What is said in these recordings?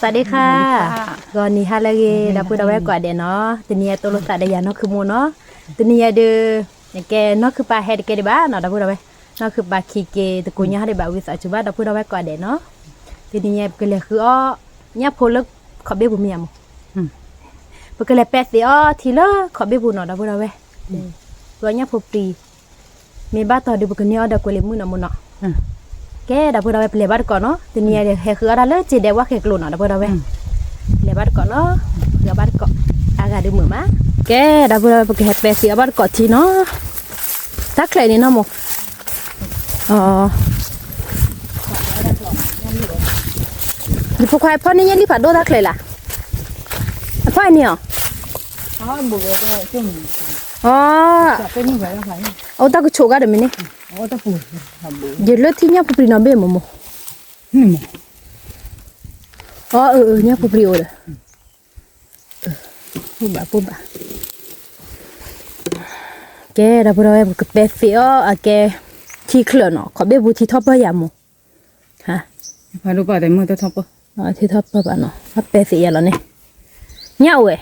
သးဒ့ခါ, ဂီၤနံၤဟါလၢအဂ့ၤ ဒီပုၢ်ဒီဝဲၢ်ကိးဂၤဒဲးနီၤ, တနံၤအံၤတိၢ်လိာ်သးဒီးယၤနီၢ်ခုမိၢ်နီၤ, တနံၤအံၤဒီး ကဲနီၢ်ခုပၤဟဲတကဲဒံးဘၣ်နီၤ ဒီပုၢ်ဒီဝဲၢ်, နီၢ်ခုပၤခံက့ၤတကိးညါဟီဒံးဘၣ် ဝံသးစူၤဘၣ် ဒီပုၢ်ဒီဝဲၢ်ကိးဂၤဒဲးနီၤ, တနံၤအံၤပကလဲၤဃုအီၣ် ညၣ်ဖိလၢခီးဘ့ၣ်ပူၤမ့ၢ်ယၤမိၢ်, ပကလဲၤပဲသ့ၣ်အီၣ်ထံလၢခီးဘ့ၣ်ပူၤနီၤ ဒီပုၢ်ဒီဝဲၢ်, ဃုအီၣ်ညၣ်ဖိပြံ မ့ၢ်ဘၣ်တီၤဒီးပကန့ၢ်အီၣ်ဒီးကွဲးလံာ်မုၣ်နီၤမိၢ်နီၤ, ကဲဒီပုၢ်ဒီဝဲၢ် ပလဲၤဘၣ်တကိးနီၤ, တနံၤအံၤဒီး ဟဲဃုအီၣ်တၢ်လၢစ့ဒဲးဝၣ်ခဲကျိၤနီၤ ဒီပုၢ်ဒီဝဲၢ်, လဲၤဘၣ်တကိးနီၤ, ဃုအီၣ်ဘၣ်တကိး, အဂၤဒုးမုာ်မး, ကဲဒီပုၢ်ဒီဝဲၢ် ပကဟဲပဲသ့ၣ်အီၣ်ဘၣ်တကိးထံနီၤ, တၢ်ချၢးန့ၣ်နီၤမိၢ်, ယဖိခွါဖီၣ်န့ၢ်ညၣ်လံၣ်ဖးဒိၣ်တၢ်ချၢးလၢ်, အဖီၣ်န့ၢ်အီၤ, အိၣ်တၢ်ကဆိးကါဒီးမ့ၢ်န့ၣ်, ယလၢထံၣ်ညၣ်ဖိပြံနီၤဘ့ၣ်မိၢ်မိၢ်, အၢ အၢ ညၣ်ဖိပြံအိၣ်ဒီး, ပဘၣ်ပဘၣ်, ကဲဒီပုၢ်ဒီဝဲၢ် ပကပဲသ့ၣ်အီၣ်အကဲ ထံချၢးနီၤ ခီးဘ့ၣ်ပူၤထံထီၣ်ပၢၢ်ယၤမိၢ်, ထံထီၣ်ပၢၢ်ဘၣ်နီၤ အပဲသ့ၣ်ယၤလီၤန့ၣ်, ညၣ်အိၣ်ဝဲ,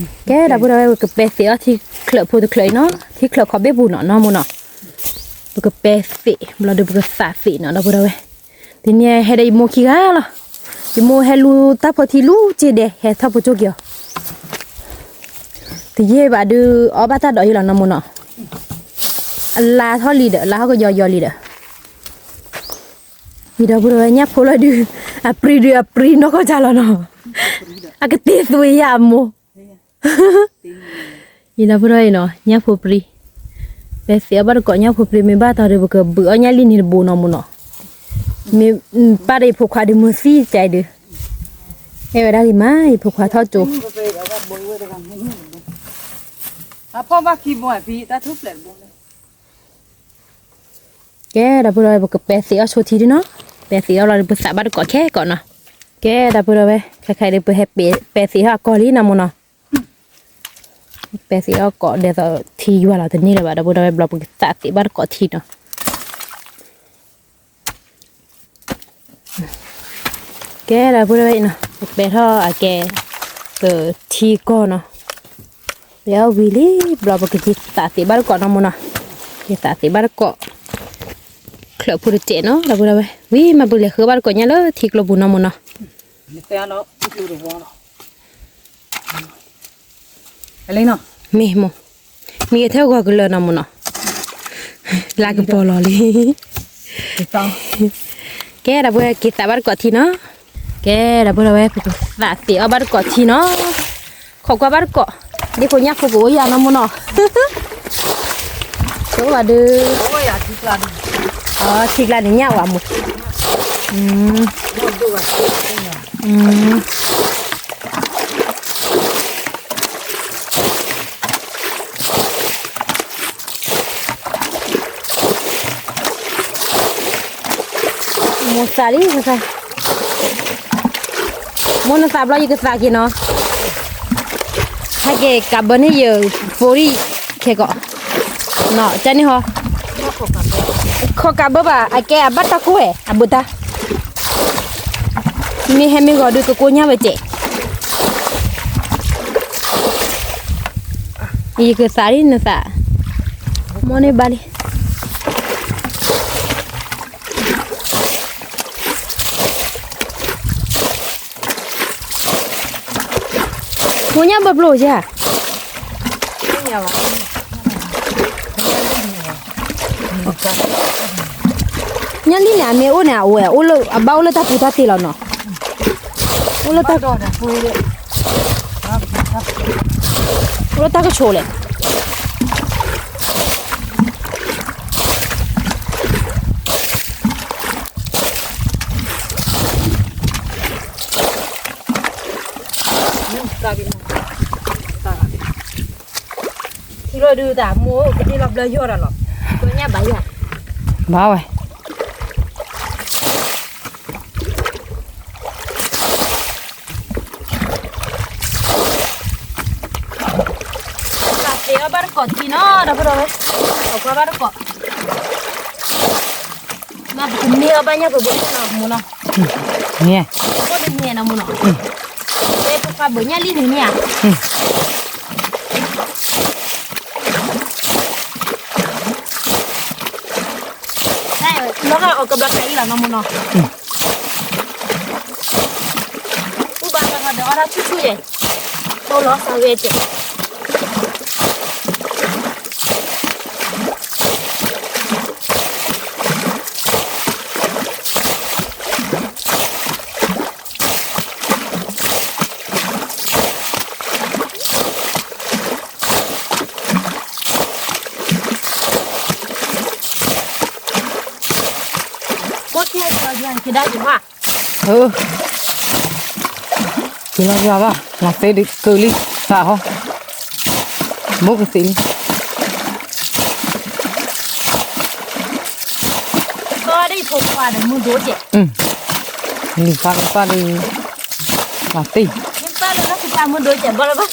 ကဲဒီပုၢ်ဒီဝဲၢ် ပကပဲသ့ၣ်အီၣ်ထံချၢးဖိတချၢးအံၤနီၤ ထံချၢးခီးဘ့ၣ်ပူၤနီၤ နီၢ်မိၢ်နီၤ, ပကပဲသ့ၣ် ဘျီဒီးပကသးသ့ၣ်နီၤ ဒီပုၢ်ဒီဝဲၢ်, တနံၤဟဲဒီးယမိၢ်ခံဂၤလီၤ, ယမိၢ်ဟဲလူတၢ်ဖိထံလူစ့ဒဲး ဟဲထီၣ်ဖိကၠိက့ၤအီၤ, တယံာ်ဘၣ်ဒုး အီၣ်ဘၣ်တၢ်ဒီးယံာ်လီၤနီၢ်မိၢ်နီၤ, အလါထီၣ်လံဒီး အလါဟီၣ်ကယီယီလံဒီး, ယဒီပုၢ်ဒီဝဲၢ် ညၣ်ဖိလီၤဒုး, အပြံဒုးအပြံနီၢ်ကီၢ်ကၢ်လီၤနီၤ, အကတ့သွံယၤအမိၢ် ယဒီပုၢ်ဒီဝဲၢ်အံၤနီၤ ညၣ်ဖိပြံ, ပဲသ့ၣ်အီၣ်ဘၣ်တကိးညၣ်ဖိပြံ မ့ၢ်ဘၣ်တီၤဒီး ပကဘုးအီၣ်ညၣ်လံၣ်န့ၣ်တဘိနီၢ်မိၢ်နီၤ, မ့ၢ်ပၢ်ဒီးယဖိခွါဒီးမုၢ်သံၣ်ကဲဒုး, အဲၣ်ဝဲဒၣ်လံမး ယဖိခွါထီၣ်ကၠိ ကဲဒီပုၢ်ဒီဝဲၢ် ပကပဲသ့ၣ်အီၣ်ဆိထံဒုနီၤ, ပဲသ့ၣ်အီၣ်လီၤဒီး ပသးဘၣ်တကိးခဲကိးနီၤ, ကဲဒီပုၢ်ဒီဝဲၢ် ခဲခါဒီး ပဟဲပဲသ့ၣ်ထီၣ်အကီၢ်လံနီၢ်မိၢ်နီၤ, ပဲသ့ၣ်အီၣ်ကိးဒ်သိးထံယွၤလီၤတန့ၢ်လၢၤဘၣ် ဒီပုၢ်ဒီဝဲၢ် ဘျီပကသးသ့ၣ်ဘၣ်တကိးထံနီၤ ကဲဒီပုၢ်ဒီဝဲၢ်အံၤနီၤ ပပဲထီၣ်အကဲ ပထံကီၢ်နီၤ, ပဲအီၣ်ဝံၤလံ ဘျီပကက့ၤသးသ့ၣ်ဘၣ်တကိးနီၢ်မိၢ်နီၤ, က့ၤသးသ့ၣ်ဘၣ်တကိး ချၢးဖိတစဲးနီၤ ဒီပုၢ်ဒီဝဲၢ် ဝံၤမ့ၢ်ပလဲၤဃုဘၣ်တကိးညၣ်လၢထံကျိပူၤနီၢ်မိၢ်နီၤ မ့ၢ်မိၢ်, မ့ၢ်ကထၢၣ်ဂီၤကလၢာ်နီၢ်မိၢ်နီၤ, လါကပီၤလီၤလံ, ကဲဒီပုၢ်ဝဲၢ် က့ၤသးဘၣ်တကိးထံနီၤ, ကဲဒီပုၢ်ဝဲၢ် ပကသးသ့ၣ်အီၣ်ဘၣ်တကိးထံနီၤ, ခိးကွၢ်ဘၣ်တကိး, ဒ်ဖိညၣ်ဖိကအိၣ်ယၤနီၢ်မိၢ်နီၤ, ကအိၣ်ဘၣ်ဒုး, ထံကျါန့ၣ်ညၣ်ဝဲမိၢ် မိၢ်သးလံ, မိၢ်နသးဘျီယကသးက့ၤနီၤ, ဟဲက့ၤကးဘၢန့ၢ်ယဖိဒံးခဲကိး, နီၤ ကန့ၣ်ဟီ, ခိးကးဘၢဘၣ် အကဲအဘၣ်တၢ်ကိၢ်ဝဲ အဘၣ်တၢ် မ့ၢ်ဟဲမ့ၢ်ဂီၤဒုးကကိၢ်ညၣ်ဝဲစဲး, ယကသးလံနသး, မိၢ်န့ၣ်ဘၣ်လံ မိၢ်ညၣ်ဘၣ်ပျိယၤ, ညၣ်လံၣ်န့ၣ် အမ့ၢ်အိၣ်န့ၣ် အဝဲ အဘၣ်အိၣ်လၢတၢ်ပူၤတၢ်တ့ၢ်လီၤနီၤ, အိၣ်လၢတၢ်, အိၣ်လၢတၢ်ကဆိးလဲၣ်. ထံလီၤဒုးတၢ်မိၢ်ကဒ့လီၤဘျၢယီၢ်တၢ်လီၤ, ဘၣ်ဝဲ သးသ့ၣ်အီၣ်ဘၣ်တကိးထံနီၤ ဒီပုၢ်ဒီဝဲၢ်, အီၣ်ကွၢ်ဘၣ်တကိး, မ့ၢ်ပကမ့ၢ်အီၣ်ဘၣ်ညၣ်ပဘိနီၤ မိၢ်နီၤ, န့ၣ်, အိၣ်တန့ၣ်နီၤမုၢ်နီၤ, တဲဖိခွါဘၣ်ညၣ်လံန့ၣ်န့ၣ်ဧါ, လီၤဂာ်အီၤကဘျီကံအံၤလီၤနီၤမုၢ်နီၤ, အိၣ်ဘၣ်တၢ်ဒီးအီၣ်တၢ်ဆူၣ်ဆူၣ်ယဲၢ်, အိၣ်လီၤသးဝဲကဲး ကဲဒၣ်ယွၤ, ကလီၤယွၤဘၣ် လီၤသ့ဒုးကလံ, သးဟီ, ဘိကသ့လံ, ကဒ်ဖိခွါဒီးမုၢ်ဒိၣ်ကဲး, လံၤဖးကပၢ်ဒုး, လီၤသ့, မုၢ်ဒိၣ်ကဲး ဘီလၢဘၣ်သး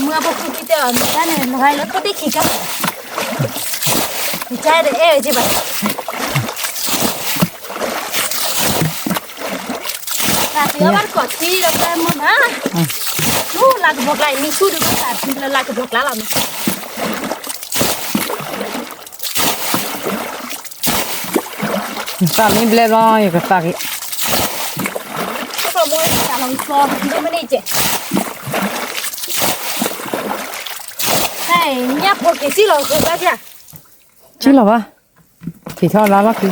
မုၢ်အဖိခွါတဲအီၤ မ့ၢ်တၢ်န့ၣ် လီၤဂာ်လၢခိၣ်ဒ့ၣ်ခံကါ, မ့ၢ်တၢ်ဒီးအဲၣ်ဝဲက့ဘၣ်, တၢ်သ့အီၣ်ဘၣ်တကိးထံဒီးပှဲၤမုၢ်မး, လၢလၢကဘီကျါအံၤ မ့ၢ်ဆူၣ်ဒုးဘၣ်သးထံလၢလၢကဘီကျါလီၤမး သးမ့ၢ်ဘျဲဘျီ ယကသးက့ၤ, ညၣ်ဖိက့ၤစံၣ်လီၤကဘၣ်, စံၣ်လီၤဘၣ်, က့ၤထီၣ်လါလီၢ်ခံ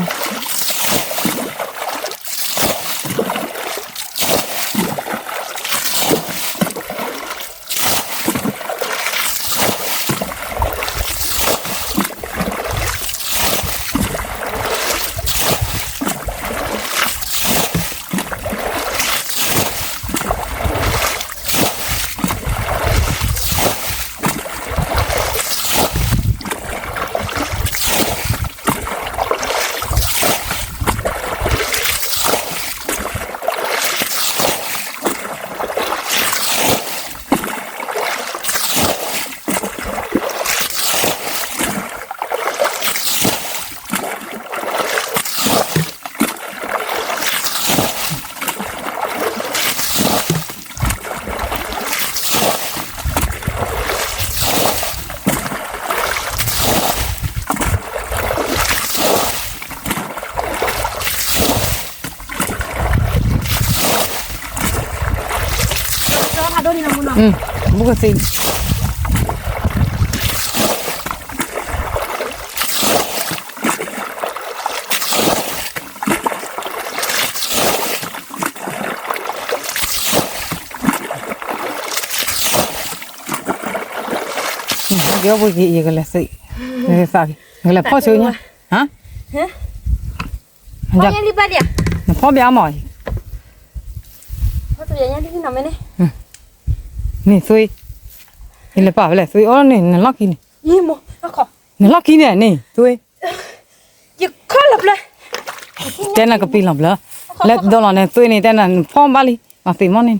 ဘုကသ့ ကဲ ယကလဲၤသ့, ယကလဲၤဖီၣ်ဆိညါ, ဟါ, နဖီၣ်ဘၣ်မး, န့ၣ်သွ့, ယလဲၤပာ်ဖဲလဲၣ်သွ့အီၤန့ၣ် နလီၢ်ခံန့ၣ်, နလီၢ်ခံန့ၣ်န့ၣ်သွ့, တဲနကပံၤလီၤဘျၢ, လဲၤဒိးလီၤန့ၣ်သွ့န့ၣ် တဲနဖီၣ်ဘၣ်လံ, မၤသ့မီၢ်န့ၣ်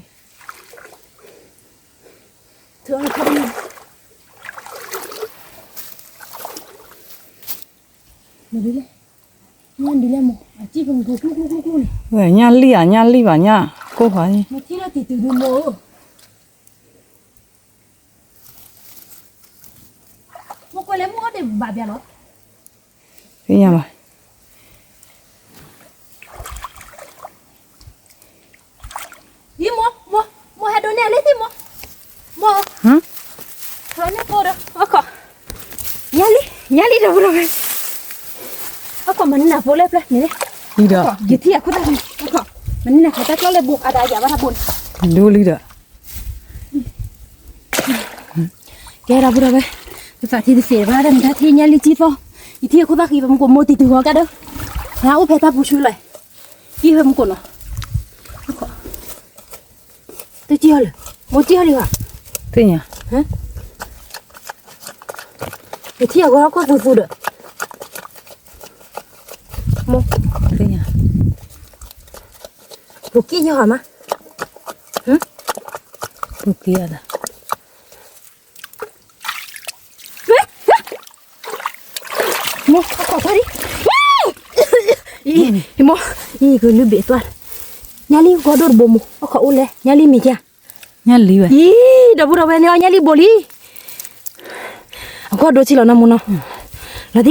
ညၣ်လံၣ်ဧါ ညၣ်လံၣ်ဘၣ်ညၣ်ကိၢ်ဃီ, သ့ၣ်ညါဘၣ် ညၣ်လံၣ် ညၣ်လံၣ်ဒီးပူၤဒီး, အခိၣ်မနၤဖိလဲၣ်ဖျၢၣ်န့ၣ်, ယထံၣ်အခိၣ်သၣ်, မနၤဖိတၢ်ကျီၢ်လၢဘိးအတၢ်ယၤဘၣ်တၢ်ဘိးန့ၣ်, ဒိလံဒီး ကဲဒီးပူၤဒီးဝဲ, ပသးထံတသ့ဘၣ်ဒီးမတၤထံၣ်ညၣ်လံၣ်ကံသီ, ယထံၣ်အခိၣ်သၣ်ဃံဖဲမူကိးမိၢ်တံၤတုၤဃီကဒီး, နအိၣ်ဖဲတၢ်ပူၤဆူလီၤ, ကံဖဲမူကိးနီၤ, တကံဟီလၢ, မိၢ်ကံဟီလံဘၣ်, သ့ၣ်ညါ, ယထံၣ်အဂီၢ်ခိၣ်သူသူဒီး, မိၢ်, သ့ၣ်ညါ, ပူၤကံယဟီမး, ပူၤကံအဒၣ် ဟဲ အီၣ်ထီၣ်ဒံး, အံၤ, အံၤမိၢ်, အံၤကလုၢ်ဘ့ၣ်သွါ, ညါလံဂီၤဒိၣ်တဘိမိၢ်, အခီၣ်အိၣ်လဲၣ်, ညါလံမ့ၢ်ကါ, ညါလံဝဲ, အံၤ, ဒီပုၢ်ဒီဝဲၢ်န့ၣ် အီၤ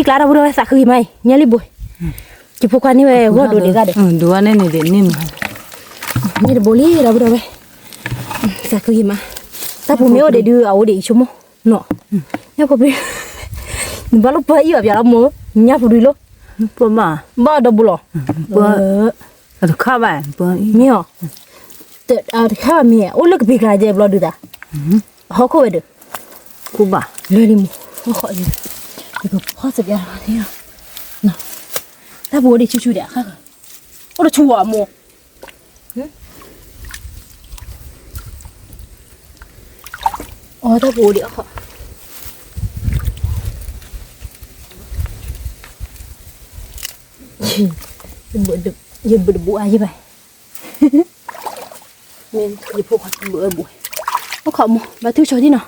ညါလံဘိလံ, အဂီၢ်ဒိၣ်ဆံးလီၤနီၢ်မိၢ်နီၤ, လီၤတံၢ်ကျါဒီပုၢ်ဒီဝဲၢ်သးခုဂ့ၤမးအံၤ ညါလံဘိ, ယဖိခွါန့ၢ်ဝဲဂီၢ်ဒိၣ်ဒံးဂၤဒီး, ဒိၣ်ဝဲန့ၣ်န့ၣ်ဒ်န့ၣ်မး, န့ၣ်တဘိလံဒီပုၢ်ဒီဝဲၢ်, သးခုဂ့ၤမး, တၢ်ပူၤမ့ၢ်အိၣ်ဒံးဒုး အအိၣ်ဒံးအံၤဆိကမိၣ်, နီၤ, ညၣ်ဖိပြံ, နဘၣ်လိၣ်ပၢအံၣ်ဘၣ်ပၠးလီၤမိၢ်, ညၣ်ဖိပြံလီၤ, ပၢမး, ဘၣ်ဒီပုၢ်လီၤ, ပၢ, တခါဘၣ်, မ့ၢ်အီၤ, တခါဘၣ်မ့ၢ် အိၣ်လၢကပ့ၤကျါဒဲးဘျီဒုးသး, ဟီၣ်ခိၣ်ဝဲဒီး, ခိၣ်ဘၣ်, လၢလံမိၢ်, ဟီၣ်ခိၣ်, ယကဖီၣ်စပျါလီၤ, တၢ်ပူၤအိၣ်ဒံးဆူၣ်ဆူၣ်ဒံး, အိၣ်တဆူၣ်အီၤမိၢ် အီၣ်တၢ်ပူၤဒံးအခီၣ်, ယဘုးတဘိအါယဘၣ်, မ့ၢ်ယဖိခွါဘုးအဘိ, အခီၣ်မိၢ် ဘၣ်ထုကၠီဒံးနီၤ,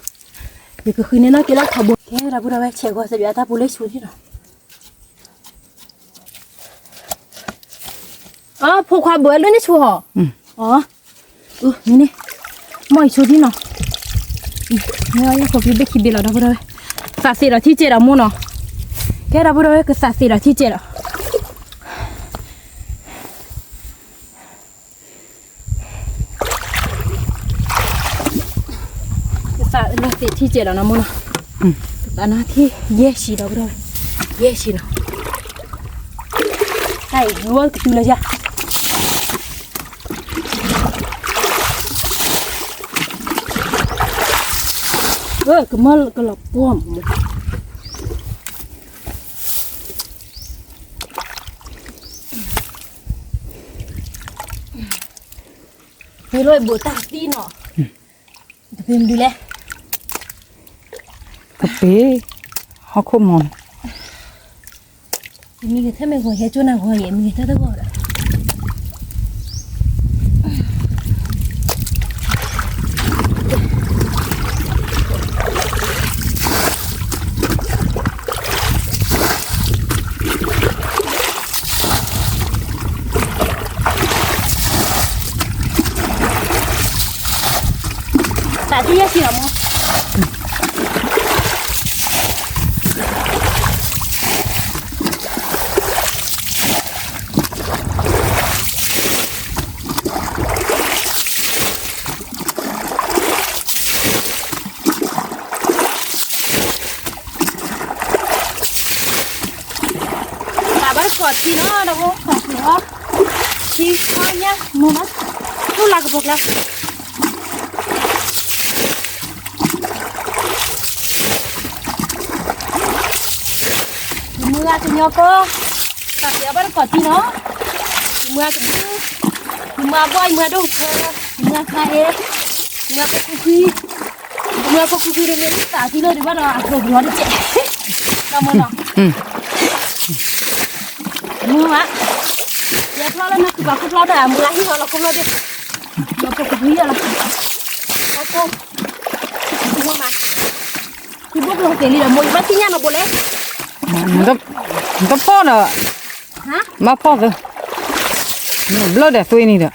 ယကဃုန့ၢ်နီၢ်က့ၤလၢခီၣ်ဘိ, ကဲဒီပုၢ်ဒီဝဲၢ် ဆဲးဂီၤစပျါတၢ်ပူၤလၢဆူၣ်ဒံးနီၤ. အဖိခွါဘိးဝဲလၢန့ၣ် ဆိဟီ, အ, မ့ၢ်န့ၣ်, မ့ၢ်အံၤဆိဒံးနီၤ, မ့ၢ်အီၤယဖိခွါဘ့ၣ်ခံဘ့ၣ်လီၤ ဒီပုၢ်ဒီဝဲၢ်, သးသ့ဒီးထံၣ်ကဲဒီးမိၢ်နီၤ, ကဲဒီပုၢ်ဒီဝဲၢ် ကသးသ့ဒီးထံၣ်ကဲဒီး ကသးလီၤသ့ၣ်ထံၣ်ကဲလီၤနီၤမိၢ်နီၤ, ကသးနၤထံၣ်ယဲၢ်ဆံဒီး ယဲၢ်ဆံနီၤ, တၢ်အံၤ ကတူၢ်လၢယၤ, ကမၢကလီၤပှီၢ်မး ဖဲလီၤဘိးတၢ်သံနီၤ, တဖဲမနုၤလဲၣ်, တဖဲ, ဟီၣ်ခိၣ်မီၤ, မံၤကထၢၣ်မ့ၢ်ဂီၤ ဟဲကၠိနၤဂီၤယဲၢ် မံၤကထၢၣ်တဂီၤဒီး သးထံၣ်ယဲၢ်ဆံလီၤမိၢ်, သးဘၣ်တကိးထံနီၤ ဒီးအိၣ်ခိးသ့အီၤ, ထံခီညါ မိၢ်မး, အိၣ်လၢကပိာ်ကျါ ယမုၢ်ဂၤကညီကီၢ်, သးသ့အီၤဘၣ်တကိးထံနီၤ, ယမုၢ်ဂၤကဒု, ယမုၢ်ဂၤဘီၣ် ယမုၢ်ဂၤဒိၣ်ထၢ, ယမုၢ်ဂၤခါအ့, ယမုၢ်ဂၤဖိခွံခွံ, ယမုၢ်ဂၤဖိခွံခွံဒီးမ့ၢ်သးထံလီၤဒံးဘၣ်ဒီး အကျိၤပျီတကဲး, တၢ်မနီၤ, မုၢ်ဂၤ, ယဖျီလၢနခုဘၣ်ခိၣ်ဖျီဒီး မုၢ်ဂၤဟံၣ်ဟီလီၤခိၣ်ဖျီဒီး, ယဖိခွံခွံလီၤ, မုၢ်ဂၤ သုဘိၣ်ကျိၤသ့လံဒီး မိၢ်ယဘၣ်သ့ၣ်ညါနီၤဘိလဲၣ်, နတဖီၣ်ဒီး, ဘၣ်ဖီၣ်သၢ, ဘျၢၣ်ဒီးသွ့န့ၣ်ဒီ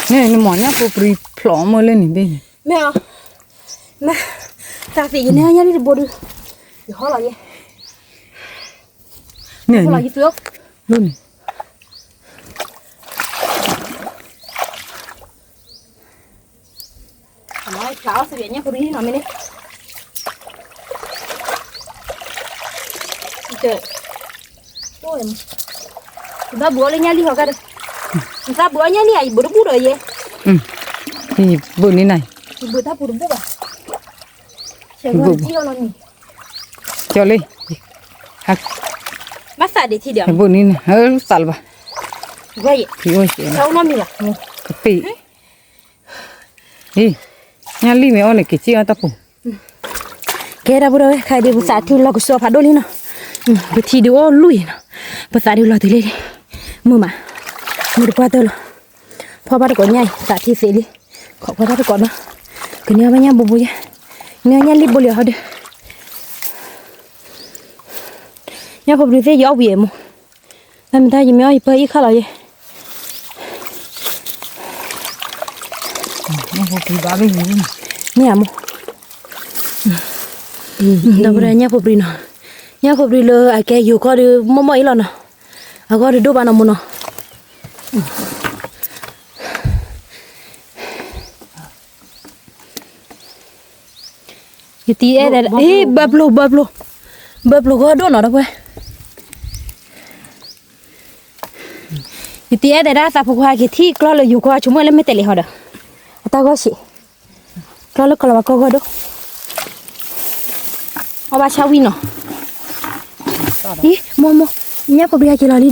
း, န့ၣ်နမီၤညၣ်ဖိပြံဖျိးမၢလၢန့ၣ်ဘ့ၣ်န့ၣ်, မ့ၢ်အီၤ, မ့ၢ်, သးသ့ယန့ၢ်ညၣ်လံတဘိဒု, ယဟီလီၤယဲ, န့ၣ်, လီၤယသွ့, လၢန့ၣ် ဖျါအီၣ်သ့ၣ်ညၣ်ဖိရံနီၤမ့ၢ်န့ၣ်, ဘၣ်ဘုးအီၤလၢညၣ်လံဟီကါဒီး, သးဘုးအီၣ်ညၣ်လံဧါ ယဘုးတဘူၣ်ဒီးယဲ, ယဘုးန့ၣ်နၤ, ယဘုးတၢ်ပူၤတဘူၣ်ဘၣ်, ဆဲးဝဲတံၢ်အီၣ်လီၤန့ၣ်, ကၠီလံ, ဘၣ်သးဒံးထံဒီး, ယဘုးန့ၣ်နၤ သးလၢၤဘၣ်, ဝဲယဲ, ကပ့ၢ် အ့, ညၣ်လံမ့ၢ်အီၣ်န့ၣ် က့ၤစံၣ်အီၣ်တၢ်ပူၤ, ကဲဒီပုၢ်ဒီဝဲၢ် ခဲအံၤဒုး ပသးထံလီၤကစီၤဖးဒိၣ်လံနီၤ, ပထံဒုးအိၣ်လွံၢ်နီၤ, ပသးဒုးလီၤတုၤလံ, မုာ်မး, မုာ်တပှၢ်တၢၢ်လီၤ, ဖီၣ်ဘၣ်တကိးညၣ်အံၤ သးထံသ့လံ, ခိးကွၢ်တၢ်တကိးနီၤ, ကန့ၢ်အီၣ်ဘၣ်ညၣ်ဘိဘိယဲ, န့ၢ်အီၣ်ညၣ်လံဘိလံဟီဒီး ညၣ်ဖိပြံသ့ၣ်ယအီၣ်ဝံၤအမိၢ်, မ့ၢ်မတၤယမ့ၢ်အီၣ်ယပၢအံၣ်ခါလီၤယဲ, မ့ၢ်အမိၢ်, ဒီပုၢ်ဒီဝဲၢ်ညၣ်ဖိပြံနီၤ, ညၣ်ဖိပြံလၢအကဲယိၤကီၢ်ဒီး မီၢ်မီၢ်အံၤလီၤနီၤ, အဂီၢ်တဒိၣ်ဘၣ်နီၤမိၢ်နီၤ. ယတံၤအဲၣ်ဒဲး ဟ့ၣ် ဘၢပျိၤ ဘၢပျိၤ, ဘၢပျိၤဂီၢ်ဒိၣ်နီၤ ဒီပုၢ်ဝဲၢ်, ယတံၤအဲၣ်ဒဲးဒၣ်သးဖိခွါက့ၤထံၣ်ကျီၢ်လၢယိၤကီၢ်ဆိကမိၣ်လၢမ့ၢ်တဲာ်လံဟီဒီး, အတၢ်ဂီၢ်ဆံး, ကျီၢ်လၢကီၢ်လီၤဝဲကီၢ်ဂီၢ်ဒိၣ်, အီၣ်ဘၣ်ဆၣ်ဝံၤနီၤ, အံၤ မိၢ်မိၢ်, ညၣ်ဖိပြံဟဲက့ၤလီၤလံဒီး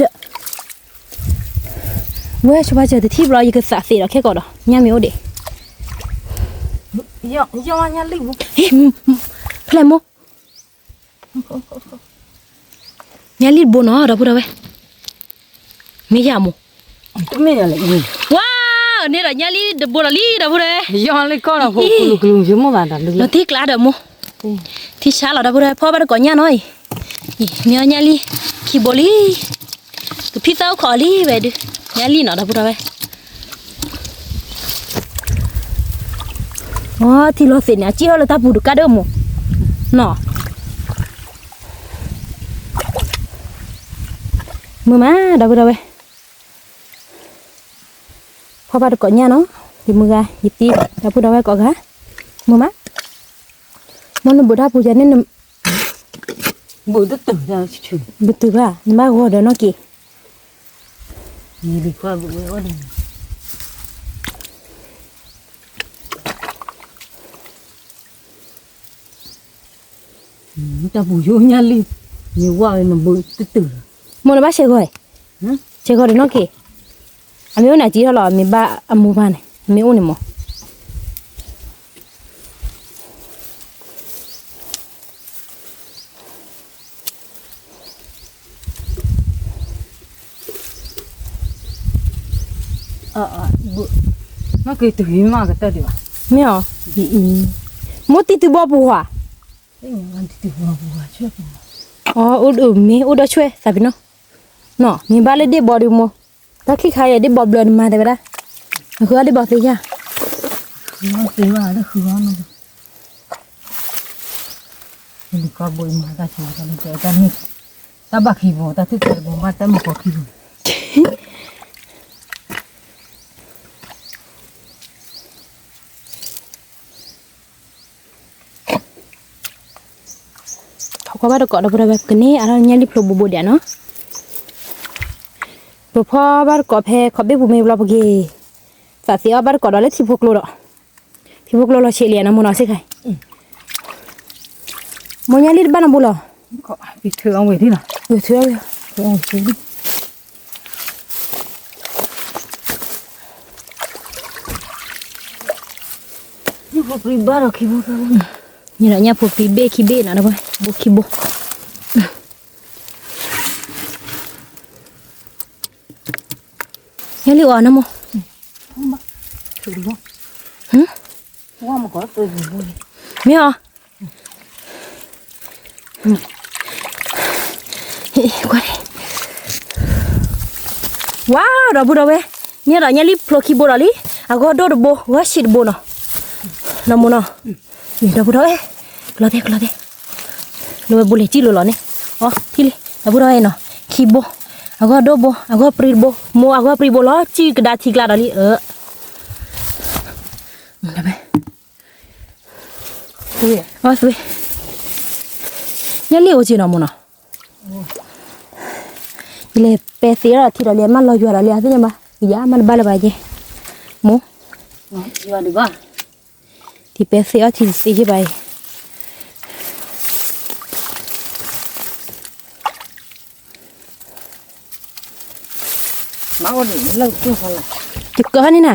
ဝဲဆိဘၣ်စၢၤတထံၣ်ဘျီ ယကသးသ့ဒီးခဲကိးဒီး ညၣ်မ့ၢ်အိၣ်ဒံး, ဖဲလဲၣ်မိၢ်, ညၣ်လံၢ်တဘိနီၤ ဒီပုၢ်ဒီဝဲၢ်, မ့ၢ်ယၤမိၢ်, ဝါ, န့ၣ်ဒီးညၣ်လံၢ်တဘိဒီးလံ ဒီပုၢ်ဒီဝဲၢ်, လီၤတံၢ်ကျါဒီးမိၢ်, ထံဆါလီၤ ဒီပုၢ်ဒီဝဲၢ် ဖီၣ်ဘၣ်တကိးညၣ်နီၤအံၤ, မ့ၢ်အီၣ်ညၣ်လံၢ်ခံဘိလံ ကဖံသၣ်အိၣ်ခိးလံဝဲဒုး, ညၣ်လံၢ်နီၤ ဒီပုၢ်ဒီဝဲၢ်, အထံလီၤသ့းန့ၣ် အစံၣ်ထီၣ်လၢတၢ်ပူၤတကးဒိၣ်မိၢ်, နီၤ, မုာ်မး ဒီပုၢ်ဒီဝဲၢ်, ဖီၣ်ဘၣ်တကိးညၣ်နီၤ, ယမုၢ်ဂၤ ယတံၤ ဒီပုၢ်ဒီဝဲၢ်ကိးဂၤ, မုာ်မး, မ်နဘူးတၢ်ပူၤယၤန့ၣ် ဘူးတတုၤဘၣ် နဘၣ်ဂီၤဒီးနီၢ်က့ၤ, တၢ်ပူၤယိညၣ်လံၢ်, မ့ၢ်ဝဲနဘူးတတုၤလီၤ, မိၢ်နဘၣ်ဆဲးဂီၤ, ဆဲးဂီၤဒီးနီၢ်က့ၤ, အမ့ၢ်အိၣ်န့ၣ်အစံၣ်ထီၣ်လီၤ မ့ၢ်ဘၣ်အမိၢ်ဘၣ်န့ၣ် အမ့ၢ်အိၣ်န့ၣ်မိၢ် မ့ၢ်အီၤ, မိၢ်တံၤတုၤဘီပူၤဧါ, အိၣ်ဒိၣ်မ့ၢ်အိၣ်ဒီးဆွဲသးပ့ၤနီၣ်, နီၢ် မ့ၢ်ဘၣ်လၢဒ့ၣ်ဘီဒုးမိၢ်, တၢ်ချံၣ်ခါအံၤဒ့ၣ်ဘီဘျၢနမၤတဲဝဲဒၣ်, အဃုအီၣ်ဒ့ၣ်ဘီသ့ယါ, တၢ်ဘၣ်ခံဘိ တၢ်ထူၣ်ဖျဲးတဘိ ဘၣ်တၢ်မုာ်ကီခံဘိ ဖီၣ်ကွၢ်ဘၣ်တကိးဒီပုၢ်ဒီဝဲၢ် ပကန့ၢ်အါထီၣ်ညၣ်လံၢ်ဖျိဘိဘိဒံးနီၤ, ပဖီၣ်ဘၣ်တကိးဖဲခီးဘ့ၣ်ပူၤမ့ၢ်ဘျီပက့ၤ, သးသ့အီၣ်ဘၣ်တကိးဒီးလၢထံဖိကျိဒီး, ထံဖိကျိလီၤဆံးလံနီၤ မိၢ်နီၤစ့ၢ်ခါ, မိၢ်ညၣ်လံၢ်တဘၣ်နီတဘိလီၤ, ထုးအီၣ်ဝဲ, ညၣ်ဖိပြံဘၣ်ဒီးခံဘိ, ညၣ်ဖိပြံဘ့ၣ်ခံဘ့ၣ်နီၤ ဒီပုၢ်ဝဲၢ် ဘိခံဘိ ညၣ်လံၢ်အီၤနီၤမိၢ်, မ့ၢ်အီၤ, ဝါ ဒီပုၢ်ဒီဝဲၢ်, န့ၣ်ဒီးညၣ်လံၢ်ဖျိခံဘိဒီးလံ, အဂီၢ်ဒိၣ်တဘိ ဂီၢ်ဆံးတဘိနီၤ, နီၤမိၢ်နီၤ, ဒီပုၢ်ဒီဝဲၢ်, ကလီၤတဲ ကလီၤတဲ, လၢဝဲဘိလဲၤစံၣ်လိၤလီၤန့ၣ်, အီထံလံ, ဒီပုၢ်ဒီဝဲၢ်နီၤ, ခံဘိ, အဂီၢ်ဒိၣ်ဘိ အဂီၢ်ပြံတဘိ, မိၢ်အဂီၢ်ပြံဘိလီၤ စံၣ်ကဒါထံကျါဒီးလံ, ညၣ်လံၢ်အိၣ်က့ၤနီၤမိၢ်နီၤ, ယလဲၤပဲသ့ဒီးထံဒီးလံ မ့ၢ်လီၤယွၤဒီးလံ အသ့ၣ်ညါဘၣ်, ယမ့ၢ်တဘၣ်လၢၤဘၣ်ယဲ, မိၢ်, ယပဲသ့အီၣ်ထံတသ့ယဲဘၣ်အံၤ ယကၢန့ၣ်နၤ,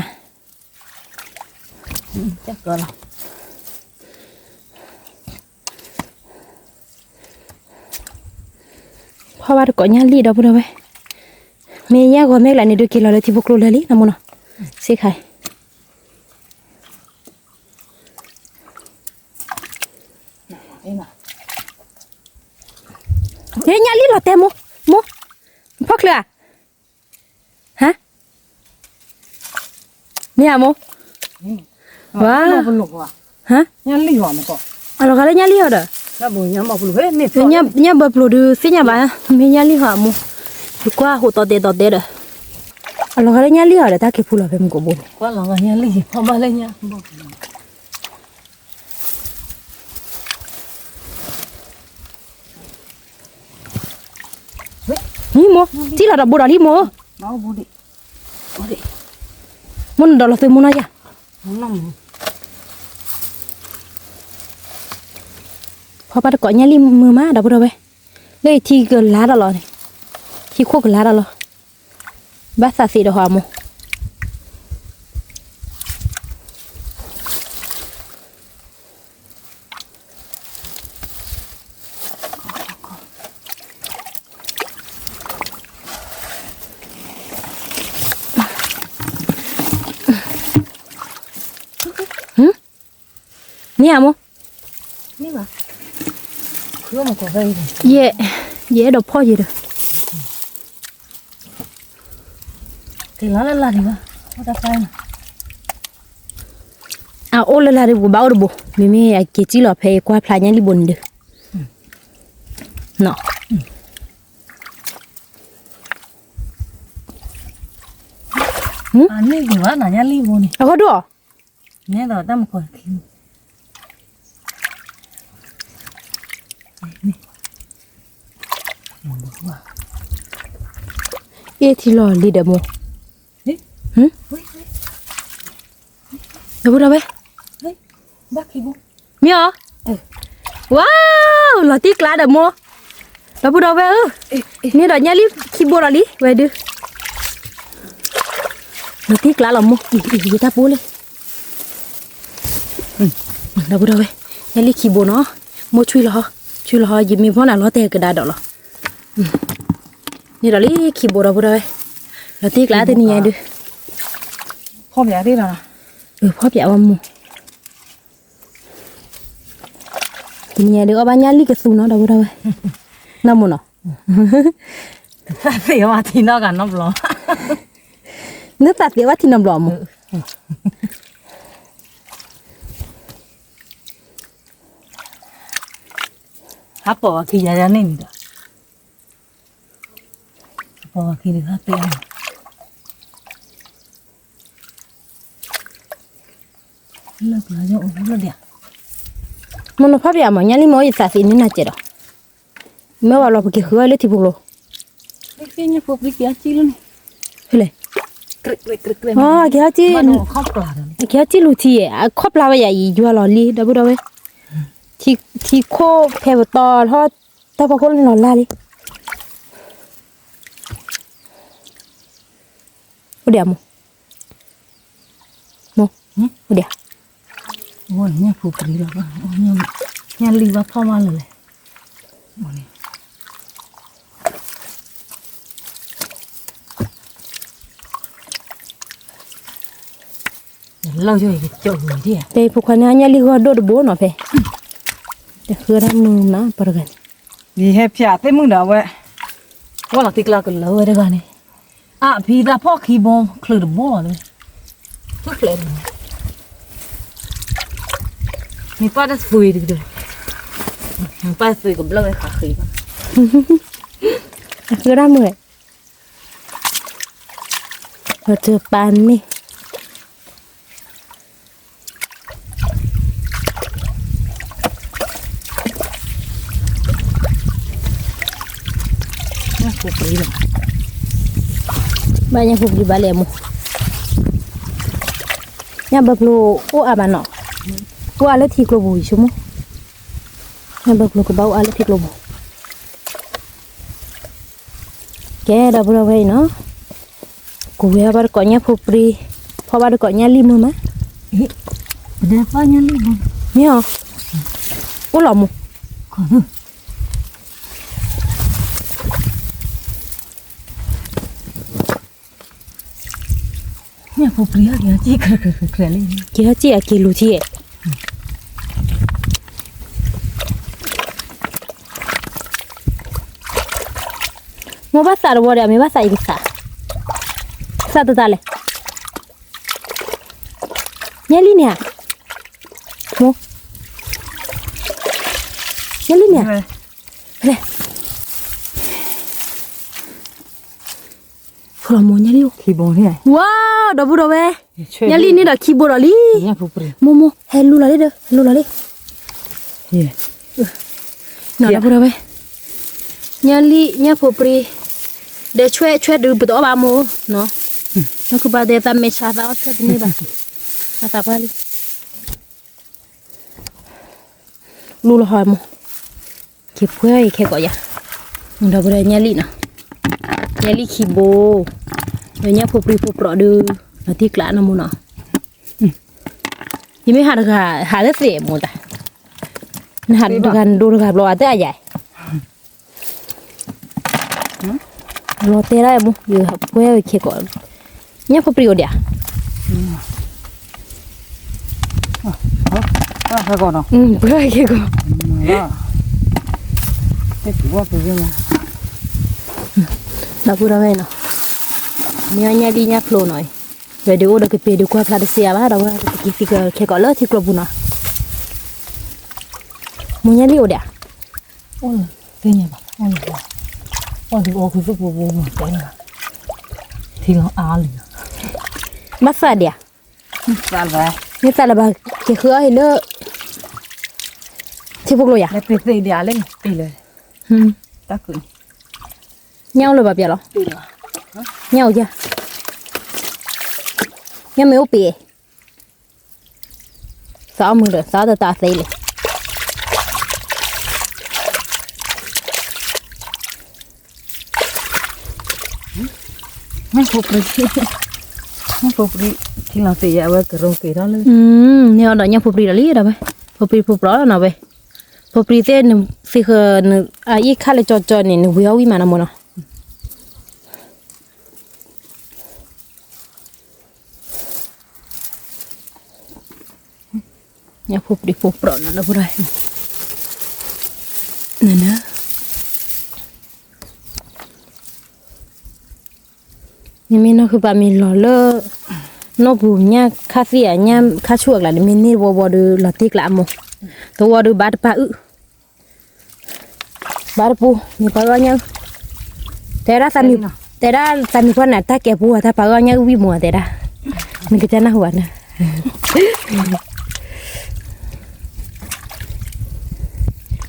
ဖီၣ်ဘၣ်တကိးညၣ်လံၢ်ဒီပုၢ်ဒီဝဲၢ်, မ့ၢ်ညၣ်ဂီၤမ့ၢ်ကလးန့ၣ် ဒုးက့ၤလီၤလၢထံဖိကျိလၢာ်လံနီၤမိၢ်နီၤ, စ့ၢ်ခါအံၤ အ့မး, ဟဲညၣ်လံၢ်လီၤတဲမိၢ်, မိၢ်, ဖီၣ်ချၢဧါ, ဟါ, မ့ၢ်ဧါမိၢ်, ဝါ, ဟါ, အလီၤဂာ်လၢညၣ်လံၢ်ဟီဒီး, ညၣ်ဘၢပျိၤဒုးသ့ၣ်ညါဘၣ်, မ့ၢ်ညၣ်လံၢ်ဟီအမိၢ်, ယကွၢ်ဟိးတီတဲတီတဲဒီး, အလီၤဂာ်လၢညၣ်လံၢ်ဟီဒီး တၢ်က့ၤဖူလီၤဖဲမုၢ်ကိးဘိန့ၣ် မ့ၢ်မိၢ်, ထံၣ်လီၤဒီးဘိဒီးလံမိၢ်, မိၢ်နဒီးလီၤသုမိၢ်နီၢ်ယၤ, ဖီဘၣ်တကိးညၣ်လံၢ်မုာ်မး ဒီပုၢ်ဒီဝဲၢ်, လၢယထံကလါဒီးလီၤန့ၣ်, ထံခိၣ်ကလါဒီးလီၤ, ဘၣ်သးသ့ဒီးဟီအမိၢ် မ့ၢ်ဧါမိၢ်, ယဲ, ယအဲၣ်ဒိးဖီၣ်ယဲဒီး, အအိၣ်လၢလၢ်ဒီး ပကဘၣ်အိၣ်တဘိ, မ့မ့ၢ်အက့ၤစံၣ်လီၤဖဲယကွၢ်ဖျါညၣ်လံၢ်ဘိန့ၣ်ဒီး, အဂီၢ်ဒိၣ်, အ့ၣ်ထံလီၤလံဒီးမိၢ်, ဒီပုၢ်ဒီဝဲၢ်, မ့ၢ်ဧါ, ဝါ, လီၤတံၢ်ကျါဒီးမိၢ်, ဒီပုၢ်ဒီဝဲၢ်ဧၢ, မ့ၢ်ဒီးညၣ်လံၢ်ခံဘိဒီးလံ ဝဲဒုး, လီၤတံၢ်ကျါလီၤမိၢ်, ယတၢ်ပူၤလံ ဒီပုၢ်ဒီဝဲၢ်, ညၣ်လံၢ်ခံဘိနီၤ, မိၢ်ဆွံလီၤဟီ, ဆွံလီၤဟီ ယမ့ၢ်ဖီၣ်နၤလီၤတဲာ်ကဒါဒီးလီၤ, န့ၣ်ဒီးလံခံဘိဒီပုၢ်ဒီဝဲၢ်, လီၤတံၢ်ကျါတနံၤညါဒုး, ဖီၣ်ပၠးသ့လီၤ, ဖီၣ်ပၠးဝဲမိၢ်, တနံၤညါဒုးအီၣ်ဘၣ်ညၣ်လံၢ်ကသူနီၤ ဒီပုၢ်ဒီဝဲၢ်, နီၢ်မိၢ်နီၤ, သ့ၣ်ဝဲထံနီၢ်ကနီဘျီ, နသးသ့ၣ်ဝဲထံနီဘျီမိၢ် ဟးပိာ်အခံယၤန့ၣ်ဒီး, ဟးပိာ်အခံဒုးဟးပ့ၤအီၤ, လၢပှၤယအိၣ်လၢဒၣ်, မ့ၢ်နဖီၣ်ပၠးမး ညၣ်လံၢ်မ့ၢ်ယသးသ့န့ၢ်နၤစဲးဒီး, မ့ၢ်ဝဲလီၤပက့ၤဃုအီၤလၢထံဖိကျိ, ဖဲလဲၣ်, က့ၤဟဲက့ၤလူၤထံ, အခီၣ်ပျၢ်ဝဲယၤအံၤ ယွၤလီၤလံ ဒီပုၢ်ဒီဝဲၢ်, ထံခိၣ်ဖဲပတီၢ်ထီၣ် တၢ်ဖီခိၣ်လီၤလၢ်လံ, အိၣ်ဒံးမိၢ်, မိၢ်, အိၣ်ဒံး, ညၣ်လံၢ်ဘၣ်ဖီၣ်မးလၢလဲၣ်, တဲဖိခွါန့ၣ် ညၣ်လံၢ်ဂီၢ်ဒိၣ်တဘိနီၤဖဲ, တဃုဒၣ်မုာ်မးပှၤတဂၤန့ၣ်, ယဟဲဖၠးသ့ၣ်မုၣ်ဒီးဝဲ, ဝဲလီၤတံၢ်ကျါကလၢာ်ဝဲတဂၤန့ၣ်, အဖံသးဖီၣ်ခံဘိ ချုးတဘိလီၤ, မ့ၢ်ပၢ်တသွံၣ်တကတၢၢ်, မ့ၢ်ပၢ်သွံၣ်ကဘျၢဝဲခးဃံဘၣ်, အဃုဒၣ်မုာ်, ပတပာ်န့ၣ် ဘၣ်ညၣ်ဖိပျံၤဘၣ်လဲၣ်မိၢ်, ညၣ်ဘၢပျိအိၣ်အါဘၣ်နီၤ, အိၣ်အါလၢထံကျိပူၤဆိမိၣ်, ညၣ်ဘၢပျိကဘၣ်အိၣ်အါလၢထံကျိပူၤ ကဲ ဒီပုၢ်ဒီဝဲၢ်အံၤနီၤ, ကဝဲၤဘၣ်တကိးညၣ်ဖိပြံ, ဖီၣ်ဘၣ်တကိးညၣ်လံၢ်မုၢ်မး, မ့ၢ်အီၤ, အိၣ်လီၤမိၢ် ညၣ်ဖိပြံ က့ၤဟဲစံၣ်အက့ၤလူၤထံဧါ, က့ၤဟဲစံၣ်အက့ၤလူၤထံဧါ, ညၣ်ဖိပြံ မိၢ်ဘၣ်သးတဝီဒီး အမ့ၢ်ဘၣ်သးအံၤကသး, သးတတၢ်လဲၣ်, ညၣ်လံၣ်န့ၣ်ဧါ, မိၢ်, ညၣ်လံၣ်န့ၣ်ဧါ, လဲၣ်, ဖိလီၤမိၢ်ညၣ်လံၣ်အိၣ်, ဝါ, ဒီပုၢ်ဒီဝဲၢ်, ညၣ်လံၣ်န့ၣ်ဒီးခံဘိဒီးလံ, မိၢ်မိၢ် ဟဲလူလီၤလံဒီး ဟဲလူလီၤလံ ဒီပုၢ်ဒီဝဲၢ်, ညၣ်လံၣ် ညၣ်ဖိပြံ, ဒီးဆွဲဆွဲဒုးပတအီၣ်ဘၣ်မိၢ်, နီၢ်ကဘၣ်တဲသးမဲာ်ဆါသးအီၣ်ဆွဲတန့ၢ်ဘၣ်, အသးပှၢ်လံ, လူလီၤဟီမိၢ်, က့ၤဖှဲအံၤခဲကိးယၤ, ဒီပုၢ်ဒီဝဲၢ် ညၣ်လံၣ်နီၤ, ညၣ်လံၣ်ခံဘိ, ဒီးညၣ်ဖိပြံဖိပြီးဒုး, နတံၢ်ကျးနီၢ်မိၢ်နီၤ, ယမ့ၢ်ဟးတဂၤ ဟးလၢသ့ၣ်မိၢ်တၢ်, နဟးတဂၤနဒိတဂၤဘျီအတၢ်အယၤ လီၤတဲဒၣ်မိၢ် ယပှဲၤဝဲခဲကိး, ညၣ်ဖိပြံအိၣ်ဒံးဧါ, ပှဲၤဝဲခဲကိး, ဒီပုၢ်ဒီဝဲၢ်နီၤ, မ့ၢ်အီၣ်ညၣ်လံၣ်ညၣ်ဖျိနီၤ, ဝဲဒုးအိၣ်ဒီးကပ့ၤဒုးကွၢ်ဖျါတစဲးဘၣ် ဒီပုၢ်ဒီဝဲၢ် ပက့ၤသံခဲကိးလၢထံကျိပူၤနီၤ, မိၢ်ညၣ်လံၣ်အိၣ်ဒံးဧါ, အိၣ်လၢသ့ၣ်ညါဘၣ်, အိၣ်လၢအီၣ်ခုသူၣ်ပူၤပူၤမး, ထံလီၤအါလံ, ဘၣ်သးဒံးဧါ, မ့ၢ်သးလၢၤဘၣ် က့ၤဃုအီၣ်ဟံၣ်လၢ ထံဖိကျိယၤ, ညၣ်အိၣ်လၢၤဘၣ်ပျဲလီၤ, ညၣ်အိၣ်ယၤ, ညၣ်မ့ၢ်အိၣ်ပ့ၤ သးအီၣ်မုာ်ဒီး သးအီၣ်တတးသ့လံ. ညၣ်ဖိပြံ, ညၣ်ဖိပြံ, ထံလီၤသ့ၣ်ယဲ အဝဲကရိက့ၤထီၣ်လၢ, န့ၢ်အီၤဒီးညၣ်ဖိပြံဒီးလံဒီးဝဲ, ဖိပြံဖိပြီနီၤဝဲ, ဖိပြံသ့ၣ်နသ့ၣ်ဃၢၤ အအံၣ်ခါလၢကၠီကၠီန့ၣ် နဝံၤအီၣ်ဝံၣ်မးနီၤမိၢ်နီၤ. ညၣ်ဖိပြံဖိပြီနီၤ ဒီပုၢ်ဒီဝဲၢ်, န, နမ့ၢ်နီၢ်ခုပာ်မ့ၢ်လီၤလၢ နီၢ်ပူၤညၣ်ခါသံၣ်ဧါ ညၣ်ခါဆူၣ်အကျါန့ၣ် မ့ၢ်န့ၢ်ဝီဝီဒီး လီၤတံၢ်ကျးအမိၢ်, တဝီဒီးဘၣ်တပာ်အုၣ် ဘၣ်တပူၤ မ့ၢ်ပှၤအီၣ်ညၣ်အုၣ်, တဲဒၣ်, တဲဒၣ်သးမံၤပှၢ်န့ၣ် တၢ်ကဲပူၤ တၢ်ပှၤအီၣ်ညၣ်အုၣ်ဝံၣ်မိၢ် တဲဒၣ်, နကတဲနၢ်ဟူဘၣ်န့ၣ်,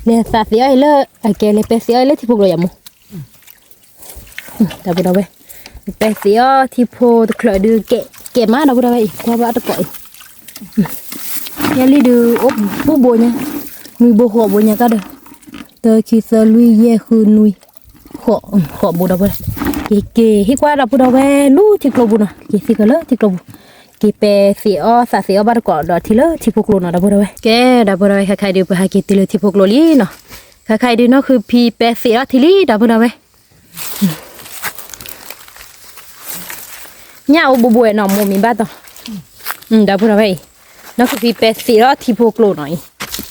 လဲၤသးသ့အီၣ်လၢ အကဲလဲၤပဲသ့အီၣ်လၢထံဖိကျိယၤမိၢ်. ဒီပုၢ်ဒီဝဲၢ်, ပဲသ့အီၣ်ထံဖိတချၢးဒုး ကဲမး ဒီပုၢ်ဒီဝဲၢ်အံၤ ကွၢ်ဘၣ်တကိးအံၤ, ညၣ်လံၣ်ဒုး အိၣ်ဘိညါ, နွံဘိဃိးဘိညါကဒီး, တၢ ခံ သၢ လွံၢ် ယဲၢ် ဃု နွံ, ဃိးဘိ ဒီပုၢ်ဒီဝဲၢ်, က့ၤက့ၤဟ့ၣ်ကွၢ်ဒီပုၢ်ဒီဝဲၢ် လူထံကျိပူၤနီၤ, က့ၤသံကလၢထံကျိပူၤ, က့ၤပဲသ့အီၣ်သးသ့အီၣ်ဘၣ်တကိးဒီးထံလၢထံဖိကျိနီၤ ဒီပုၢ်ဒီဝဲၢ်, ကဲ ဒီပုၢ်ဒီဝဲၢ် ခဲခါအံၤဒုး ပဟဲက့ၤတုၤလၢထံဖိကျိလံနီၤ, ခဲခါအံၤဒုး နီၢ်ခုဖံပဲသ့အီၣ်ထံလံ ဒီပုၢ်ဒီဝဲၢ် ညၣ်အိၣ်ဘိဘိနီၤ မိၢ်မံၤဘၣ်တီၤ, ဒီပုၢ်ဒီဝဲၢ်အံၤ, နီၢ်ခုဖံပဲသ့အီၣ်ထံဖိကျိနီၤအံၤ, ထံ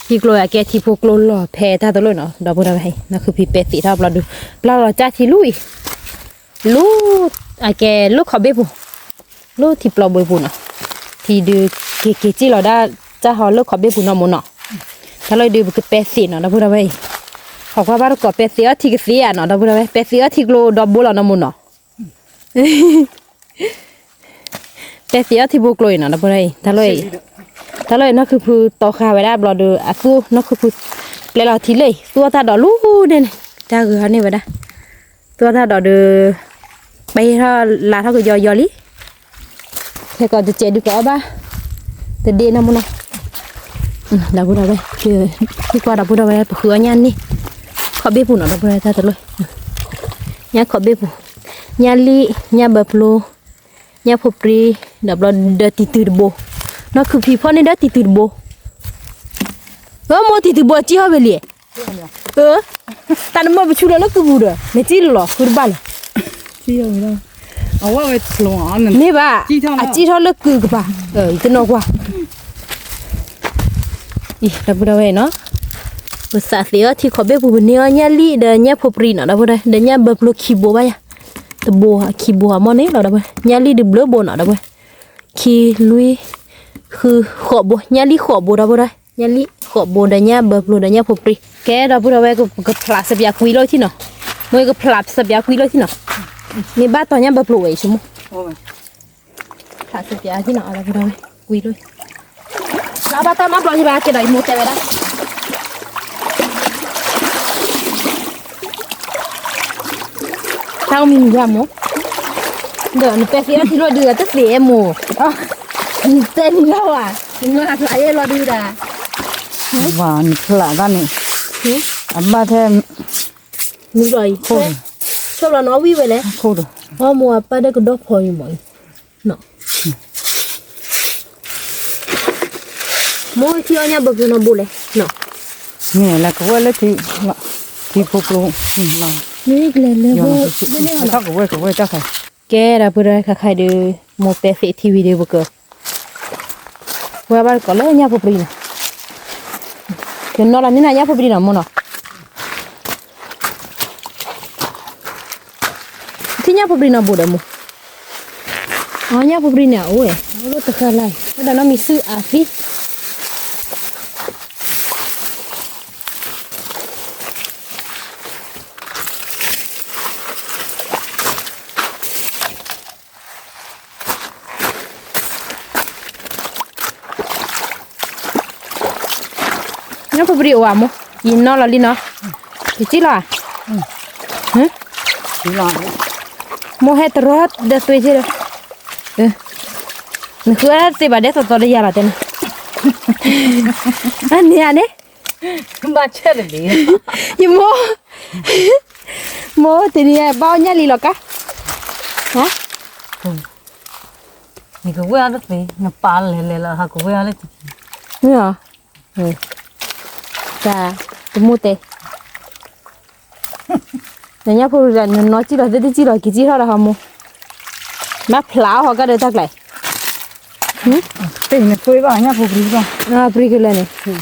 ကျိအကဲထံဖိကျိလီၤဖဲတၢ်တလိၣ်နီၤ ဒီပုၢ်ဒီဝဲၢ်အံၤ, နီၢ်ခုဖံပဲသ့ထီၣ်ဘျီဒုး, ပျၢ်လီၤကၢ်ထံလူအံၤ, လူ, အကဲလၢခီးဘ့ၣ်ပူၤ, လၢထံပျီဘ့ၣ်ပူၤနီၤ, ထံဒုး, က့ၤက့ၤစံၣ်လီၤဒၣ်, တၢ်ဟီလၢခီးဘ့ၣ်ပူၤနီၤမိၢ်နီၤ, တၢ်လီၢ်အံၤဒုး ပကပဲသ့နီၤ ဒီပုၢ်ဒီဝဲၢ်အံၤ, ဟီၣ်ကွၢ်ဘၣ်တကိးပဲသ့အီၣ်ထံကသ့ဧါနီၤ ဒီပုၢ်ဒီဝဲၢ် ပဲသ့အီၣ်ထံကျိဒီဘိလီၤနီၤမိၢ်နီၤ ပဲသ့အီၣ်ထံဖိကျိအံၤနီၤ ဒီပုၢ်ဒီဝဲၢ်အံၤ, တၢ်လီၢ်အံၤ, တၢ်လီၢ်အံၤ နီၢ်ခုဖုတီဃာ်ဝဲဒၣ်ဘျီဒီး အသူၣ် နီၢ်ခုဖု, ပျဲလီၤထံလၢအံၤ သူၣ်အီၣ်တၢ်ဒီးလူၤန့ၣ်န့ၣ်, တၢ်ဂ့ၤဟီန့ၢ်ဝဲဒၣ်, သူၣ်အီၣ်တၢ်ဒီးဒုး, ပဟ့ၣ်ထီၣ်လါထီၣ်ကယီယီလံ ခဲကိးတစဲးဒုးကအီၣ်ဘၣ်, တဒ့နီၤမိၢ်နီၤ, ဒီပုၢ်ဒီဝဲၢ်, ဟ့ၣ်ကွၢ်ဒီပုၢ်ဒီဝဲၢ် ပဃုအီၣ်ညၣ်န့ၣ်, ခီးဘ့ၣ်ပူၤနီၤ ဒီပုၢ်ဒီဝဲၢ် တၢ်တလိၣ်, ညၣ်ခီးဘ့ၣ်ပူၤ, ညၣ်လံၣ်, ညၣ်ဘၢဖျိ, ညၣ်ဖိပြံ, ဒီးဘျီဒီးတံၤတုၤတဘိ, နီၢ်ခုဖံဖီၣ်န့ၢ်ဒီးတံၤတုၤတဘိ, အမိၢ်တံၤတုၤတဘိ အစံၣ်ဟီၣ်ဝဲလံ, အ တၢ်နမၢပဆူလီၤလၢကုပူၤဒီး နစံၣ်လီၤလီၤ ဃုတဘၣ်လီၤ, မ့ၢ်ဘၣ်, အစံၣ်ထီၣ်လၢကုကပၤ, တနီၤကွၢ်, အံၤ ဒီပုၢ်ဒီဝဲၢ်နီၤ, ပသးသ့ၣ်အီထံခီၣ်ဘ့ၣ်ပူၤ ပန့ၢ်အီၤညၣ်လံၣ်ဒီးညၣ်ဖိပြံနီၤ ဒီပုၢ်ဒီဝဲၢ်, ဒီးညၣ်ဘၢပျိခံဘိဘၣ်ယၤ, တဘိခံဘိအမ့ၢ်န့ၣ်လီၤ ဒီပုၢ်ဝဲၢ်, ညၣ်လံၣ်ဒုးဘျၢဘိနီၤ ဒီပုၢ်ဝဲၢ်, ခံလွံၢ် ဃုဃိးဘိ, ညၣ်လံၣ်ဃိးဘိ ဒီပုၢ်ဝဲၢ်, ညၣ်လံၣ်ဃိးဘိဒီးညၣ်ဘၢပျိဒီးညၣ်ဖိပြံ, ကဲ ဒီပုၢ်ဒီဝဲၢ် ကဖျးစပျးကွံလိာ်ထံနီၤ, မ့ၢ်ကဖျးစပျးကွံလိာ်ထံနီၤ, မ့ၢ်ဘၣ်တီညၣ်ဘၢပျိဝဲအံၤဆိကမိၣ် ဖျးစပျးထံနီၤ ဒီပုၢ်ဒီဝဲၢ်, ကွံလိာ်, ဘၣ်ဘၣ်တၢ်မၤဘျီယဘၣ်ကဲဒီးယမိၢ်တဲဝဲဒၣ် တၢ်အိၣ်မံၤမံၤယါမိၢ်, ဒီးနပဲသ့ၣ်အီထံလိာ်ဒုး တသ့ၣ်အဲၣ်မိၢ်, နတဲနံၤလီၤဝဲ, နဖျးယဲလီၤဒုးဒၣ်, ဝၤနဖျးတၢ်န့ၣ်, အဘၣ်ထဲ, နဘျီအံၤ, ဆိလီၤနီၤဝံၣ်ဝဲလဲၣ်, အမိၢ်အပၢ်ဒၣ်ကဒီဖီအံၤမ့ၢ်အံၤ နီၤ, မိၢ်ထံအီၣ်ညၣ်ဘၢပျိနီၤဘိလဲၣ်, နီၤ, မ့ၢ်လၢကဝဲၢ်လၢထံ, ထံဖိပျိ, မ့ၢ်ကလဲၤလၢဘိ, ထီၣ်ကဝဲၢ်ကဝဲၢ်တၢ်ခါ, ကဲဒီပုၢ်ဒီဝဲၢ် ခါခါဒီး, မိၢ်ပဲသ့ၣ်ထံဝံၤဒီးပက ဝဲဘၣ်တကိးလၢညၣ်ဖိပြံနီၤ, ကနီၤလီၤန့ၢ်နၤညၣ်ဖိပြံနီၤမိၢ်နီၤ, ထံၣ်ညၣ်ဖိပြံနီၤဘိဒီးမိၢ်, အညၣ်ဖိပြံန့ၣ်အိၣ်ဝဲ, အိၣ်လၢတဃၢလါ, ဝဲဒၣ်နီၢ်မံၤစုအသံ ညၣ်ဖိပြံအိၣ်ဧါမိၢ်, ယနီၤလီၤလံနီၤ, ယကံၣ်လီၤဧါ, မိၢ်ဟဲတရီဒီးသွ့က့ဒီး, နဃုအသ့ဘၣ်ဒဲးသီသီဒီးယၤလီၤတဲန့ၣ်, အန့ၣ်ဧါန့ၣ်, ဘၣ်ဆဲးတလံ, ယမိၢ်, မိၢ်တနံၤဘၣ်အီၣ်ညၣ်လံလီၤကါ, နကဝဲၢ်အီၤတသ့, နပာ်လဲၤလဲၤလီၤ ဟးကဝဲၢ်အီၤလၢတက့ၢ်, မ့ၢ်ဧါ, တၢ်, တမိၢ်တဲ နညၣ်ဖိရူဒၣ် နနီၢ်ကံၣ်လီၤသ့ၣ်တကံၣ်လီၤ ကံၣ်ကံၣ်ထီၣ်ဒီးဟီမိၢ်, မ့ၢ်ဖျါအီၣ်ဟီကဒီးတၢ်ကျါ, တ့ၢ်နသွ့ဘၣ်ညၣ်ဖိပြံဘၣ်, ပြံကလဲၣ်န့ၣ်,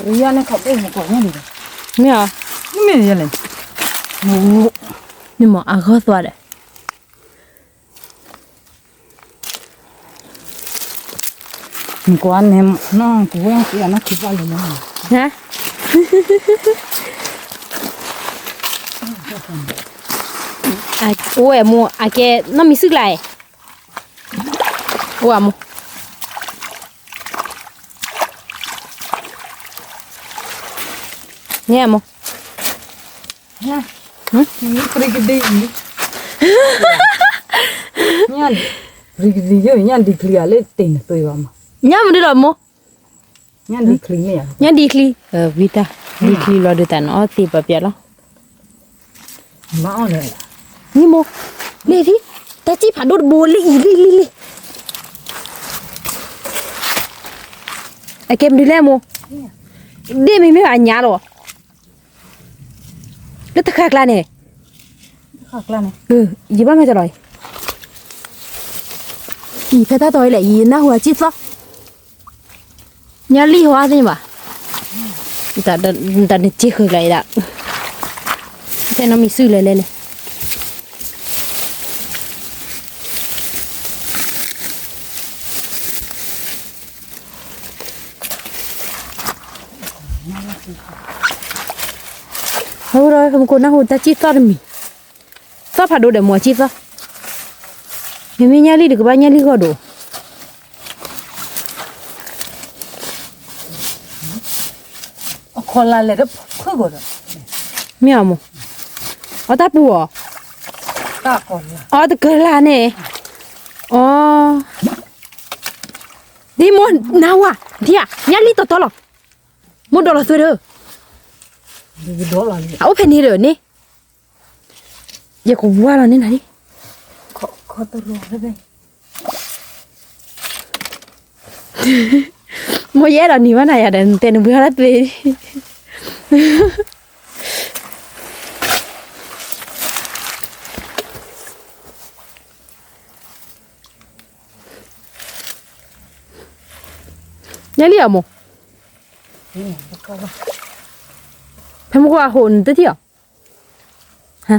ယၤန့ၣ်ခီၣ်ဘိမ့ၢ်ကွၢ်ညါန့ၣ်, မ့ၢ်ဧါ, မ့ၢ်ယလဲၣ်, မ့ၢ်မ့ၢ်အဂီၢ်သွါဒီး နကွၢ်န့ၣ် နီၢ်ကဝဲၢ်က့ၤအနီၢ်ခံဘၣ်လီၤနီၤ, အိၣ်ဝဲမိၢ် အကဲနီၢ်မံၤစုၣ်ကျါအံၤ, အိၣ်ဝဲမိၢ်, န့ၣ်မိၢ်, ညၣ်ဒံချံဧါလၢတ့ၢ်နသွ့ဘၣ်မး, ညၣ်မနုၤလီၤမိၢ်, ညၣ်ဒံချံ, ဝံတၢ်, ဒံချံလီၤဒုးတၢ်နအီၣ်သ့ပှၤပျဲလီၤ, မ့ၢ်မိၢ်, လ့ၢ်ထံ, တၢ်စံၣ်ဖးဒိၣ်တဘိလံအံၤလံလံလံ, အကဲမနုၤလဲၣ်မိၢ်, ဒ့ၣ်မ့မ့ၢ်အညါလီၤ လၢတဃၣ်ကျါန့ၣ်, ယဘၣ်မၤစၢၤလီၤ, အံၤဖဲတၢ်တီၤအံၤလဲၣ် ယနၢ်ဟူအစံၣ်သီၣ်, ညါလံၣ်ဟီသ့ၣ်ညါဘၣ်, တၢ်နစ့ဃုာ်ကျါအံၤဒၣ်, ဖဲနီၢ်မံၤစုလဲၤလဲၤလဲၤ ဟဲဝဲဒီး ပကနၢ်ဟူတၢ်စံၣ်သီၣ်တမံၤ, သီၣ်ဖးဒိၣ်ဒီးမိၢ်အစံၣ်သီၣ်, မ့မ့ၢ်ညၣ်လံၣ်တကဘၣ်ညၣ်လံၣ်ဂီၢ်ဒိၣ်, အခီၣ်လၢ်လဲၤတဖုၣ်ဂီၢ်ဒီး, မ့ၢ်အီၤမိၢ်, အီတၢ်ပူၤအီၤ, အီတကလၢ်န့ၣ်, အီ ဒ်မိၢ်နၤဝၤ, ဒ်ဧါ, ညၣ်လံၣ်တီတီလီၤ, မိၢ်ဒိးလီၤသွဲဒီး, အအိၣ်ဖဲန့ၣ်ဒီးန့ၣ်, ယကဝါလီၤန့ၣ်နၤန့ၣ်, မိၢ်ယအဲၣ်ဒိးနံၤဘၣ်နၤယၤဒီး နတဲနဘှံးဟီၣ်လၢသွဲ ဟဲဝဲဒီး ဟဲလံအမိၢ်, ဖဲမကွၢ်ဟိၣ်နတထံၣ်အီၤ, ဟါ,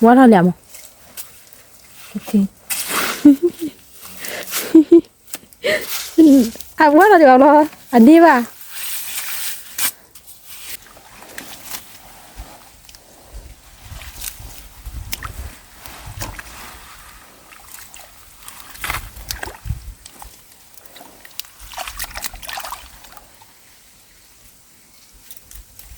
ဝါထီၣ်လံအမိၢ်, အဝါထီၣ်လံအီၤလီၤ, အဒ့ဘၣ် အိၣ်အမိၢ်, ဘၣ်ညါလံအမိၢ်, ယမိၢ်တဂၤ, ဆီလဲၣ်လဲၣ် အံၤမိၢ်အံၤမိၢ် ညါလံ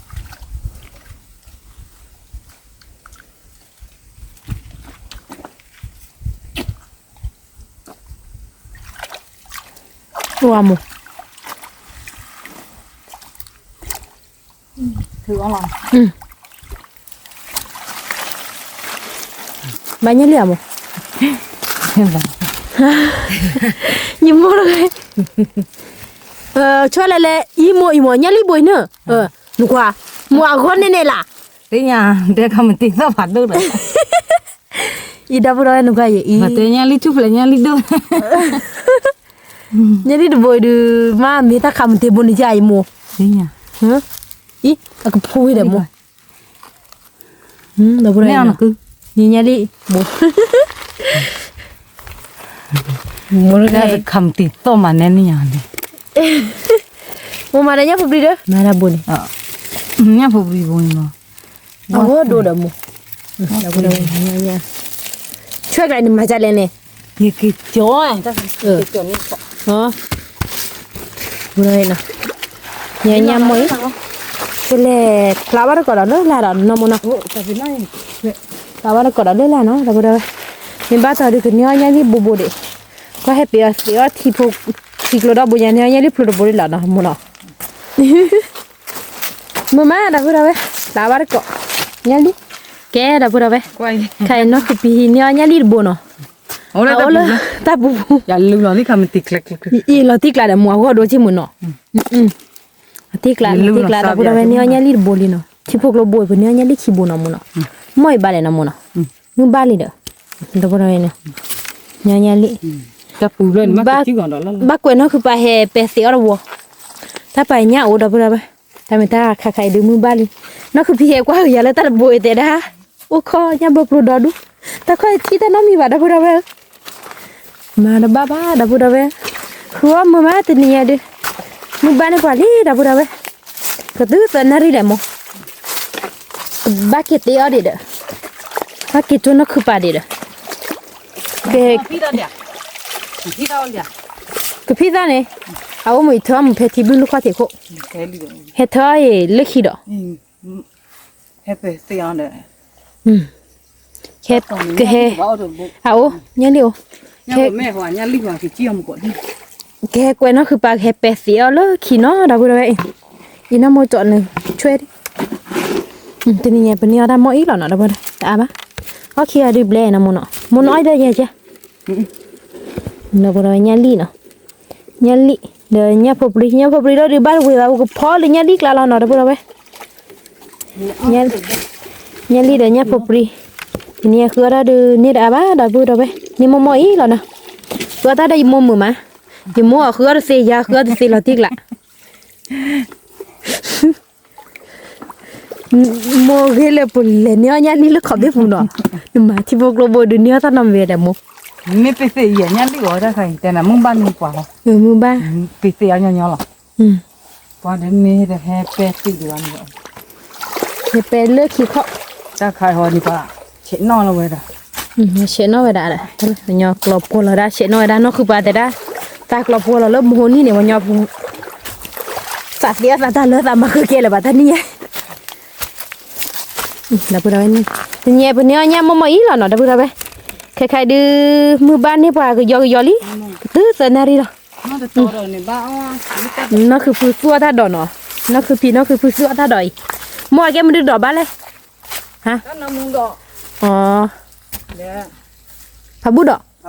ဘိအံၤန့ၣ်, နကွၢ်, မိၢ်အဂီၢ်န့ၣ်န့ၣ်လၢ သ့ၣ်ညါ, တဲခါမတံၤသီၣ်ဖးဒိၣ်ဒီး အံၤဒီပုၢ်ဒီဝဲၢ်နကွၢ်ယဲအံၤ, မ့ၢ်တဲညါလံထူၣ်ဖျဲးညါလံဒိၣ်, ညါလံတဘိအံၤဒုး မ့ၢ်မ့ၢ်တၢ်ခးမတံၤဘိန့ၣ်ယါအံၤမိၢ်, သ့ၣ်ညါ, အံၤ, အကဖိဝံၤဒီးမိၢ်, ဒီပုၢ်ဒီဝဲၢ်, ညါလံ, မိၢ်, မိၢ်တဂၤ, ခးမတံၤသီၣ်မးနဲန့ၣ်ညါန့ၣ်, မိၢ်မၤဒီးညၣ်ဖိပြံဒီး မၤတၢ်ဘိန့ၣ်, ညၣ်ဖိပြံဘိန့ၣ်လီၤ, အဝဲဒိၣ်ဒီးမိၢ်, ဆွဲကျါန့ၣ် မၤဒ်လဲၣ်န့ၣ်, ယက့ၤကၠီ, ညါညါမိၢ်အံၤ, ကလဲၤဖျါဘၣ်တကိးဒီးလၢလာ်ဒီးနီၢ်မိၢ်နီၤ, ဖျါဘၣ်တကိးဒီးလၢလာ်နီၤ ဒီပုၢ်ဒီဝဲၢ်, မ့ၢ်ဘၣ်တီၤဒုးကန့ၢ်အီၣ်ညၣ်လံဘိဘိဒံး, ကွၢ်ဟဲပ့ၤအီၤသ့အီၣ်ထံဖိ, ထံကျိဒီဘိညါ န့ၢ်အီၣ်ညၣ်လံဖျိတဘိဒံးလီၤနီၤမိၢ်နီၤ မုာ်မး ဒီပုၢ်ဒီဝဲၢ်, ဖျါဘၣ်တကိး, ညၣ်လံ, ကဲ ဒီပုၢ်ဒီဝဲၢ်, ခဲအံၤနီၢ်ခုပံၤန့ၢ်အီၣ်ညၣ်လံတဘိနီၤ, အအိၣ်လၢတၢ်ပူၤ, အံၤလီၤတံၢ်ကျါဒီးမိၢ်အဂီၢ်ဒိၣ်က့ၤမုာ်နီၤ, အတံၢ်ကျါ လီၤတံၢ်ကျါ ဒီပုၢ်ဒီဝဲၢ် န့ၢ်အီၣ်ညၣ်လံတဘိလံနီၤ, ထံဖိကျိဘိအံၤ ပန့ၢ်အီၣ်ညၣ်လံခံဘိနီၤမိၢ်နီၤ, မ့ၢ်အံၤဘၣ်လဲၣ်နီၤမိၢ်နီၤ, မုၢ်ဘၣ်လံဒီး, ဒီပုၢ်ဒီဝဲၢ်န့ၣ်, ညၣ်လံ, ဘၣ်ကွဲးနီၢ်ခုပၤဟဲပဲသ့အီၣ်တဝီ, တၢ်ပာ်ညၣ်အိၣ် ဒီပုၢ်ဒီဝဲၢ်, တၢ်မ့ၢ်တၢ်ခးခးအံၤဒုးမုၢ်ဘၣ်လံ, နီၢ်ခုပံၤဟဲကွၢ်ကယၤလၢတၢ်တဘိအံၤတဲဒၣ်, အိၣ်ခိးညၣ်ဘျီပျိဒီဒူၣ်, တၢ်ခီၣ်ထံၣ်တၢ်နီတမံၤဘၣ် ဒီပုၢ်ဒီဝဲၢ် မၤတဘၣ်ဘၣ် ဒီပုၢ်ဒီဝဲၢ်, ဃုအီၣ်မုာ်မးတနံၤညါဒုး, မုၢ်ဘၣ်န့ၢ်ပှၤလံ ဒီပုၢ်ဒီဝဲၢ်, ကသုသၢနၣ်ရံၣ်လဲၣ်မိၢ်, ကဘၣ်က့ၤသ့အီၣ်ဒံးဒီး, ဘၣ်က့ၤကၠိနီၢ်ခုပၤဒံးဒီး, ကဖံးသၣ်န့ၣ်, အအိၣ်မ့ၢ် ယထၢအီၣ်မုာ်ဖဲထံဘျုးလူၢ်ခီၣ်ထံးခိၣ်, ဟဲထၢအီၣ်အံၤလၢခံဒီး ဟဲပသ့အီၤဒီး, ကဟဲ, အအိၣ်, ညၣ်လံၢ်အိၣ်, ကဟဲကွဲးနီၢ်ခုပၤ ကဟဲပဲသ့အီၣ်လၢခံနီၤ ဒီပုၢ်ဒီဝဲၢ်အံၤ, အံၤနီၢ်မိၢ်ကၠီနုာ်ဆွဲဒံး, တနံၤညါပန့ၢ်အီၣ်တၢ်မ့ၢ်အံၤလီၤနီၤ ဒီပုၢ်ဒီဝဲၢ် တအါဘၣ်, အီၣ်ခံဂၤဒုးဘျဲနီၤမိၢ်နီၤ, မိၢ်နီၤအီၣ်ဒီးယဲကဲ, ဒီပုၢ်ဒီဝဲၢ် ညၣ်လံၢ်နီၤ, ညၣ်လံၢ်, ဒီးညၣ်ဖိပြံ, ညၣ်ဖိပြံဒီးဒုးဘၣ်တဝံၤဘၣ် ပကဖီလၢညၣ်လံၢ်ကျါလီၤနီၤ ဒီပုၢ်ဒီဝဲၢ် ညၣ်လံၢ်ဒီးညၣ်ဖိပြံ, တနံၤအံၤဃုအီၣ်တၢ်ဒုးန့ၢ်တအါဘၣ် ဒီပုၢ်ဒီဝဲၢ်, န့ၢ်မ့ၢ်မ့ၢ်အံၤလီၤနီၤ, ဃုအီၣ်တၢ်ဒီးယမိၢ်မုာ်မး, ယမိၢ်အဃုအီၣ်တသ့ ယၤဃုအီၣ်တသ့လီၤတံၢ်ကျါ မိၢ်ဂ့ၤလၢပလဲၤန့ၢ်အီၣ်ညၣ်လံၢ်လၢခီၣ်ဘ့ၣ်ပူၤနီၤ, နမၤထံဖိကျိဘိဒုးန့ၢ်အီၣ်တၢ်နီတမံၤဒီးမိၢ်, မ့ၢ်ပသ့အံၤညၣ်လံၢ်အီၣ်တၢ်ခါအံၤ တဲနၤမုၢ်ဘၣ်န့ၢ်ပှၤလီၤ, မုၢ်ဘၣ်, ပသ့အီၣ်ညီညီလီၤ ပှၤဒ်မ့ၢ်ဟဲပဲသ့ဒံးဘၣ်န့ၣ်, ဟဲပဲလၢခံခီၣ်, တၢ်ခါအံၤန့ၣ်ပှၤ, ဆဲးနီၣ်လီၤဝဲဒၣ်, ဆဲးနီၣ်ဝဲဒၣ်, ပှၤညီကျိာ်ပှီၢ်လီၤဒၣ် ဆဲးနီၣ်ဝဲဒၣ် နီၢ်ခုပၤတဲဒၣ်, သးကျိာ်ပှီၢ်လီၤလၢမဟိနံၣ်န့ၣ် ပှၤညီဖိ, သးသ့အသးတၢ်လၢသးမၤဃုာ်ကဲလၢၤဘၣ်တနံၤညါ ဒီပုၢ်ဒီဝဲၢ်, တနံၤအံၤပန့ၢ်အီၣ်ညၣ်မ့ၢ်မ့ၢ်အံၤလီၤနီၤ ဒီပုၢ်ဒီဝဲၢ်, ခဲခါဒုး, မုၢ်ဘၣ်န့ၢ်ပှၤကယီကယီလံ, ကသုသၢနၣ်ရံၣ်လီၤ, နီၢ်ခုဖုသူၣ်အီၣ်တၢ်ဒိးနီၤ, နီၢ်ခုဖံ နီၢ်ခုဖုသူၣ်အီၣ်တၢ်ဒိးအံၤ, မိၢ်အကဲမနုၤဒိးဘၣ်လဲၣ်, ဟါ, ဖး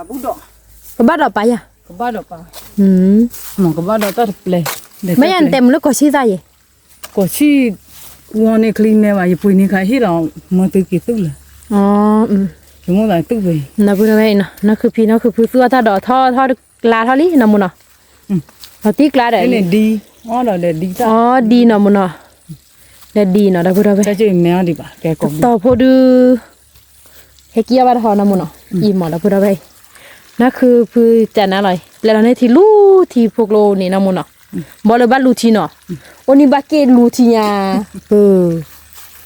ဘူၣ်ဒိး, ကဘၣ်ဒိးပာ်ယၤ, မ့ၢ်ယၤနတဲမုၢ်လၢကီၢ်ဆံၣ်သၣ်ယဲ, ကီၢ်ဆံၣ်, ဝီန့ၣ်ချံမဲဘၣ် ယပှ့ၤန့ၢ်ခါဟ့ၣ်လီၤ မၢသုက့ၤသုလၢာ်, ယမိၣ်သးသုဝဲ, နီၢ်ဖုဒီးဝဲအံၤနီၤ နီၢ်ခုဖံ နီၢ်ခုဖုသူအီၣ်တၢ်ဒီးထီထီတကျါထီလံ နီၢ်မိၢ်နီၤ, ဒီးတံၢ်ကျါဒီး, အီဒံနီၤမိၢ်နီၤ, ဒီးဒံနီၤ ဒီပုၢ်ဒီဝဲၢ်, တီၤဖိဒု ဟဲက့ၤအီၣ်ဘၣ်တဟီနီၢ်မိၢ်နီၤ, အံၤမ့ၢ်ဒီပုၢ်ဒီဝဲၢ်အံၤ, နီၢ်ခုဖုကနၤလီၤ, ပျဲလီၤန့ၢ်ထံလူထံဖိကျိန့ၣ်နီၢ်မိၢ်နီၤ, ဘီလၢဘၣ်လူထံနီၤ, အိၣ်န့ၢ်ဘၣ်က့ၢ်လူထံညါ, ဒီပုၢ်ဒီ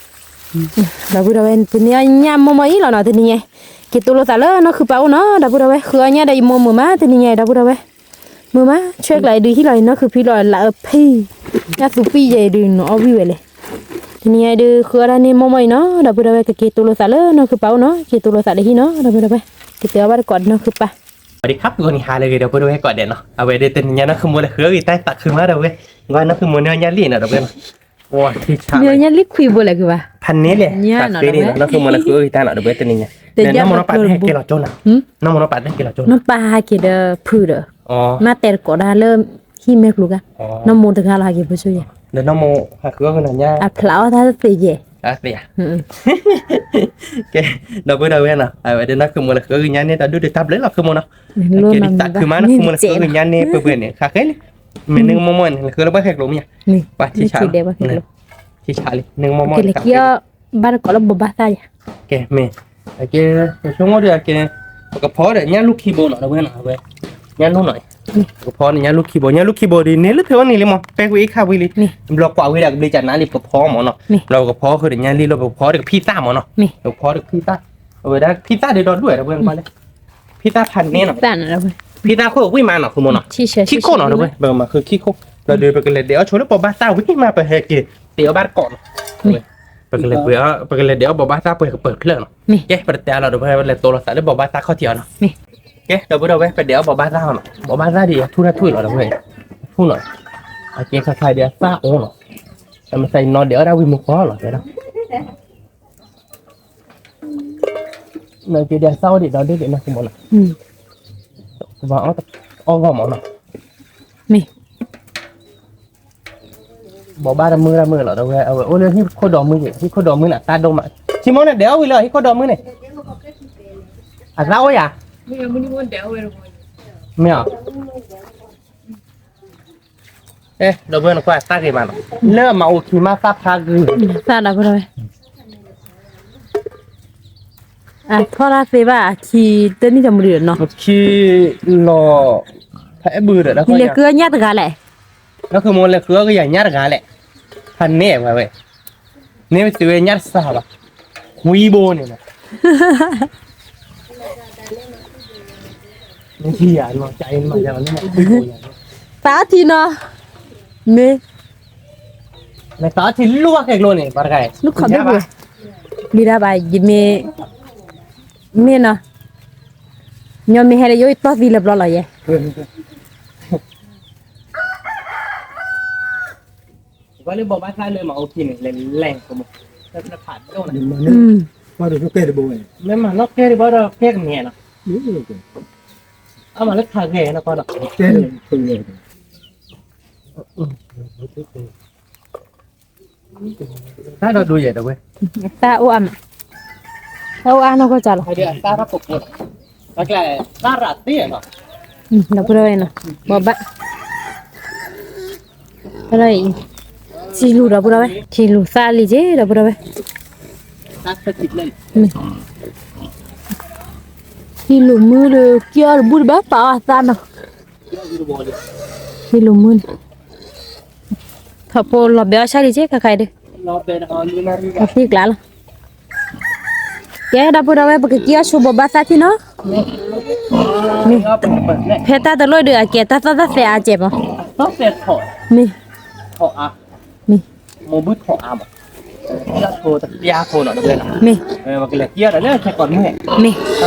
ဝဲၢ် တနံၤအံၤညါမိၢ်မိၢ်အံၤလီၤနီၤ တနံၤညါ, က့ၤတိၢ်လိာ်သးလၢနီၢ်ခုပၢ်အိၣ်နီၤ ဒီပုၢ်ဒီဝဲၢ် ဃုအီၣ်ညါဒီးယမိၢ်မုာ်မး တနံၤညါအံၤ ဒီပုၢ်ဒီဝဲၢ်, မုာ်မး ဆွဲကျါအံၤဒုးဟံၣ်လီၤအံၤ နီၢ်ခုဖံလီၤလၢအဖံ, ညၣ်သူပံၢ်ယဲအံၤဒုးနီၤ အီၣ်ဝံၣ်ဝဲလဲၣ်, တနံၤညါအံၤဒုးဃုအီၣ်ဒၣ်န့ၢ်မိၢ်မိၢ်အံၤနီၤ ဒီပုၢ်ဒီဝဲၢ် ကက့ၤတိၢ်လိာ်သးလၢနီၢ်ခုပၢ်အိၣ်နီၤ က့ၤတိၢ်လိာ်သးလၢဟံၣ်နီၤ ဒီပုၢ်ဒီဝဲၢ်, ကတဲအီၣ်ဘၣ်တကိးနီၢ်ခုပၢ် ဒီးခါပူၤန့ၣ်ဟါလၢအဂ့ၤ ဒီပုၢ်ဒီဝဲၢ်ကိးဂၤဒဲးနီၤ အဝဲဒၣ်တနံၤညါနီၢ်ခုမိၢ်လဲၤဃုအီၣ်ဂ့ၤတၢ်သးခုမး ဒီပုၢ်ဝဲၢ်, ကွၢ်နီၢ်ခုမိၢ်န့ၢ်အီၣ်ညၣ်လံနီၤ ဒီပုၢ်ဝဲၢ်နီၤ, ဝါထံဆါလီၤ, ညၣ်လံခွံဘိလဲၣ်ကဘၣ်, ဖးန့ၣ်လဲၣ်, နီၢ်ခုမိၢ်လဲၤဃုအီၣ်ဂ့ၤတၢ်နီၤ ဒီပုၢ်ဝဲၢ် တနံၤညါ, နီၢ်မိၢ်နီၢ်ပၢ်တဟဲက့ၤလီၤကၠိနီၤ, နီၢ်မိၢ်နီၢ်ပၢ်တဟဲက့ၤလီၤကၠိနီၤ, နီၢ်ပၢ်ဟဲက့ၤဒီးဖုဒီး, မ့ၢ်တဲတကိးဒၣ်လၢ ဟံၣ်မဲာ်ကျိၤကါ, နီၢ်မိၢ်တဂၤလီၤဟဲက့ၤဖိဆိယဲ, ဒီးနီၢ်မိၢ်ဟဲဃုအီၣ်ဂ့ၤနီၤညၣ်, အဖျးအီၣ်တၢ်သ့ယဲ, သ့ဧါ ကဲ, ဒီပုၢ်ဒီဝဲၢ်နီၤ အဝဲဒၣ်နီၢ်ခုမိၢ်လဲၤဃုအီၣ်ဂ့ၤညၣ်န့ၣ် တၢ်ဒုၣ်တၢ်ဘျၢလီၤ ခုမိၢ်နီၤ, ကဲဒ်သးခုမးနီၤ ခုမိၢ်လဲၤဃုအီၣ်ဂ့ၤညၣ်န့ၣ် ပှဲၤပှဲၤန့ၣ် ခါဃဲလံ, မ့ၢ်န့ၣ်မိၢ်မိၢ်န့ၣ် လဲၤဃုလၢပှၢ်ဃဲကျိၤမ့ၢ်ဧါ, ပှၤထံဆါလီၤ, ထံဆါလံ န့ၣ်မိၢ်မိၢ်န့ၣ် ဘၣ်တကိးလၢဘိးဘၣ်သၣ်ယါ, ကဲမ့ၢ်, ကဲ, ဆိကမိၣ်ဒီးကဲ, ပကဖီဒီးညၣ်လူၢ်ခံဘိနီၤ ဒီပုၢ်ဝဲၢ်နီၤ အဝဲ, ညၣ်လူၢ်နီၤ, ပကဖီန့ၣ် ညၣ်လူၢ်ခံဘိ ညၣ်လူၢ်ခံဘိဒီး န့ၢ်လၢဖဲအီၣ်န့ၣ်လံမး ပဲကွံာ်အ့ၣ်ခါဝံၤလံ, ဘျီကွၢ်ဝံၤဒီးကဘျံးကနါလံ ပကဖီမးနီၤ, ဘျီပကဖီဃုာ်ဒီးညၣ်လံ လၢပကဖီဒီးကဖံးသၣ်မးနီၤ, ပကဖီဒီးကဖံးသၣ်, အဝဲဒၣ်ဖံးသၣ်ဒီးဒီဒူၣ်ဝဲ ဒီပုၢ်ဝဲၢ်နီၤ, ဖံးသၣ်ဖးန့ၣ်နီၤ, ဖံးသၣ်ခိၣ်ဝံၣ်မးနီၤ ခုမိၢ်နီၤ, ခံခိၣ်နီၤ ဒီပုၢ်ဝဲၢ် ပကမၤဃုာ်ခံခိၣ်, ဒီးပကလဲၤဒဲးအီၣ်ဆိလၢဘိးဘၣ်သၣ်ဝံၣ်မး ပဟဲက့ၤတ့အီၣ်ဘၣ်တကိးနီၤ, ပကလဲၤ, ပကလဲၤဒဲးအီၣ်ဘိးဘၣ်သၣ်ပှဲၤကပၢၤဖျၢၣ်နီၤ, ကဲ ပတတဲအါလီၤ ဒီပုၢ်ဝဲၢ် လဲၤတိၢ်လိာ်သးလၢဘိးဘၣ်သၣ်ခီၣ်ထံးအီၤနီၤ ကဲ ဒီပုၢ်ဒီဝဲၢ် ပဒဲးအီၣ်ဘိးဘၣ်သၣ်အီၤနီၤ, ဘိးဘၣ်သၣ်ဒ်အထူၣ်တၢ်ထူၣ်အံၤလီၤ ဒီပုၢ်ဝဲၢ်, အထူၣ်နီၤ, အကဲခါခါဒ်အသၣ်အိၣ်နီၤ, အမ့ၢ်သးအံၤနီၤဒဲးအီၣ်ဒၣ်ဝံၤမူကီၢ်လီၤ တဲဒၣ်, နကဲဒ်အသၣ်အိၣ်ဒံးဒီးဒ်န့ၣ်နီၤ ကမီၤနီၤ, ကဘၣ်အီၣ်ဂီၢ်မးနီၤ, မ့ၢ် ဘိးဘၣ်တမုာ်တမုာ်လီၤ ဒီပုၢ်ဝဲၢ် အဝဲအိၣ်လၢဟံၣ်ခိၣ်ဒီးမုၢ်က့ၤ ဟံၣ်ခိၣ်ဒီးမုၢ်န့ၣ် အသၣ်ဒိၣ်မး, ထံမိၢ်န့ၣ် ဒဲးအီၣ်ဝံၤလၢဟံၣ်ခိၣ်ဒီးမုၢ်န့ၣ်, အသၣ်အိၣ်ယၤ, မ့ၢ်အီၤ, ဒီပုၢ်ဝဲၢ်နကွၢ်သၣ်ဂ့ၤမးနီၤ, လၢအမၤအိၣ်ခံမးသၣ်ဖးဂ့ၤ, သၣ်ဒီပုၢ်ဝဲၢ် အထီၣ်တၢ်သ့ဘၣ် အခံတနံၣ်တမုာ်ဒီးနီၤ, ခံလီၤ, ဖဲအဲၣ်ဘုဒီး လဲၤဃုအီၣ်ညၣ်တဂၤလဲၣ်, ဒီးခုမိၢ်လဲၤဃုအီၣ်ကယၤညၣ်တဂၤလဲၣ်, ဖးန့ၣ်ဝဲဝဲ, န့ၣ်ဝဲသုဝဲညၣ်တစှၤဘၣ်, ဝံဘိန့ၣ်လီၤ သးအီထံနီၤ, မ့ၢ်, သးအီထံလူၢ်ဘၣ်ခဲကျိန့ၣ် ပှၤတဂၤ, လူၢ်ခီၣ်ဘ့ၣ်ဘိ, မ့ၢ်ဒၣ်ဘၣ် ယမ့ၢ်, မ့ၢ်နီၤ, ညီမ့ၢ်ဟဲလၢယအိၣ်တီၢ်သံလၢဘျီလီၤယဲ ဘၣ်လၢဘိးဘၣ်သၣ်လၢမၤအိၣ်ခံန့ၣ် လဲၤလဲၤကမိၣ်, မ့ၢ်မၤနီၢ်ကဲတဘိဝဲ, မ့ၢ်မၤနီၢ်ကဲတဘိဒီးကဲကမဲာ်နီၤ, အမၤလၢခါဂဲၤနီၤကီဒီး, တၢ်ဒီဒိယဲၢ်တဝဲ, တၢ်အိၣ်အါမး, တၢ်အိၣ်အါနီၢ်ကီၢ်ကၢ်လီၤ, ဒီပုၢ်ဒီဝဲၢ်နီၤ, ဘိးဘၣ် ထံလူၤဒီပုၢ်ဒီဝဲၢ် ထံလူၤသၣ်လံက့ၤ ဒီပုၢ်ဒီဝဲၢ်, ထံလူၤမုၢ်ဒီး ကၠီတဘူၣ်တဘၣ်ပာ်အီၤသၣ်နီၤ, ထံလူၤမုၢ်န့ၣ်, ထီၣ်ဖိလီၤဘဲအီၣ်ဆၣ်လံက့ၤ ခါခါအံၤဒီး, အသံကျါလီၤ ကဲ ဒီပုၢ်ဒီဝဲၢ် ပကက့ၤအီၣ်ဆိဘိးဘၣ်သၣ်ထံနီၤ, မ့ၢ်, ဖဲတၢ်တလိၣ်ဒုးအကဲတၢ်သီၣ်တၢ်သဲအါကဲးမး, မ့ၢ်, မ့ၢ်, မ့ၢ်, မ့ၢ်,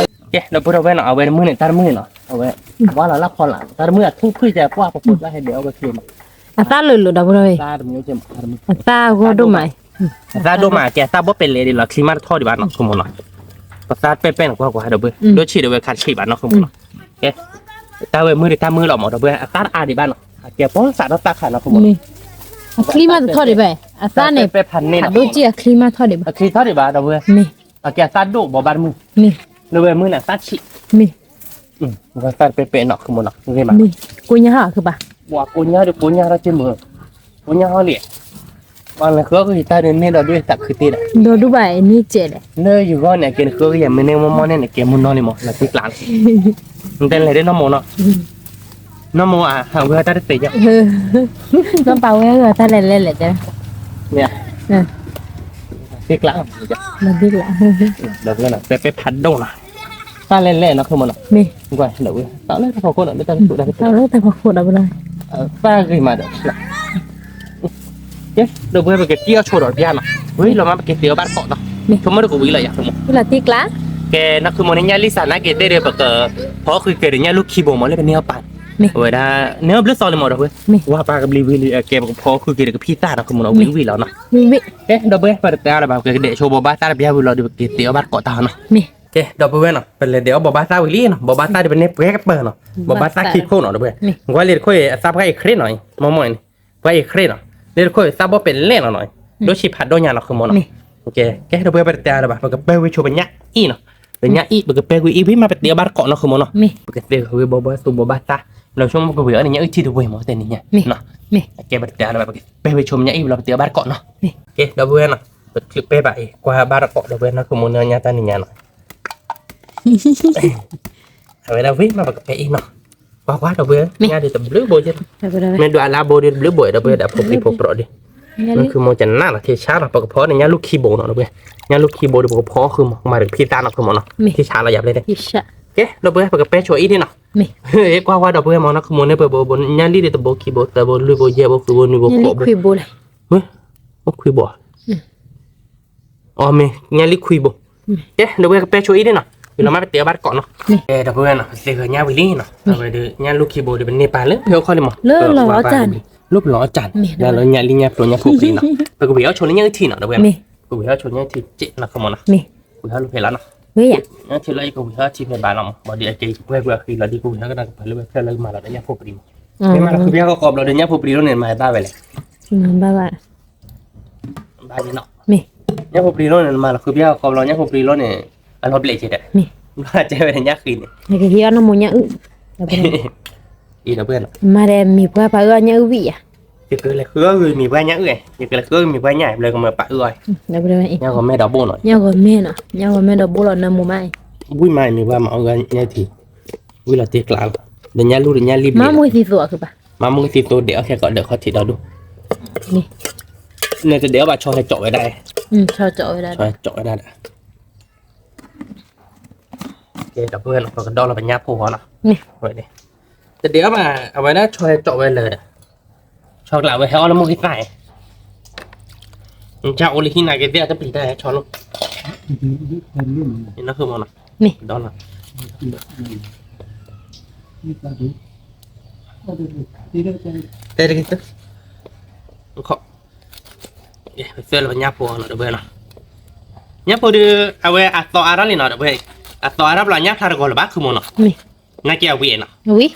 ကဲ ဒီပုၢ်ဒီဝဲၢ်နီၤ အဝဲတမုၢ်န့ၣ် တၢ်တမုၢ်နီၤ အဝဲ, ဝါလီၤလၢဖီလာ် တၢ်တမုၢ်အထူၣ်ဖုၣ်ကဲ ကွၢ်ပဖိးလၢဟဲဒဲးအီၣ်ဝဲချ့မး, အသၣ်လၢာ်လၢာ် ဒီပုၢ်ဒီဝဲၢ်, အသၣ်ဂီၢ်ဒိၣ်မး အသၣ်ဒိၣ်မး ကဲအသၣ်ဘီပဲလဲၣ်ဒ်လီၤ ချံမးတထီၣ်ဒံးဘၣ်နီၤ ဆိကမိၣ်နီၤ, ပသၣ်ပဲၣ်ပဲၣ်န့ၣ် ကွၢ်ကွၢ် ဒီပုၢ်, ဒိၣ်ဆံးဒီးဝဲခးဆံးဘၣ်နီၤ ဆိကမိၣ်နီၤ, ကဲ, တၢ်ဝဲမုၢ်ဒံးတၢ်မုၢ်လီၤမး ဒီပုၢ်ဝဲၢ် အသၣ်တအါဒံးဘၣ်နီၤ အကဲပီစးထီၣ်သၣ်ခါနီၤ ဆိကမိၣ်နီၤ, အချံမးတထီၣ်ဒံးဘၣ်, အသၣ်န့ၣ်, ဖးဒိၣ်ကံၢ်အချံမးထီၣ်ဒံးဘၣ်, အချံထီၣ်ဒံးဘၣ်ဒီပုၢ်ဝဲၢ်, မ့ၢ်, အကဲအသၣ်ဒိၣ်ဘိးဘၣ်တမုၢ်, မ့ၢ်, လၢဝဲမုၢ်န့ၣ်အသၣ်ဆံး, မ့ၢ်, သၣ်တပဲပဲနီၤ ခုမိၢ်နီၤ, ဂ့ၤမး, ကိညါဟီၣ်ခုဘၣ်, ပှၤကိညါဒီးကိညါထီၣ်က့ၤမုၢ်, ကိညါဟီၣ်လံ, ပှၤလဲၤဃုအီၣ်ဃုယတၢ်ဒုးန့ၢ်ဒီးဒုးသးခုတ့ၢ်ဒီး, ဒီးဒုးဘၣ်အံၤန့ၣ်ကဲးလဲၣ်, လၢယဂီၢ်န့ၣ် အကဲနဃုအီၣ်ဃုယၤမ့ၢ်န့ၢ်မီၢ်မီၢ်န့ၣ် နကဲမုၢ်နီၢ်လံမး လီၤတံၢ်ကျါလီၤ, နတဲလဲၤဒ်နီၢ်မိၢ်နီၤ နီၢ်မိၢ်ဧါ, ဟးဝဲတၢ်တသ့ၣ်ညါ, နီၢ်ပာ်ဝဲတၢ်လဲၤလဲၤလဲၤတဲ, မ့ၢ်, သ့ၣ်ကျါ, ဒီးဝဲနီၤ ပဲပဲဖးဒိၣ်နီၤ, တၢ်လဲၤလဲၤနီၤ ခုမိၢ်နီၤ, မ့ၢ်, ကွၢ်လၢဝဲ, တၢ်လၢတၢ်ဖီခိၣ်နီၤ လၢတၢ်ဖီခိၣ်, တၢ်ဖီခိၣ်ဒီးဝဲနီၤ, တၢ်ဂ့ၤမးဒီး ကဲ, ဒီပုၢ်ဝဲၢ် ပကက့ၤအီၣ်ဆိဒီးပျၢ်နီၤ, ဝံၤလီၤမး ပက့ၤသ့အီၣ်ဘၣ်တကိးနီၤ, ဆိကမိၣ်တကဝံၤလီၤယၤ ခုမိၢ်, ကဲ, နီၢ်ခုမိၢ်န့ၣ် ညၣ်လံစးနာ်က့ၤသ့ၣ်ဒီး ပကဖီဃုာ်က့ၤဒီးညၣ်လူၢ်ခံဘိမး လၢပန့ၢ်အီၣ်ပၢ်, အဝဲဒၣ်, န့ၢ်အီၣ်ဘျုးသီလံမး ဒီပုၢ်ဝဲၢ်, ဝါပၢ်ကဘျံးဝံၤလံ အကဲ ပကဖီဃုာ်က့ၤဒီးကဖံသၣ်နီၤ ခုမိၢ်နီၤ, ဝံၤဝံၤလီၤနီၤ, ကဲ, ဒီပုၢ်ဝဲၢ် ပတတဲအါလၢၤဘၣ် ပကဒဲးဆိဘိးဘၣ်သၣ်တပျၢ်ဝံၤလီၤဒီး ပက့ၤသ့အီၣ်ဘၣ်တကိးတၢ်နီၤ, ကဲ, ဒီပုၢ်ဝဲၢ်နီၤ ပလဲၤဒဲးအီၣ်ဘိးဘၣ်သၣ်ဝံၤလံနီၤ, ဘိးဘၣ်သၣ်ဒီး ပန့ၢ်ပှဲၤကပၢၤနီၤ, ဘိးဘၣ်သၣ်ခံခိၣ်နီၤ ဒီပုၢ်ဝဲၢ်, ကွၢ်လံတခိၣ်အံၤ အသၣ်ပှၢ်အံၤခရ့ၣ်နီၤ, မ့ၢ်မ့ၢ်န့ၣ်, ပှၢ်အံၤခရ့ၣ်နီၤ, လၢတခိၣ်အံၤသၣ်ဘီၣ်ပဲာ်လဲၣ်နီၤနီၤ, ဒိၣ်ဆံးဖးဒိၣ်ညါနီၤ ခုမိၢ်နီၤ, ကဲ, ကဲ ဒီပုၢ်ဝဲၢ် ပတတဲအါလၢၤဘၣ် ပကပဲဝံၤဆိပညၣ်အံၣ်နီၤ, ပညၣ်အံၣ် ပကပဲဝံၤအံၣ်ဝံၤမး ပသ့အီၣ်ဘၣ်တကိးနီၤ ခုမိၢ်နီၤ, ပကသ့ဝံၤဘိးဘၣ်သူဘိးဘၣ်သၣ်, လၢဆိကမိၣ်ပကဝံၤအီၣ်န့ၣ် ညၣ်အုၣ်ထံတဝ့ၤမး တဲန့ၣ်ညါ, ကဲဘၣ်တတဲအါလၢၤဘၣ် ပကပဲဝံၤဆိပညၣ်အံၣ်ဝံၤလီၤ ပသ့အီၣ်ဘၣ်တကိးနီၤ, ကဲ ဒီပုၢ်ဝဲၢ်နီၤ, ပချုးပဲဘၣ်အံၤ ကွၢ်ဘၣ်တကိး ဒီပုၢ်ဝဲၢ် နီၢ်ခုမိၢ်န့ၣ်ညါတၢ်န့ၣ်ညါနီၤ အဝဲဒၣ်ဝံၤမး ပကပဲအံၣ်နီၤ, ကွၢ်ကွၢ် ဒီပုၢ်ဝဲၢ် ညၣ်ဒုးတဘျုးဘိယဲၢ်, မ့ၢ်ဒွးလၢအဘိဒုးတဘျုးဘိ ဒီပုၢ်ဝဲၢ် ဒီးဖိပျံၤဖိပြီးဒုး, နီၢ်ခုမိၢ်ကနၣ်လီၤ ထံဆါလီၤ ပကဖီန့ၣ် ညၣ်လူၢ်ခံဘိနီၤ ဒီပုၢ်ဝဲၢ်, ညၣ်လူၢ်ခံဘိဒီး ပကဖီဃုာ်မး ကမၤတကဖံသၣ်နီၢ်ခုမိၢ်နီၤ, ထံဆါလီၤယၤဘျဲၣ်, ကဲ ဒီပုၢ်ဝဲၢ် ပကပဲဆိအံၣ်ဒံးနီၤ, ကွၢ်ကွၢ် ဒီပုၢ်ဝဲၢ်မး နီၢ်ခုမိၢ်န့ၣ် ပဘိ ညၣ်လံၢ်ဒုးတဘိခံဘိသၢဘိလွံၢ်ဘိယဲၢ်ဘိဃုဘိနွံဘိ ခွံဘိ, ခွံဘိ, အမ့ၢ် ညၣ်လံၢ်ခွံဘိ, ကဲ ဒီပုၢ်ဝဲၢ် ကပဲဆိအံၣ်ဒံးနီၤ, ဝံၤလီၤမး ပသ့အီၣ်ဘၣ်တကိးနီၤ, ကဲ ဒီပုၢ်ဝဲၢ်နီၤ ပသ့ဂဲၤညၣ်ဝံၤလံနီၤ, အဝဲဒုး ညၣ်လူၢ်ခံဘိဒုး ပန့ၢ်ပၢ်လၢဖဲအီၣ်ခီလံမး, လၢလီၤအီၣ်ကၢ်န့ၣ်, လၢပလီၤအီၣ်ကၢ်န့ၣ်, လၢညၣ်လံၢ်ညၣ်ဖျိညၣ်ဖိပျံၤနီၤ, ပကဝံၤအီၣ်ဆိလၢညၣ်အုၣ်ထံနီၤ ဒီပုၢ်ဝဲၢ်, ပကဝံၤအီၣ်ဆိညၣ်အုၣ်ထံ နီၢ်ခုမိၢ်နီၤ, ဝံၤအီၣ်လၢဖဲလီၤနီၤ, ညၣ်ထံလီၤ ယကဝံၤအီၣ်ထံဖဲဘၣ်လီၤမး, ဘၣ်ဒီးအကဲ ယကပှဲၤကွံာ်အဃံလီၤ ဒ်ကဝံၤဟီၣ်ကနၣ်ကပၤလၢဝဲဖျၢၣ်လၢကမၤလီၤဒီးညၣ်ဖိပျံၤမး, မ့ၢ်မးလီၤဃုာ်ပယါဃီဃီဘျီဒီး ညၣ်ဖိပျံၤလီၤန့ၣ် မၤတၢ်ဝဲလဲၣ်, ဘၣ်ဘၣ် ဘၣ်လံနီၤ, ညၣ်ဖိပျံၤလီၤန့ၣ် မၤလီၤဃုာ်ပယါဃီဃီဘျီ ညၣ်ဖိပျံၤလီၤန့ၣ်, အလီၤဘျဲၣ်ကဲဒီး, ဘၣ်တဲဝဲဒၣ်ညၣ်ဃံန့ၣ်, နကဟံးအီၣ်နီၢ်မိၢ်ညၣ်အုၣ်, အံၤဒီပုၢ်ဝဲၢ်နီၤ, မၤဒီးမ့ၢ်ပှၤပာ်အုၣ်အီၣ်ညၣ်အုၣ်ဝံၣ်ဧါ, ယကလဲၤဃုအီၣ်ဂ့ၤမ့ၢ်ပှၤညၣ်အုၣ်ဧါ, ယကလဲၤဃုအီၣ်ဂ့ၤမ့ၢ်ပှၤညၣ် ဘျီကမၤပာ်အုၣ်အီၣ်, ညၣ်ဂီၤမဲဒီးဘိနီၤ, ညၣ်ဂီၤမဲနီၤ, ညၣ်ဂီၤမဲဒီးဘိလီၤ နၢမူမး, ဝံၣ်မးမ့ၢ်ပှၤမၤအုၣ်အီၣ်ညၣ်ထံ, ဝံၣ်လီၤတ့ကျးလီၤ, ဒီးညၣ်လူၢ်ဒီးညၣ်လံၢ်ဘျဲၣ်, မၤမူသံသိးအီၤကဘၣ်, မၤမူသံသိးဒဲးအီၣ်ခဲကိးဒဲးခီၣ်ထံးဒီဒူၣ်, နတဒဲးအီၣ်ဘၣ်ဆီဟဲကၠီးဝဲဒၣ်, ဆီဟဲကၠီးဝဲဒၣ်ဒီး ကဲ ဒီပုၢ်ဝဲၢ်နီၤ ပကဒီလီၤပညၣ်ဖိဃီနီၤ, တဒဲးအီၣ်ဘၣ် အဝဲဒၣ်ဆီဟဲကၠီးဝဲလၢာ်ဒီး, ဆီကျးဝဲဟဲအီၣ်လၢမိၢ်ဂံၢ်သၣ်, နကအိၣ်လၢဟံၣ်နာ်က့ၤသ့ၣ်အတပျံၤတၢ်ဟဲဆီလိၤ, နီၢ်ခုမိၢ်နီၤ, ဒီလီၤ, တဲတဂ့ၤ, ပသွဲလီၤပညၣ်ဖိနီၤ ဒီပုၢ်ဝဲၢ်နီၤ, ညၣ်ဖိဒီး အဝဲအသီအါထီၣ်လံနီၤ ဒီပုၢ်ဝဲၢ်, အသီအါထီၣ်ဘျီညၣ်ဖျါတဂီၤလၢၤဘၣ် ခုမိၢ်နီၤ, နာ်က့ၤအဝံၤနီၤ,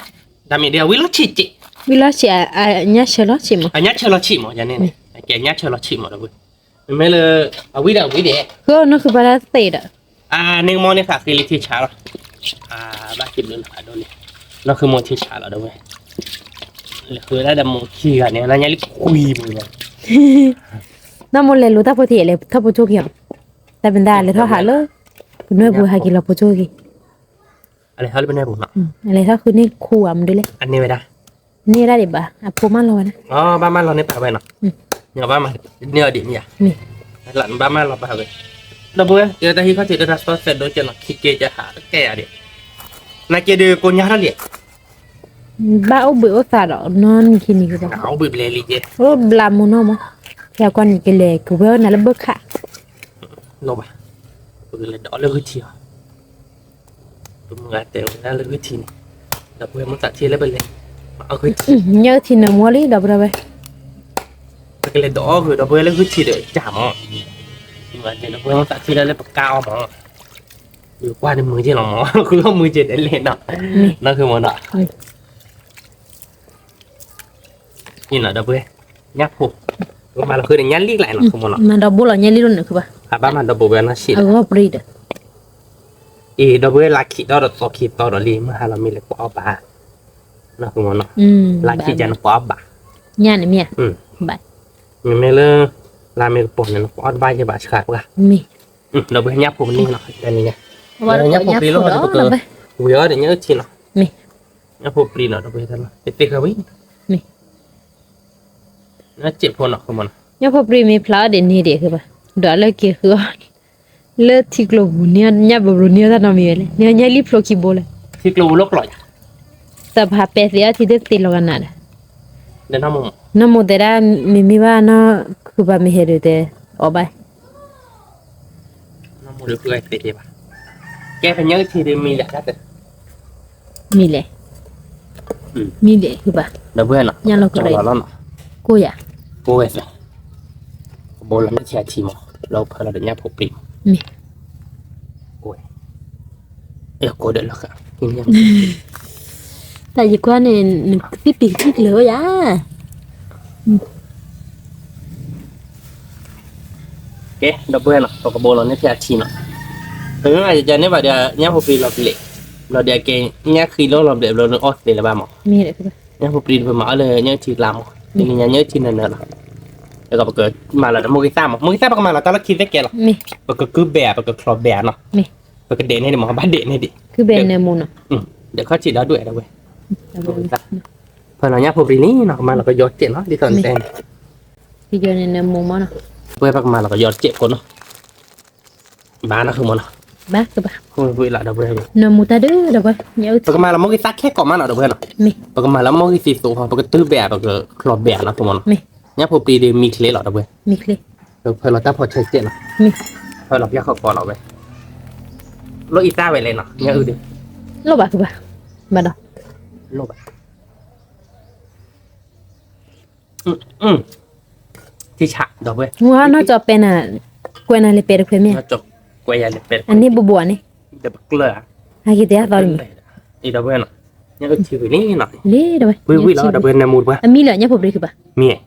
တၢ်မ့ၢ်ဒီးအဝံၤလီၤဆံးက့, ဝံၤလီၤဆံး, အညၣ်ဆၢလီၤဆံးမး, အညၣ်ဆၢလီၤဆံးမး, ယန့ၣ် ကဲအညၣ်ဆၢလီၤဆံးမး ဒီပုၢ်ဝဲၢ်, မ့မ့ၢ်လၢ အဝံၤဒီးအဝံၤဒီး, ဃိနီၢ်ခုပှၤတၢ်သ့ဒီး, အန့ၣ်ကမီၤန့ၣ် ဃးဃ့လံထံဆါလီၤ, ဘၣ်က့ၤဘျုးလၢဖးဒိၣ်လံ, နီၢ်ခုမိၢ်ထံဆါလီၤ ဒီပုၢ်ဝဲၢ်, လဲၤဃုဝဲဒၣ်ဒီးမိၢ်ခံဂၤန့ၣ် နညါလံခွံပူၤလီၤ, နီၢ်မိၢ်လဲၤလိာ်တၢ်ဖိထံး လဲၤထီၣ်ဖိကၠိက့ၤ, တၢ်ပဒါလဲၤထီၣ်ဟးလၢ, ပနွဲၢ်ပူၤဟးက့ၤလီၤဖိကၠိက့ၤ အလဲၤထီၣ်လၢပနွဲၢ်ပူၤနီၤ, အလဲၤထီၣ်ဃုန့ၢ်ခူဧါ မနုၤလဲၣ်, အန့ၢ်ဝဲဒၣ်, န့ၢ်ဝဲဒၣ်ဒံးဘၣ် အဖိမၢလီၤဝဲဒၣ်, ဘၣ်မၢလီၤန့ၢ်ပာ်ဝဲနီၤ, ဘၣ်မၢန့ၢ်အီၤဒံးမ့ၢ်ဧါ, ဘၣ်မၢလီၤပာ်ဝဲ, ဒီပုၢ်ဝဲၢ် ယတၢ်ဟံးခီၣ်ထံးတၢ်တၢ်စီဆှံဒိကဲနီၤ ခံက့ကဟးကဲယၤဒံး, နာ်က့ၤဒီးကိညါထီၣ်လံ, ဘၣ်အိၣ်ဘှံးအိၣ်သးဒီး နီၢ်နံၤခံနံၤကဘၣ်, အိၣ်ဘှံးဘျဲလံကဲ, အိၣ်ဘျးမူနီၢ်မး, ယကွၢ်နံၤကလဲၤကဝဲၢ်နၤလၢဘၢခး လီၤဘၣ်, ပကလဲၤဒိးလၢဂုၢ်ထံအီၤ, ပမုၢ်ဂၤတဲဝဲဒၣ်လၢဂုၢ်ထံန့ၣ်, ဒီပုၢ်ဝဲၢ်မ့ၢ်သးထံလၢပလဲၤ, အဂုၢ်ထံ, ညၣ်ဂုၢ်ထံနၢမူလံ ဒီပုၢ်ဝဲၢ်, ပကလဲၤဒိးအီၣ်ဂုၢ် ဒီပုၢ်ဝဲၢ်လၢဂုၢ်ထံဒီးကၢ်မး, မုၢ်ဂၤတဲဒီပုၢ်ဝဲၢ်မ့ၢ်သးထံလၢလၢပကၢ်အီၤမး, ယကွၢ်န့ၣ်မုာ်က့လီၤမး, ဃုအီၣ်မုာ်က့ဒဲးလဲၣ်နီၤ, နီၢ်ခုမိၢ်နီၤ အံၤနီၤ ဒီပုၢ်ဝဲၢ်, ညၣ်ဖိ, ကမၤလီၤဃုာ်ဒီးညၣ်လံကျါနီၤ မၤဒီဘိလီၤညၣ်လံလိာ်န့ၣ်ခုဘၣ်, အဘၣ်မၤဒီဘိဝဲနီၢ်ဆံးလီၤ, အဂီၢ်ပြံဒီး, အံၤဒီပုၢ်ဝဲၢ်လါခံးဒီးသီခံသီဒီးလံ မုၢ်ဟါလီၤမ့ၢ်လဲၤကွၢ်အီၣ်ဘၣ်, နီၢ်ဃုမီၤနီၤ, လါခံးကနကွၢ်အီၣ်ဘၣ်, ညၣ်န့ၣ်မ့ၢ်, မ့မ့ၢ်လၢ, လါမ့ၢ်ကပီၤန့ၣ် နကွၢ်အီၣ်တဘၣ်ယဲဘၣ်ဆှးပှၢ်, ဒီပုၢ်ဝဲၢ်ညၣ်ဖိပနံၣ်နီၤ တနံၤညါ, ညၣ်ဖိပျံၤလီၤဒီးပက, ဝံၤအီၤဒီးညၣ်အုၣ်ထံနီၤ, မ့ၢ်, ညၣ်ဖိပျံၤနီၤ ဒီပုၢ်ဝဲၢ်တၢ်လီၤ တသ့ဃာ်ဝံၤ, မ့ၢ် နစံးဖိနီၤ ညၣ်ဖိပျံၤမ့ၢ်ဖျါအီၤဒ်န့ၣ်ဒံးဃုဘၣ်, ဒီးလၢက့ၤဃုအီၤ, လၢထံကျိပူၤန့ၣ် ညၣ်ဘိဘိန့ၣ်တၢ်နီတမံၤဝဲလဲၣ်, န့ၣ်ညၣ်လံဖျိခံဘိလဲၣ်, ထံကျိပူၤလီၢ်ကျိၤယၤ, တဖၣ်ပဲာ်သ့အီထံသ့ၣ်သ့လီၤကနၤဒီး, နီၢ်မိၢ်တဲဒၣ် မ့မ့ၢ်ဘၣ်နီၢ်ခုဘၣ်မ့ၢ်ဟဲဒုးတဲ, အီၣ်ဘၣ် ကဲပညၣ်အုၣ်ထံဒ်မံၤလဲၣ်, မံၤလဲၣ်, မံၤလဲၣ်ဘၣ်, ညၣ်လီၤကရၢ, ကိၢ်ယၤ, ကိၢ်ဝဲ, ကဘိလီၤန့ၢ်ထံအထံမး, လီၤဖၢလီၤဒီးညၣ်ဖိပျံၤ, မ့ၢ်, ကိၢ်ဝဲ, အဲၣ်ကိၢ်ဒီးလီၤဃာ်, တၢ်ယကွၢ်န့ၣ် နကသံၣ်ပံၤကသံၣ်ကျၢၤဝဲယၤ ကဲ ဒီပုၢ်ဝဲၢ်နီၤ ပကဘိလီၤန့ၢ်ဖဲအထံနီၤ, ပမ့ၢ်မၤယကန့ၢ်ဘၣ်ဒီး ညၣ်ဖိပျံၤလီၤဘျဲး, ဘျီဒီးကဲ ညၣ်ဃံလီၤလီၤဘျဲး ဘျီလၢအီၣ်သ့လၢၤဘၣ်မး, ညၣ်ဖိပျံၤပမၤအီၣ်လၢညၣ်ထံကျါမး, တနံၤညါညၣ်ထံနၢၤနၢၤလီၤ, ဒီးပကမၤလီၤဒီးမိၢ်ဂံၢ်သၣ်မး, မိၢ်ဂံၢ်သၣ်ပကမၤလီၤတၢ်လီၢ်ခံသ့ကဲလီၤ, ပကကုဘဲဧါ ပကချီဘဲဧါနီၤ, ပကဒဲးန့ၣ်ဒံးမး ဘၣ်ဒဲးန့ၣ်ဒံး, ဒဲးခီၣ်ထံးဒီဒူၣ်ဝဲ, ဖဲလီၤညၣ်ဖိပျံၤန့ၣ်နီၤ ကမၤလီၤကယီကဲးနီၤ ဒ်သိးနတဲန့ၣ်, ပဝဲပကမၤလီၤကယီကဲးဖိနီၤ, ဘၣ်နီၤ ဃုမီၤနီၤ, ဝံၤလီၤဒီပုၢ်ဝဲၢ်, ပကမၤလီၤမိၢ်ဂံၢ်သၣ်ခဲကိးမးနီၤ ဒီပုၢ်ဝဲၢ်နီၤ, ပကမၤလီၤမိၢ်ဂံၢ်သံသိးဟီ ပကတုၤဘဲဧါ ပကချီဘဲဧါနီၤ ဃုမီၤနီၤ, ညၣ်ဖိပျံၤဒီးမံၤချ့လီၤ ဒီပုၢ်ဝဲၢ်, ဖဲလီၤတၢ်ဖီဆဲးကဲးနီၤ, ဖဲလီၤပျၢ်ဃီကီးလီၤဝဲ, လိၣ်အံသၣ်ဝဲလဲၣ်နီၤ ညၣ်အုၣ်ဒီး, လိၣ်ဘၣ်ဃုဘၣ်, ဘၣ်ဒီး, လိၣ်ဘၣ် ထံဆး ဒီပုၢ်ဝဲၢ်, နီၢ်ကၠီပဲနၤ, ကွဲးနၤလၢပဲတခွဲမ့ၢ်, အန့ၣ်ဘိဘိအန့ၣ်, ဒီးပကျၢၢ်ဧါ, ဟဲက့ၤတဲအသီလံမး, ဒီပုၢ်ဝဲၢ်နီၤ, ညၣ်အုၣ်ထံဝံၤန့ၣ်နီၤ, လ့ဒီပုၢ်ဝဲၢ်, ဝံၤဝံၤလီၤ ဒီပုၢ်ဝဲၢ် နၢမူတပှၢ်, အမံၤလၢညၣ်ဖိပျံၤဃုဘၣ်, မံၤ,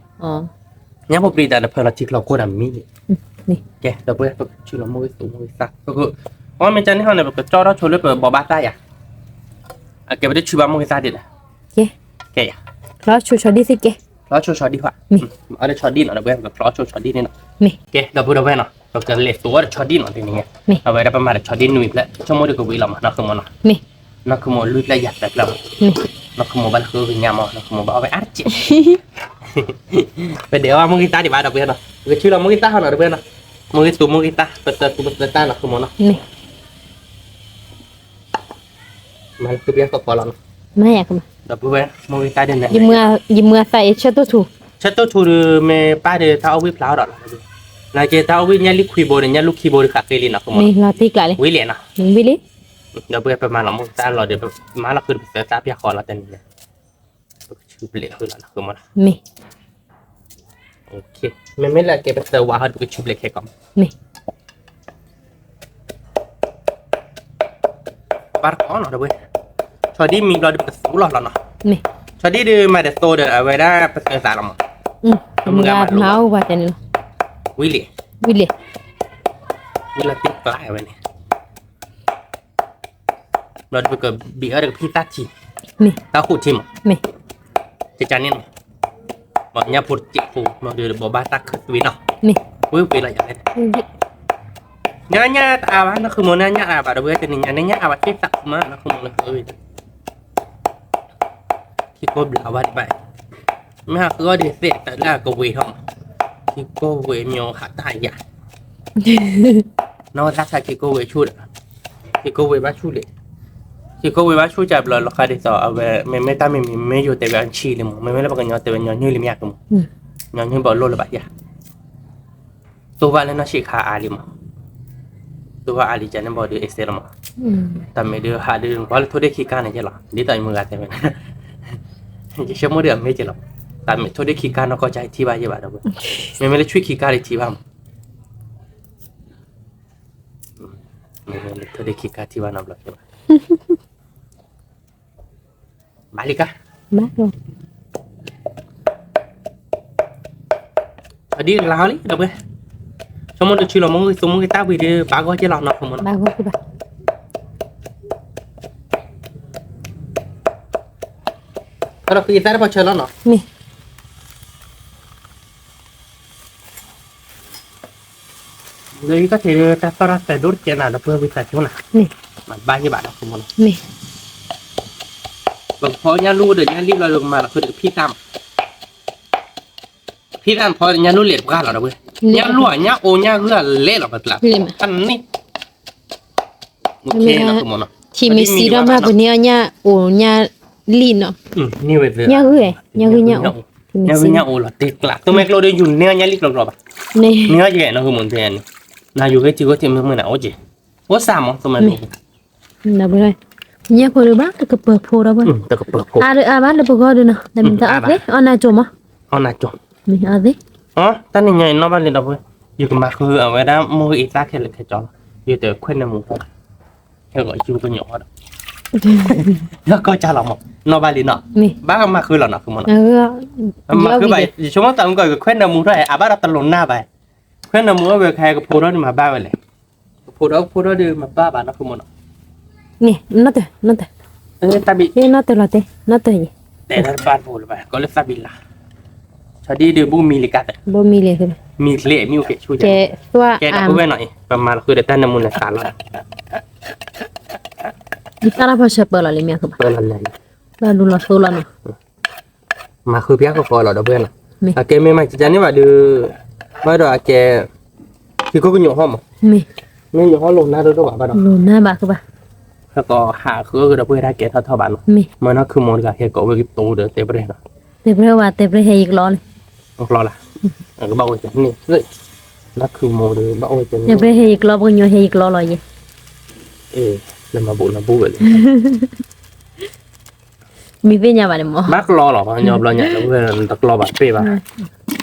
ညၣ်ဖိပျံၤတၢ်နဖၢလီၤထံချီခိၣ်ဒီးမံၤန့ၣ်, ကဲ ဒီပုၢ်ဝဲၢ် ပကဆူလီၤမိၢ်ဂံၢ်သူးမိၢ်ဂံၢ်သၣ်, အမ့ၢ်ကန့ၣ်ဟီန့ၣ် ပကကၠီထီၣ်ဆိလၢပဘိးဘၣ်သၣ်ယၤ, အကဲပတဆူဘၣ်မိၢ်ဂံၢ်သၣ်ဒံးဒီး, ကဲ, ကဲယၤ, ချီဆိဆီဒံၣ်သ့ကဲ, ချီဆိဆီဒံၣ်ခွါ, အီၤဒီးဆီဒံၣ်နီၤ ဒီပုၢ်ဝဲၢ် ပကချီဆိဆီဒံၣ်န့ၣ်နီၤ, ကဲ ဒီပုၢ်ဝဲၢ်နီၤ ပကလဲၤသိးအီၤဒီးဆီဒံၣ်နီၤ တနံၤညါ, အဝဲဒၣ်ပမၤဒီးဆီဒံၣ်နွံဖျၢၣ် ဆိကမိၣ်ဒီးကဝံၤလီၤမး နီၢ်ဃုမီၤနီၤ, နီၢ်ဃုမီၤလွံၢ်ဖျၢၣ်ယၤသၢဖျၢၣ်မး, နီၢ်ဃုမီၤဘၣ်လၢဃုကညါမး နီၢ်ဃုမီၤဘၣ်အီၣ်ဝဲအါတက့ၢ်, ပဒဲးအီၣ်မိၢ်ဂံၢ်သၣ်ဒံးဘၣ် ဒီပုၢ်ဝဲၢ်နီၤ, ပကဆူလီၤမိၢ်ဂံၢ်သၣ်ဟီနီၤ ဒီပုၢ်ဝဲၢ်နီၤ, မိၢ်ဂံၢ်သူးမိၢ်ဂံၢ်သၣ် ပသၢသူးပသၢသၣ် နီၢ်ဃုမီၤနီၤ မၤလၢဃုပယီၤသီဖီလီၤနီၤ, ဒီပုၢ်ဝဲၢ် မိၢ်ဂံၢ်သၣ်ဒ်န့ၣ်, ယမုာ်အသးအံၤ ဆၢတိၢ်ထူ, ဆၢတိၢ်ထူဒီး မ့ၢ်ပၢ်ဒီးတၢ်အီၣ်ဝံၣ်ဖျါအီၤဒီး, နာ်က့တၢ်အီၣ်ဝံၣ်ညၣ်လံခွံဘိဒီး ညၣ်လူၢ်ခံဘိဒီး ဃးဃ့လံနီၤ ဃုမီၤ, ဝံၣ်လဲၣ်နီၤ, ဒီပုၢ်ဝဲၢ် ပမၤလီၤမိၢ်ဂံၢ်သၣ်လီၤဒီး မၤလီၤဃုဒီးပသၢသၣ်ပယီၤဃီလီၤ တနံၤညါ, ပကဆူဘျဲးဃုလီၤနီၤ ဃုမီၤနီၤ မ့မ့ၢ်လၢကဲပသၢဝးဟီဒီး ပကဆူဘျဲးခဲကိးမး, ဘၣ်တကိးနီၤ ဒီပုၢ်ဝဲၢ်, ဆီဒံၣ်မံဘျီဒီးပကသူလီၤလီၤနီၤ, ဆီဒံၣ်ဒီးမၤတသိဒီး အဝဲဒၣ်ပသၢသးလီၤမး, မၤအိၣ်ဘၣ်တဲန့ၣ်လီၤ, ဝံၣ်လံ, ဝံၣ်လံ, ဝံၣ်လံတ့ၢ်ကျါဝဲန့ၣ် ဘျီဒီးပကဘံးအီၤဒီးကဖံသၣ်ထံ, တၢ်ဟူးထံမး, ကကန့ၣ်မး, ဘၣ်ညၣ်ဖိတစဲးဖိ ဘျီဒီးဘိးဘၣ်သၣ်ခုးသွံနီၤ, ဝံၣ်ဝံၣ်လီၤယၤလဲၣ်, ညါညၣ်တအါဘၣ် နီၢ်ဃုမီၤ နညၣ်အါဘၣ် ဒီပုၢ်ဝဲၢ် တနံၤညါ နညၣ်အါဘၣ်သ့ၣ်သးမး နီၢ်ဃုမီၤ နဃု ခံကိၢ်ဘျးဝဲဒံးဘၣ်, မ့ၢ်ဟးဃုအီၣ်ဒံးသ့ၣ်တၢ်လၢအကဝ့ၤထီၣ်မး, ခံကိၢ်ဝ့ၤမ့ၢ်ဟးတၢ်ယၤ, နီၢ်သၣ်ဆါခံကိၢ်ဝ့ၤဆူၣ်ဒီး, ခံကိၢ်ဝ့ၤဘၣ်ဆူၣ်လံ, ခံကိၢ်ဝ့ၤဘၣ်ဆူၣ်ကဘျီလီၤဃာ်ဒ်သိး အဝဲ မ့မ့ၢ်တၢ်မံၤမံၤ မ့ၢ်ယိၤတဲဝဲအဆံးလံမး မ့မ့ၢ်လၢပှၤကညီတဲဝဲညီနုၢ်လံမ့ၢ်ယၤကမး, ညီနုၢ်ဘၣ်လိၣ်လၢၤဘၣ်ယၤ သိၣ်ဝၣ်လၢနီၢ်ဆံးခါအါလံမး, သိၣ်ဝၣ်အါလံကန့ၣ်ဘၣ်ဒီး အ့စဲလီၤမး, တၢ်မ့ၢ်ဒုးဟးဒုး ကွၢ်လၢထိၣ်ဒ့ၣ်ခံကါန့ၣ်ကဲလီၤ ဒ်သိးယမုၢ်ဂၤတဲဝဲ, ယဆိကမိၣ်ဒုးအမ့ၢ်ကဲလီၤ, တၢ်မ့ၢ်ထိၣ်ဒ့ၣ်ခံကါနီၢ်ကီၢ်ကါထံၣ်ဘၣ်ယဲဘၣ်ဒီးဝဲ, မ့မ့ၢ်လၢဆွံခံကါလံထံၣ်ဘၣ်မး, မ့မ့ၢ်လၢထိၣ်ဒ့ၣ်ခံကါထံၣ်ဘၣ်နီတဘျီကဲဘၣ် ဘၣ်လံကါ, ဘၣ်, ဆိ အဒ်ကလါဟီလံ ဒီပုၢ်ဝဲၢ်, ဆိကမိၣ်တဆူလီၤ မ့ၢ်ဂ့ၤ ဆိကမိၣ်ဂ့ၤ တၢ်ဝံၤဒီး ဘၣ်ဂီၢ်က့လီၤနီၤ မ့ၢ်နီၤ, ဘၣ်ဂီၢ်က့ဘၣ်, ဒီးဃုအသၣ်တပီၤဆၢလီၤနီၤ, မ့ၢ် လၢယကထံၣ် တၢ်သီၣ်တၢ်သဲးဒိၣ်တကဲနၤ ဒီပုၢ်ဝဲၢ် ဝံသးစူၤနၤ, မ့ၢ် မၤဘၣ်ယဘၣ်နီၤ မ့ၢ် ပကဖီညၣ်လူၢ်ဒီးညၣ်လံၣ်ဘျီဒီး ကမၤလီၤဃုာ်ဒီးကဖံသၣ်မး, ကဖံသၣ်ဖီညၣ်လူၢ်လဲၤတပှၢ်လီၤ ဒီပုၢ်ဝဲၢ်, ညၣ်လူၢ်ဧါ ညၣ်အိၣ်ညၣ်ဂုၢ်အလဲၣ်လီၤ ပကျါ, တန့ၣ် မ့ၢ် ထံမ့ၢ်စံဒီးမးပန့ၢ်အီၣ်ညၣ်အိၣ်ညၣ်လံၣ်နီၤ, ညၣ်ဂုၢ်ဧါ ညၣ်ဂုၢ်ညၣ်အိၣ်, ညၣ်ဂုၢ်ညၣ်အိၣ်လီၤ တကျါ သိမဲာ်ကျိဒီး ယူၤန့ၢ်အီၣ်ညၣ်လံၣ်ကျီကျီဘၣ်, န့ၢ်အီၣ်ယဲနီၤ မ့ၢ် နယူၤဂ့ၤထံဂ့ၤထံမ့ၢ်မ့ၢ်နၤ အိၣ်က့ၤ, အိၣ်စၢ်မး သိမဲာ်ကျိ ညၣ်ဖိဒုးဘၣ်တကပၢၤဖိဒီးဘၣ်, တကပၢၤဖိ အါဒုးအါဘၣ်လၢပဂီၢ်ဒုးနီၤ တမ့ၢ်တၢ်အီၣ်သ့ အီၣ်နၤကၠိမး, အီၣ်နၤကၠိ, မ့ၢ်အီၣ်သ့, တၢ်နံၤညါအံၤနီၢ်ဘၣ်လံဒီပုၢ်ဝဲၢ်, ယကမၤဃုအဝဲဒၣ်မိၢ်ဂ့ၤအသၣ်ခဲလၢာ်ခဲဆ့လီၤ, ယတခွဲးနၢမူထီၣ်, ဟဲဂီၤယူကညီၤထီၣ်ဒီး, လၢကီၢ်ကၢ်လီၤမး, နီၢ်ဘၣ်လံနီၤ, ဘၣ်ကမၤဃုလီၤနီၤ မ့ၢ်နီၤ, မၤဃုဘၣ် ယဆိကမိၣ်သးမုၢ်ကီၢ် ယကခွဲးနၢမူထီၣ် အဘၣ်ဒီးတလိၤနၢ်ဘၣ်, ခွဲးနၢမူအဝဲခါကဖိထီၣ်န့ၣ် မၤဘၣ်ဝဲလဲၣ်, ကဖိထီၣ်ကဖိထီၣ်ဒီး မၤဘၣ်ဘၣ်နီၤ မ့ၢ်နီၤ, န့ၣ် နီၢ်တၢၤ နီၢ်တၢၤ, တၢ်ဘံၣ် နီၢ်တၢၤလီၤတဲ နီၢ်တၢၤယဲ, တဲတၢ်တဘၣ်တဖိလၢၤဘၣ် ကီးလၢသၣ်ဘံၣ်လါ, ဆီဒံၣ်ဒုး ဘိၣ်မံလံကါသၢ, ဘိၣ်မံလံ, မံချ့ မံအိၣ်ကဲဆူၣ်ကဲ, ကဲဒီပုၢ်ဝဲၢ်နီၤအံၤ ပမၤလီၤဃုာ်ဒီးတၢ်နၢမူနသးလီၤ, ယသၣ်တၢ်ဖီဆၢပၢလီၤလံမ့ၢ်အဃိဘၣ်, ပၢလီၤလၢ, ဘၣ်ဒူလီၤသိလီၤနီၤ မၤဃုဖၠါဃီဃီလီၤ ဒီပုၢ်ဝဲၢ်နီၤ, အကဲမ့ၢ်မၤကကန့ၣ်ဘၣ်ဒုး, ဘၣ်ဒီးအကဲ, ထံခိၣ်ကညိးဟီၣ်မး, မ့ၢ်ညိးဟီၣ်လိာ်နၢ်ဒိၣ်ဒိၣ်ဘၣ်ဘၣ်ဒီး, လိာ်နၢ်ဘၣ်ဃုဘၣ်, ဟဲကီးဟးဃုအဂ့ၢ်ဒီပုၢ်ဝဲၢ်တၢ်ကဲထီၣ်ထီၣ်ဘၣ်နီၤ, မ့ၢ်နီၢ်ခုမိၢ်တဂၤဟဲကီးဝဲကတိၤဒီးတဲပရဲၣ်နီၤ, တဲပရဲၣ်ဝဲတဲပရဲၣ်ဟဲယကျီန့ၣ်, ကျီလၢ, ကဘၣ်အိၣ်ကန့ၣ်, နီၢ်ခုမိၢ်ဒီးဘၣ်အိၣ်ကန့ၣ်, တဲပရဲၣ်ဟဲယကျီ ပကညီဟဲယကျီလီၤယဲ, လၢမၤဘူၣ်နၤဘူၣ်ဝဲလံ မ့ၢ်သ့ၣ်ညါဘၣ်န့ၣ်မး, ဘၣ်ကျီလီၤ ပှၤကညီဘျီညါ တကျီဘၣ်တပ့ၢ်ဘၣ်,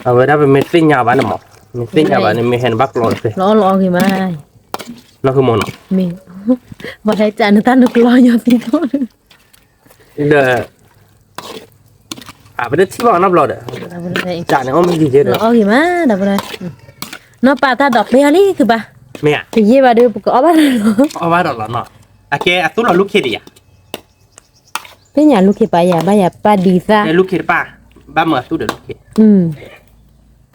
အဝဲဒၣ်ပမ့ၢ်သ့ၣ်ညါဘၣ်န့ၣ်မး, မ့ၢ်သ့ၣ်ညါဘၣ်န့ၣ် မ့ၢ်ဟဲန့ၣ်ဘၣ်ကျီတသ့, လီၤလီၤအီၣ်ဂ့ၤမး, နီၢ်ခုမိၢ်နီၤ, မ့ၢ်, ပှၤဟဲကၢ်နတၢ်နကျီညီသံသိ, ဒီး, အပတထံၣ်ဘၣ်နီတဘျီဒီး, ကၢ်န့ၣ်အီၣ်မ့ၢ်ဂ့ၤကဲဒီး, လီၤအီၣ်ဂ့ၤမးဒီး, နီၢ်ပၢ်တၢ်ဒိးပ့ၢ်အီၤလံ ခုဘၣ်, မ့ၢ်ဧါ, တယံာ်ဘၣ်ဒီး ပကအီၣ်ဘၣ်လီၤ, အီၣ်ဘၣ်ဒီးလီၤနီၤ, အကဲအသူလီၤလူၢ်ခ့ဒံးယၤ သ့ၣ်ညါလူၢ်ခ့ပာ်ယၤ ဘၣ်ယၤပာ်ဒ်သၣ်, လူၢ်ခ့တပၢ်, ဘၣ်မၤအသူဒီးလူၢ်ခ့,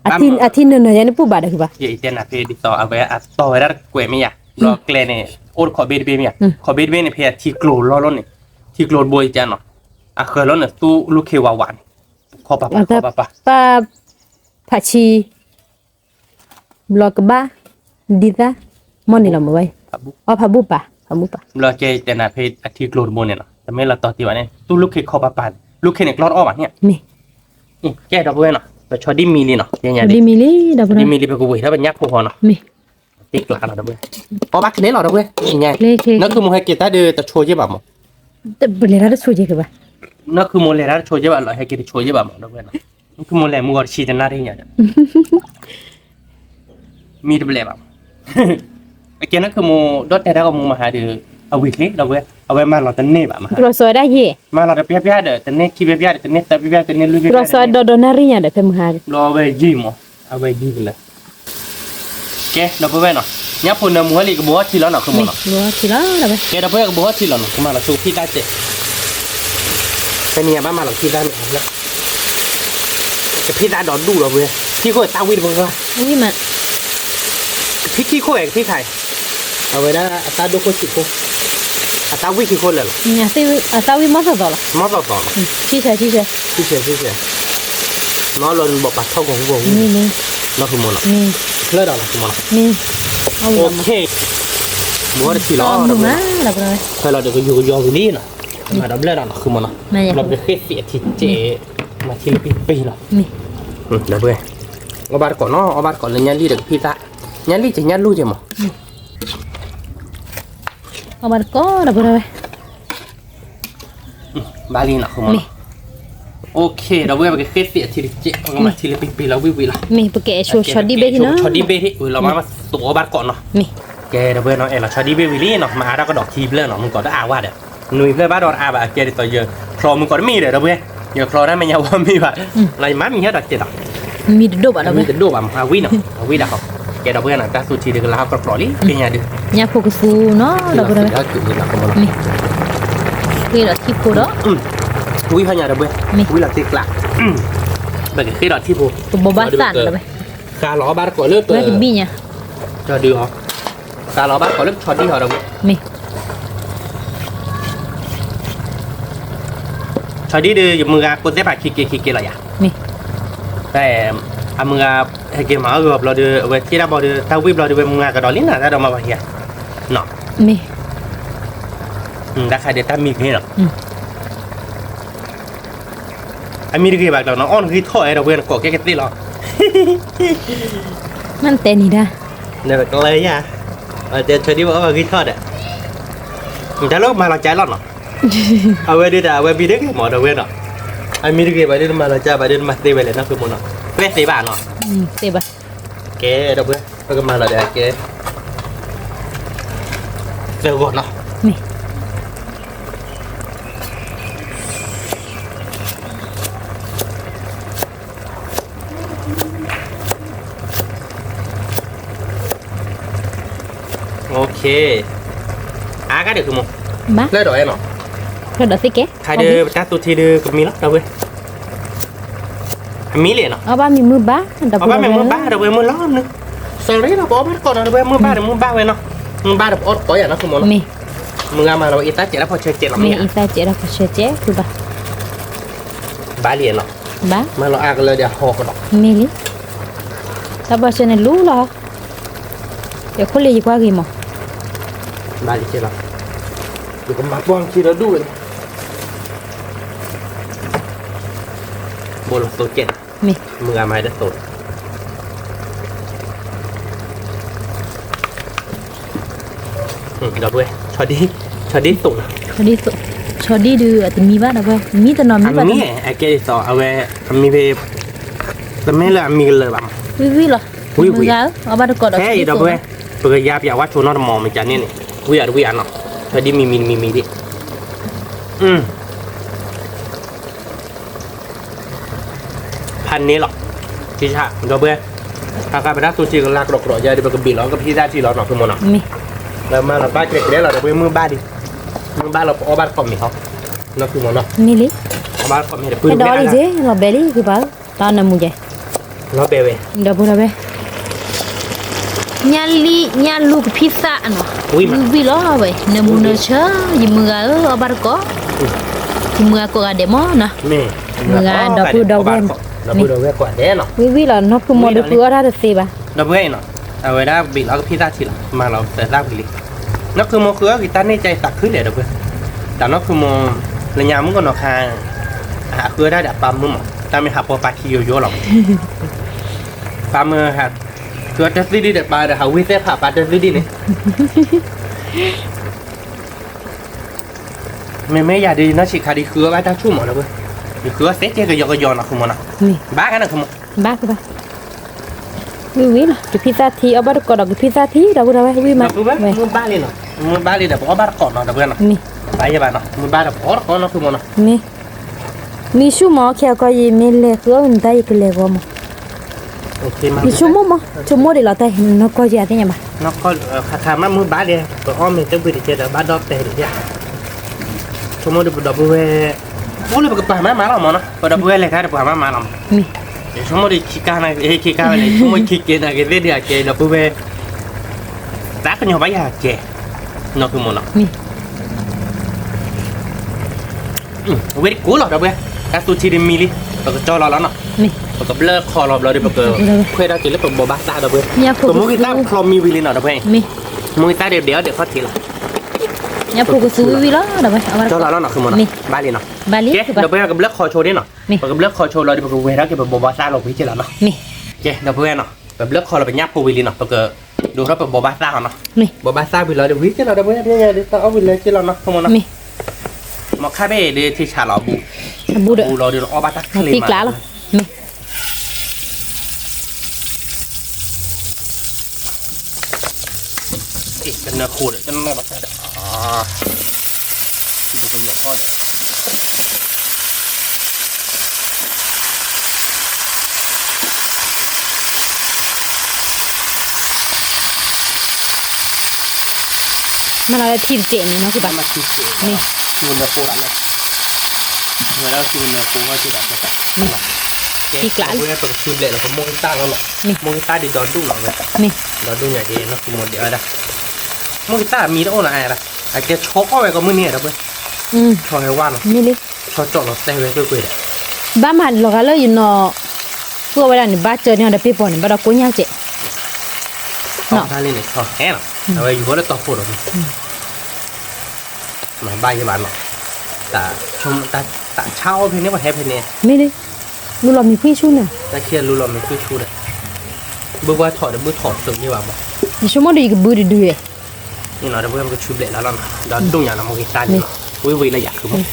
အထံၣ်နၢၤနၢၤယၤန့ၣ်ပူၤဘၣ်ဒီး ကဘၣ်, ယတဲနၤဖဲဒ်သိး အဝဲအတီၢ်ဝဲဒၣ်တကွဲးမ့ၢ်ယၤ, ဒီးကျဲန့ၣ်, အိၣ်တခီဘ့တဘ့မ့ၢ်ယၤ, ခီဘ့တဘ့န့ၣ် ဖဲအထံကျိၤလီၤလီၤန့ၣ်, ထံကျိၤတဘိယကနီၤ, အဃၢၤလီၤန့ၣ် သူလူၢ်ခ့ဝးဝးန့ၣ်, ခီပၤပၤခီပၤပၤ, ပာ်, ဖးဆံ ဘျီကဘၣ်, ဒ်သၣ်, မ့ၢ်န့ၣ်လီၤမ့ၢ်ဝဲ, အီၣ်ဖးဘူၣ်ပာ်, ဖးဘူၣ်ပာ်, ဘျီကဲတဲနၤဖဲအထံကျိၤတဘိန့ၣ်လီၤ, တမ့ၢ်လီၤတီၤတံၢ်ဘၣ်န့ၣ် သူလူၢ်ခ့ခီပၤပၤန့ၣ်, လူၢ်ခ့န့ၣ်ကျီတအီၣ်ဘၣ်န့ၣ်, မ့ၢ်, ကဲဒီပုၢ်ဝဲၢ်နီၤ, ပဆီဒံၣ်မံလံနီၤ, ဒ်မံလံ ပကဝံၤထီၣ်ပညၣ်ဖိဃီနီၤ, မ့ၢ်, တ့ကျးလီၤဒီပုၢ်ဝဲၢ်, အီၣ်ဘၣ်ကန့ၣ်လီၤဒီပုၢ်ဝဲၢ်, နီၢ်ခုမိၢ်ဟဲက့ၤတၢ်ဒီးတဆိယ့ၢ်ဘၣ်မး, ပလဲၤတၢ်တဆိယ့ၢ်က့ၤဘၣ်, နီၢ်ခုမိၢ်လဲၤတၢ်တဆိယ့ၢ်ဘၣ်လီၤ ဟဲက့ၤတဆိယ့ၢ်ဘၣ်မး ဒီပုၢ်ဝဲၢ်နီၤ, နီၢ်ခုမိၢ်လဲၤမုၢ်ဂီၤတဆံတနၣ်ရံၣ်ညါဒီး မံတဘျဲၣ်ဘၣ်, အကဲနီၢ်ခုမိၢ် ဒီးတဲတၢ်ကမိၢ်မဟါဒီး, အဝံၤချ့ဒီပုၢ်ဝဲၢ် အဝဲမၤလီၤတန့ၢ်ဘၣ်မဟါ, မၤလီၤတပျၢ်ပျၢ်ဒီး တန့ၢ်ခံပျၢ်ပျၢ်ဒီး တန့ၢ်သၢပျၢ်ပျၢ် တန့ၢ်လွံၢ်ပျၢ်ပျၢ်ဒီး, ဒီးဒီးနၣ်ရံၣ်ညါဒီး ဖဲမဟါဒီး ဒီးအဝဲယံာ်မး, အဝဲယံာ်ကလၢာ်, ကဲဒီပုၢ်ဝဲၢ်နီၤ, ညၣ်ဖိနၢမူဝဲလံ ကဘိးထံလီၤနီၤ ခုမိၢ်နီၤ, ကဲဒီပုၢ်ဝဲၢ်ကဘိးထံလီၤနီၤ ကမၤလီၤဆိဖံသၣ်စဲး ဖဲန့ၣ်ယဘၣ်မၤလီၤဖံသၣ်န့ၣ်, ကဖံသၣ်ဒီးဒူၣ်ဒီပုၢ်ဝဲၢ်, ထံခိၣ်အသၣ်ဝံၣ်တပှၢ်, ကဖံထံခိၣ်ဂဲၤ ကဖံခါအံၤ, အဝဲဒၣ်အသၣ်ဒိၣ်ခိၣ်ဆံးခိၣ်, အသၣ်ဝံၣ်ခံခိၣ်လၢာ်လီၤ, အသၣ်ဝံၣ်မီၢ်သီၣ်သီၣ်လီၤ, မီၢ်သီၣ်သီၣ်လီၤ, ဆံဆဲးဆံဆဲး, ဆံဆဲးဆံဆဲး, နီၢ်လီၤဘီၣ်ပာ်ထီၣ်ကီၢ်ဟူကီၢ်ဟူ, နီၢ်ခုမိၢ်နီၤ, ဖျၢၣ်ဒီးနီၤ ခုမိၢ်နီၤ, ဘိးထံလီၤ, ဖျၢၣ်လီၤဒီးကယီကယီဝံၤလံနီၤ, မၤဒီးဘျၢၣ်ဒီးနီၤ ခုမိၢ်နီၤ, ဒီးပကဃ့သ့ၣ်အထံကဲ, မၤထံလၢပံပံလီၤ, ဒီပုၢ်ဝဲၢ်, အီၣ်ဘၣ်တကိးနီၤ အီၣ်ဘၣ်တကိးလၢညၣ်လံၣ်ဒီးကဖံသၣ်, ညၣ်လံၣ်ကဲညၣ်လူၢ်ကဲမး အီၣ်ဘၣ်တကိးဒီပုၢ်ဝဲၢ်, ဘၣ်လံနီၤ ခုမိၢ်နီၤ, အိၣ်ခ့ ဒီပုၢ်ဝဲၢ် ပကဃ့သ့ၣ်အထံတကဲး ပကမၤထံလၢပံပံလီၤဝံၤဝံၤလီၤ, မ့ၢ်ပကအဲၣ်ဆိဆီဒံၣ်ဘ့ၣ်ဟံၣ်နီၤ, ဆီဒံၣ်ဘ့ၣ်ဟံၣ်ဝံၤလီၤ မၤမၤသကိးအီၣ်ဘၣ်တကိးနီၤ, ကဲဒီပုၢ်ဝဲၢ်နီၤ အဲၣ်လီၤဆီဒံၣ်ဘ့ၣ်ဝံၤလံနီၤ မၤအါထီၣ်ကဒီးခံဖျၢၣ်နီၤ မုၢ်ကီးတအါဝဲဒီး, နွံဖျၢၣ်ဘၣ်ဒီးတအါဘၣ် အကဲဒ်သိးယချီမုၢ်ကီးတမံၤဒီး ဒီပုၢ်ဝဲၢ်, ယချီတၢ်မဲာ်ညါဝဲမံဘၣ်, လၢယမၤမံဟဲဒီးကဲးဒီး, မံတဒိၣ်ဘၣ်ဒီး မံတဒိၣ်ဘၣ်မး အဝံနီၤ အဝံဒၣ်ဃီ, ကဲဒီပုၢ်ဝဲၢ်နီၤ တၢ်သူထံဒုကလၢဟီၣ်ကြီကြီလံ ကညါဒုး, ညၣ်ဖိကသူနီၤ ဒီပုၢ်ဝဲၢ်, ဃ့ဒီးထံဖိဒီး, ဝံဖးညါဒီပုၢ်ဝဲၢ်, ဝံလီၤတ့ကျး, ပကဃ့ဒီးထံဖိ, ကဘိးဘၣ်သၣ်နီၤဒီပုၢ်ဝဲၢ်, ဃါလီၤအီၣ်ဘၣ်တကိးလၢပ, ဝဲတဘံၣ်ညါ, ကၠီဒုးအီၤ, ဃါလီၤအီၣ်ဘၣ်တကိးလၢပဆီဒံၣ်အီၤဒီပုၢ်ဝဲၢ်, မ့ၢ် ဆီဒံၣ်ဒုး ယမုၢ်ဂၤကိးသဲဖးခံက့ခံက့လီၤယၤ, မ့ၢ်, အမုၢ်ဂၤ ဟဲက့ၤမၤအီၣ်ဂီၤဘျီဒီး အဝဲထံၣ်တၢ်ဘီဒီး တၢ်ဝံၣ်ဘျီဒီး ဝဲမုၢ်ဂၤကဒီးလံနၤ တၢ်ဒီးမၤဘၣ်ဟံဧါ, မ့ၢ်, တၢ်ခါဒုးတၢ်မံဂ့ၤနီၤ, အမံတဂ့ၤဘၣ်ကျီနီၤ အီၣ်နဂံၢ်ထီၣ်အဲၣ်ဒီပုၢ်ဝဲၢ် နကိးကဲကသ့ၣ်လီၤ, မ့ၢ်တဲနံၤဒၣ်, နကလၢယၤ, တဲဆီဒံၣ်ဘၣ်အီၣ်ဘၣ်ဂံၢ်ထီၣ်ဒီး, နတၢ်လၢမၤလီၤကၢလီၤနီၤ, အဝဲဒုးတၢ် အဝဲမံတဂ့ၤမးဒီပုၢ်ဝဲၢ်နီၤ, အမံတဂ့ၤဘၣ်ဒုး နမၤလီၤကၢဘၣ်ဒုး နမၤသ့ဝဲလဲၣ်နီၢ်ဖုမိၢ်နီၤ, သ့သ့ဘၣ်နီၤ, သ့ဘၣ်, ကဲဒီပုၢ်ဝဲၢ် ပကမၤလီၤဒီးကဲ, သၢဂီၤနီၤ, မ့ၢ် အါကါဒုးဖုမိၢ်, လၢဒီးအဲၣ်နီၤ, လၢဒီးသ့ကဲ, ခါဒုးပတၢ်သူထံဒုးကမံလီၤ ဒီပုၢ်ဝဲၢ်, အမံလံနီၤ, အီၣ်ဘၣ်မ့ၢ်မုၢ်ဘၣ်, အီၣ်ဘၣ်မ့ၢ်မုၢ်ဘၣ် ဒီပုၢ်ဝဲၢ် မုၢ်လီၤနု, စီၤရ့ဒီးပအီၣ်ဘၣ်တကိးနီၤ ဒီပုၢ်ဝဲၢ် မုၢ်ဘၣ်ဒီးမုၢ်ဘၣ်ဝဲနီၤ, မုၢ်ဘၣ်ဒီးပအီၣ်တကိးယၤနီၢ်ဖုမိၢ်နီၤ, မ့ၢ်, မုၢ်ဂၤမၤလီၤအံသၣ်စဲးတၢ်ဖီဆၢကဲလီၤမ့ၢ်ဧါ, အံသၣ်စဲးတၢ်ဖီဆၢကဲ ဖုဘၣ်, ဘၣ်လံနီၤ, ဘၣ်, မၤလီၤအါကလၢဒၣ်ဟီကဒီး, မ့ၢ်လံ, တၢ်ဖီဆၢန့ၣ်လူလီၤ, ယခိၣ်လံၤယကွၢ်ဂ့ၤမး, ဘၣ်လံကဲလီၤ, ယကမၤပှၢ်ခံဒီးဒူၣ်ဝဲန့ၣ်, ဘိလီၤသိကဲ, မ့ၢ်, မုၢ်ဂၤမၤဟဲတသိး ဒီပုၢ်ဝဲၢ်, ဆီဒံၣ်သိးနီၤ, ဆီဒံၣ်ဒုးအတမံဘၣ်ဒီပုၢ်ဝဲၢ်, မံတနီၤမံဘၣ်, အမံ, အကဲဒ်သိး အဝဲ, အမံဖဲ, တမ့ၢ်လၢအမံကလၢၤဘၣ်မး, ဝံၣ်ဝံၣ်လီၤ, ဝံၣ်ဝံၣ်, အီၣ်ဘၣ်တကိးဒီး ဒီပုၢ်ဝဲၢ်, ပကယါပၠးဝါဆိနီတမံၤမ့ၢ်ကန့ၣ်န့ၣ်, ဝံၣ်အတဝံၣ်အနီၤ, ဆီဒံၣ်မံမံတမံမံဒံး ဖးန့ၣ်လီၤ, ဒီပုၢ်ဝဲၢ်, ဟးဃးပတၢ်သူထံကလါကြီကြီယါဒီး ပကဘ့ၣ်လီၤကဖံသၣ်ထံလီၤနီၢ်ဖုမိၢ်နီၤ, မ့ၢ်, လၢမၤလီၤဘၣ်ကျဲကျဲလီၤ ဒီပုၢ်ဝဲၢ် မုၢ်ဘၣ်လံ, မုၢ်ဘၣ်လီၤပအီၣ်ဘၣ်တကိးမ့ၤဟီ, နီၢ်ဖုမိၢ်နီၤ, မ့ၢ်လံ, အီၣ်ဘၣ်တကိးမ့ၤဒီး ဖဲဒီးလံက့ၤ လီၤဘဲလံက့ၤပၢ်, တၢ်နၢမူကဲ, လီၤဘဲဝဲ, ဒီပုၢ်ဝဲၢ် ညၣ်လံၣ် ညၣ်လူကဖံသၣ်နီၤ, ဝံၣ်ဝံၣ်လီၤဝဲ, နၢမူနၢဆၢ, ယမုၢ်ဂၤဧၢ အီၣ်ဘၣ်တကိး, ယမုၢ်ဂၤကိးဂၤဒဲးမးနီၤ, မုၢ်ဂၤဒီပုၢ်ဒီဝဲၢ်, ဝံၣ်ဝံၣ်လီၤ နီၢ်ဖုမိၢ်ဒီးဃုအီၣ်တၢ်တသ့ဘၣ်, ဒီပုၢ်ဝဲၢ်နီၤ, အဝဲဒၣ်ဘ့ၣ်လီၤကဖံသၣ်ထံလီၤ မၤလီၤသၢသၣ်ဝံၤလံ, နီၢ်ဖုမိၢ်ဃုအီၣ်က့ၤတၢ်န့ၢ်ကဲအံၤသးခုလဲၣ်ဒီပုၢ်ဝဲၢ်, တၢ်နီၢ်ဖုမိၢ်, လၢညါမုၣ်ကနီၤခါ, အဃုအီၣ်တၢ်ဒီးအပၢ်မုၣ်မး, တၢ်မ့ၢ်ဟးပီပာ်ခံယိယိလီၤ, ပၢ်မုၣ်ဟး ဃုအီၣ်တၢ်သ့ဒံးဒီးပၢ်ဒီး ဟးဝံသဲဖးပၢ်တၢ်သ့ဒံးန့ၣ်, မ့မ့ၢ်ယၤဒ်နီၢ်ဆံးခါဒ်ဃုအီၣ်ဘၣ်တၢ်ဆူၣ်မးဒီပုၢ်ဝဲၢ်, ယဃုအီၣ်သဲကဲကယီကယီနီၢ်ဖုမိၢ်နီၤ, ဘၣ်ကနီၢ်ဖုမိၢ်, ဘၣ်ကဘၣ်, ဝံၣ်ဝံၣ်လီၤ ကဖံသၣ်ထံ အီၣ်ဘၣ်တကိးဒီးကဖံသၣ်ထံ ဒီပုၢ်ဝဲၢ် ဝံၣ်မး, မုၢ်ဘၣ်လံနီၤ, မုၢ်ဘၣ်လံဒီးပအီၣ်ဘၣ်တကိးနီၤ ဒီပုၢ်ဝဲၢ်နီၤ, ဘၣ်ယဲဘၣ်နီၤ မုၢ်ဘၣ်ဒီးပအီၣ်တကိးနီၢ်ဖုမိၢ်နီၤ, မ့ၢ် မံဆူၣ်မး ခဲအကီၢ်ယံၤ မ့ၢ်လဲၤဃုအီၣ်နတၢ်ယကလဲၤဂီၢ်မး, ယဆိကမိၣ်မး ဆိကမိၣ်ဒံးလီၤတၢ်နီၢ်ကီၢ်ယံၤအသ့ၣ်ညါဘၣ်, ခါခါမးမုၢ်ဘၣ်ဒီး ပအီၣ်မ့ၤတဘျုးတကဲဒီး ဘၣ်ဒီၣ်ပဲာ်တကဲ, ဆိကမိၣ်ဒီးပဒီပုၢ်ဝဲၢ်, အိၣ်လၢပကပာ်မးမးလီၤမးနီၤ ပဒီပုၢ်ဝဲၢ်လဲၤခါဒီးပှၤမးမးလီၤမး, ဆိကမိၣ်ဒီးခံကါနၤ ခံကါဝဲလဲၣ် ဆိကမိၣ်ခံကဲနၤက့ၤသ့ၣ်ဒုးအကဲဒီပုၢ်ဝဲၢ်, သးကညီၤဘၣ်ယၤကဲ, နီၢ်ဖုမိၢ်နီၤ ဝဲတကိးလီၤဒီပုၢ်ဝဲၢ်, တၢ်သူထံဒ်မံလံ, ပကကၠီလီၤလီၤနီၤ, ပကဘျၢခီလီၤဘျီဒီး ပကခွဲးထီၣ်က့ၤလၢပဘိးဘၣ်သၣ်ဒီပုၢ်ဝဲၢ်, ပမူကံသၣ်ချီမံဝံၤလံနီၤဒီပုၢ်ဝဲၢ်, မူကံသၣ်ဒီးဒဲးအီၣ်ဒဲးခီၣ်ထံးလီၤ, ကၠီလီၤလီၤနီၤ ဖုမိၢ်နီၤ, ဘၣ်လံနီၤ, ကဲ ဒီပုၢ်ဝဲၢ် ပကဘျၢခီဆိဒ်နီၤ, ပကဘျၢခီဆိလီၤဒီး ပကဝဲၤထီၣ်က့ၤပဘိးဘၣ်သၣ်လီၤဝံၤက့ၤလီၤနီၤ, ကဲ ဒီပုၢ်ဝဲၢ်နီၤ, ပဘျၢခီလီၤပညၣ်ဖိဝံၤလံနီၤ ပက ဒိးထီၣ်ပဘိးဘၣ်သၣ်ဟီနီၤ, ဘိးဘၣ်သၣ်ဝံၤလီၤဒီးဝံၤက့ၤလီၤဒီပုၢ်ဝဲၢ် ပညါဒီးတၢ်အီၣ်ဝံၤလၢက့ၤလီၤနီၤ ဖုမိၢ်နီၤ, မ့ၢ်ခါဘ့ၣ်ဒ်ထံဆးလီၤအဘူး, အဘူးလီၤဒီးအီၣ်ဘၣ်တၢ်ချ့မး, ကနၢဃိဒီး ကနၢဘၣ်တၢ်ဒီး ဒီးကမျၢၢ်ဃီဒီး မၤလီၤလၢထံတစဲးန့ၣ် နီၢ်ကဘၣ်, မ့ၢ်, ထံမနၢၤကိၣ်ဒၣ်လီၤ, မ့ၢ်လၢထံမနၢၤကိၣ်ဝဲက့ၤဒၣ်, မ့ၢ်, ကဲ ထံကျါလီၤ, ပကသူဘျဲးလီၤပမိၢ်က့ၤသၣ်လီၤနီၤ, မ့ၢ်, မိၢ်က့ၤသၣ်ဒ်ဒီဒူၣ်လီၤဝဲ, မ့ၢ်, ဒီဒူၣ်ညါက့ၤနီၤ ကမိၢ်ဒဲးဝဲဒၣ်, မိၢ်က့ၤသၣ်မံတအိၣ်နီၤ အဲၣ်ဒၣ်, အကဲဆီအီၣ်ဝဲကီးမုၢ်နံၤဒီပုၢ်ဝဲၢ်, ဆီဟဲဝါနီၤ, မ့ၢ်လံ, ဆီကၠီၣ်လီၤတဲာ်ဝဲကွ့ၢ်ကွ့ၢ်ဒီး, ဘၣ်မၤလီၤဂာ်လၢယနီၤ, ပှၢ်ဝဲဒၣ်န့ၣ် ဘၣ်ကၢန့ၢ်အီၤဒီးပ့ၢ်ပီၤန့ၣ် ဘၣ်ဒီးကိညၢ်စဲး နီၤ, လံန့ၣ် ဆီဟဲနီၤ, အဝဲယူၤဝဲလၢတီခိၣ်ဒီး, မၤဘၣ်ယဲဘၣ်နီၤ, တၢ်ဆါအီၣ်ဖဲန့ၣ် ပှၤဟဲဖဲန့ၣ်, မ့ၢ်လံ, လူလီၤမံၤဖှံဆူၣ်န့ၣ်, တၢ်ခံလူလီၤမံၤဖှံဆူၣ်ဒီး, ဘုပှၤထီၣ်ဒီးဘုထီၣ်သုးယဲဘၣ်မး, ယဆိကမိၣ်ဒီးယကဘုတဒုဝဲ, န့ၣ်နီၤ ဒီပုၢ်ဝဲၢ်ပကဆူဘျဲးလီၤလီၤနီၤ, ဒီဒူၣ်ညါနီၤ မိၢ်က့ၤသၣ်န့ၣ်, ဝံၤဝံၤလၢယၤခုမး,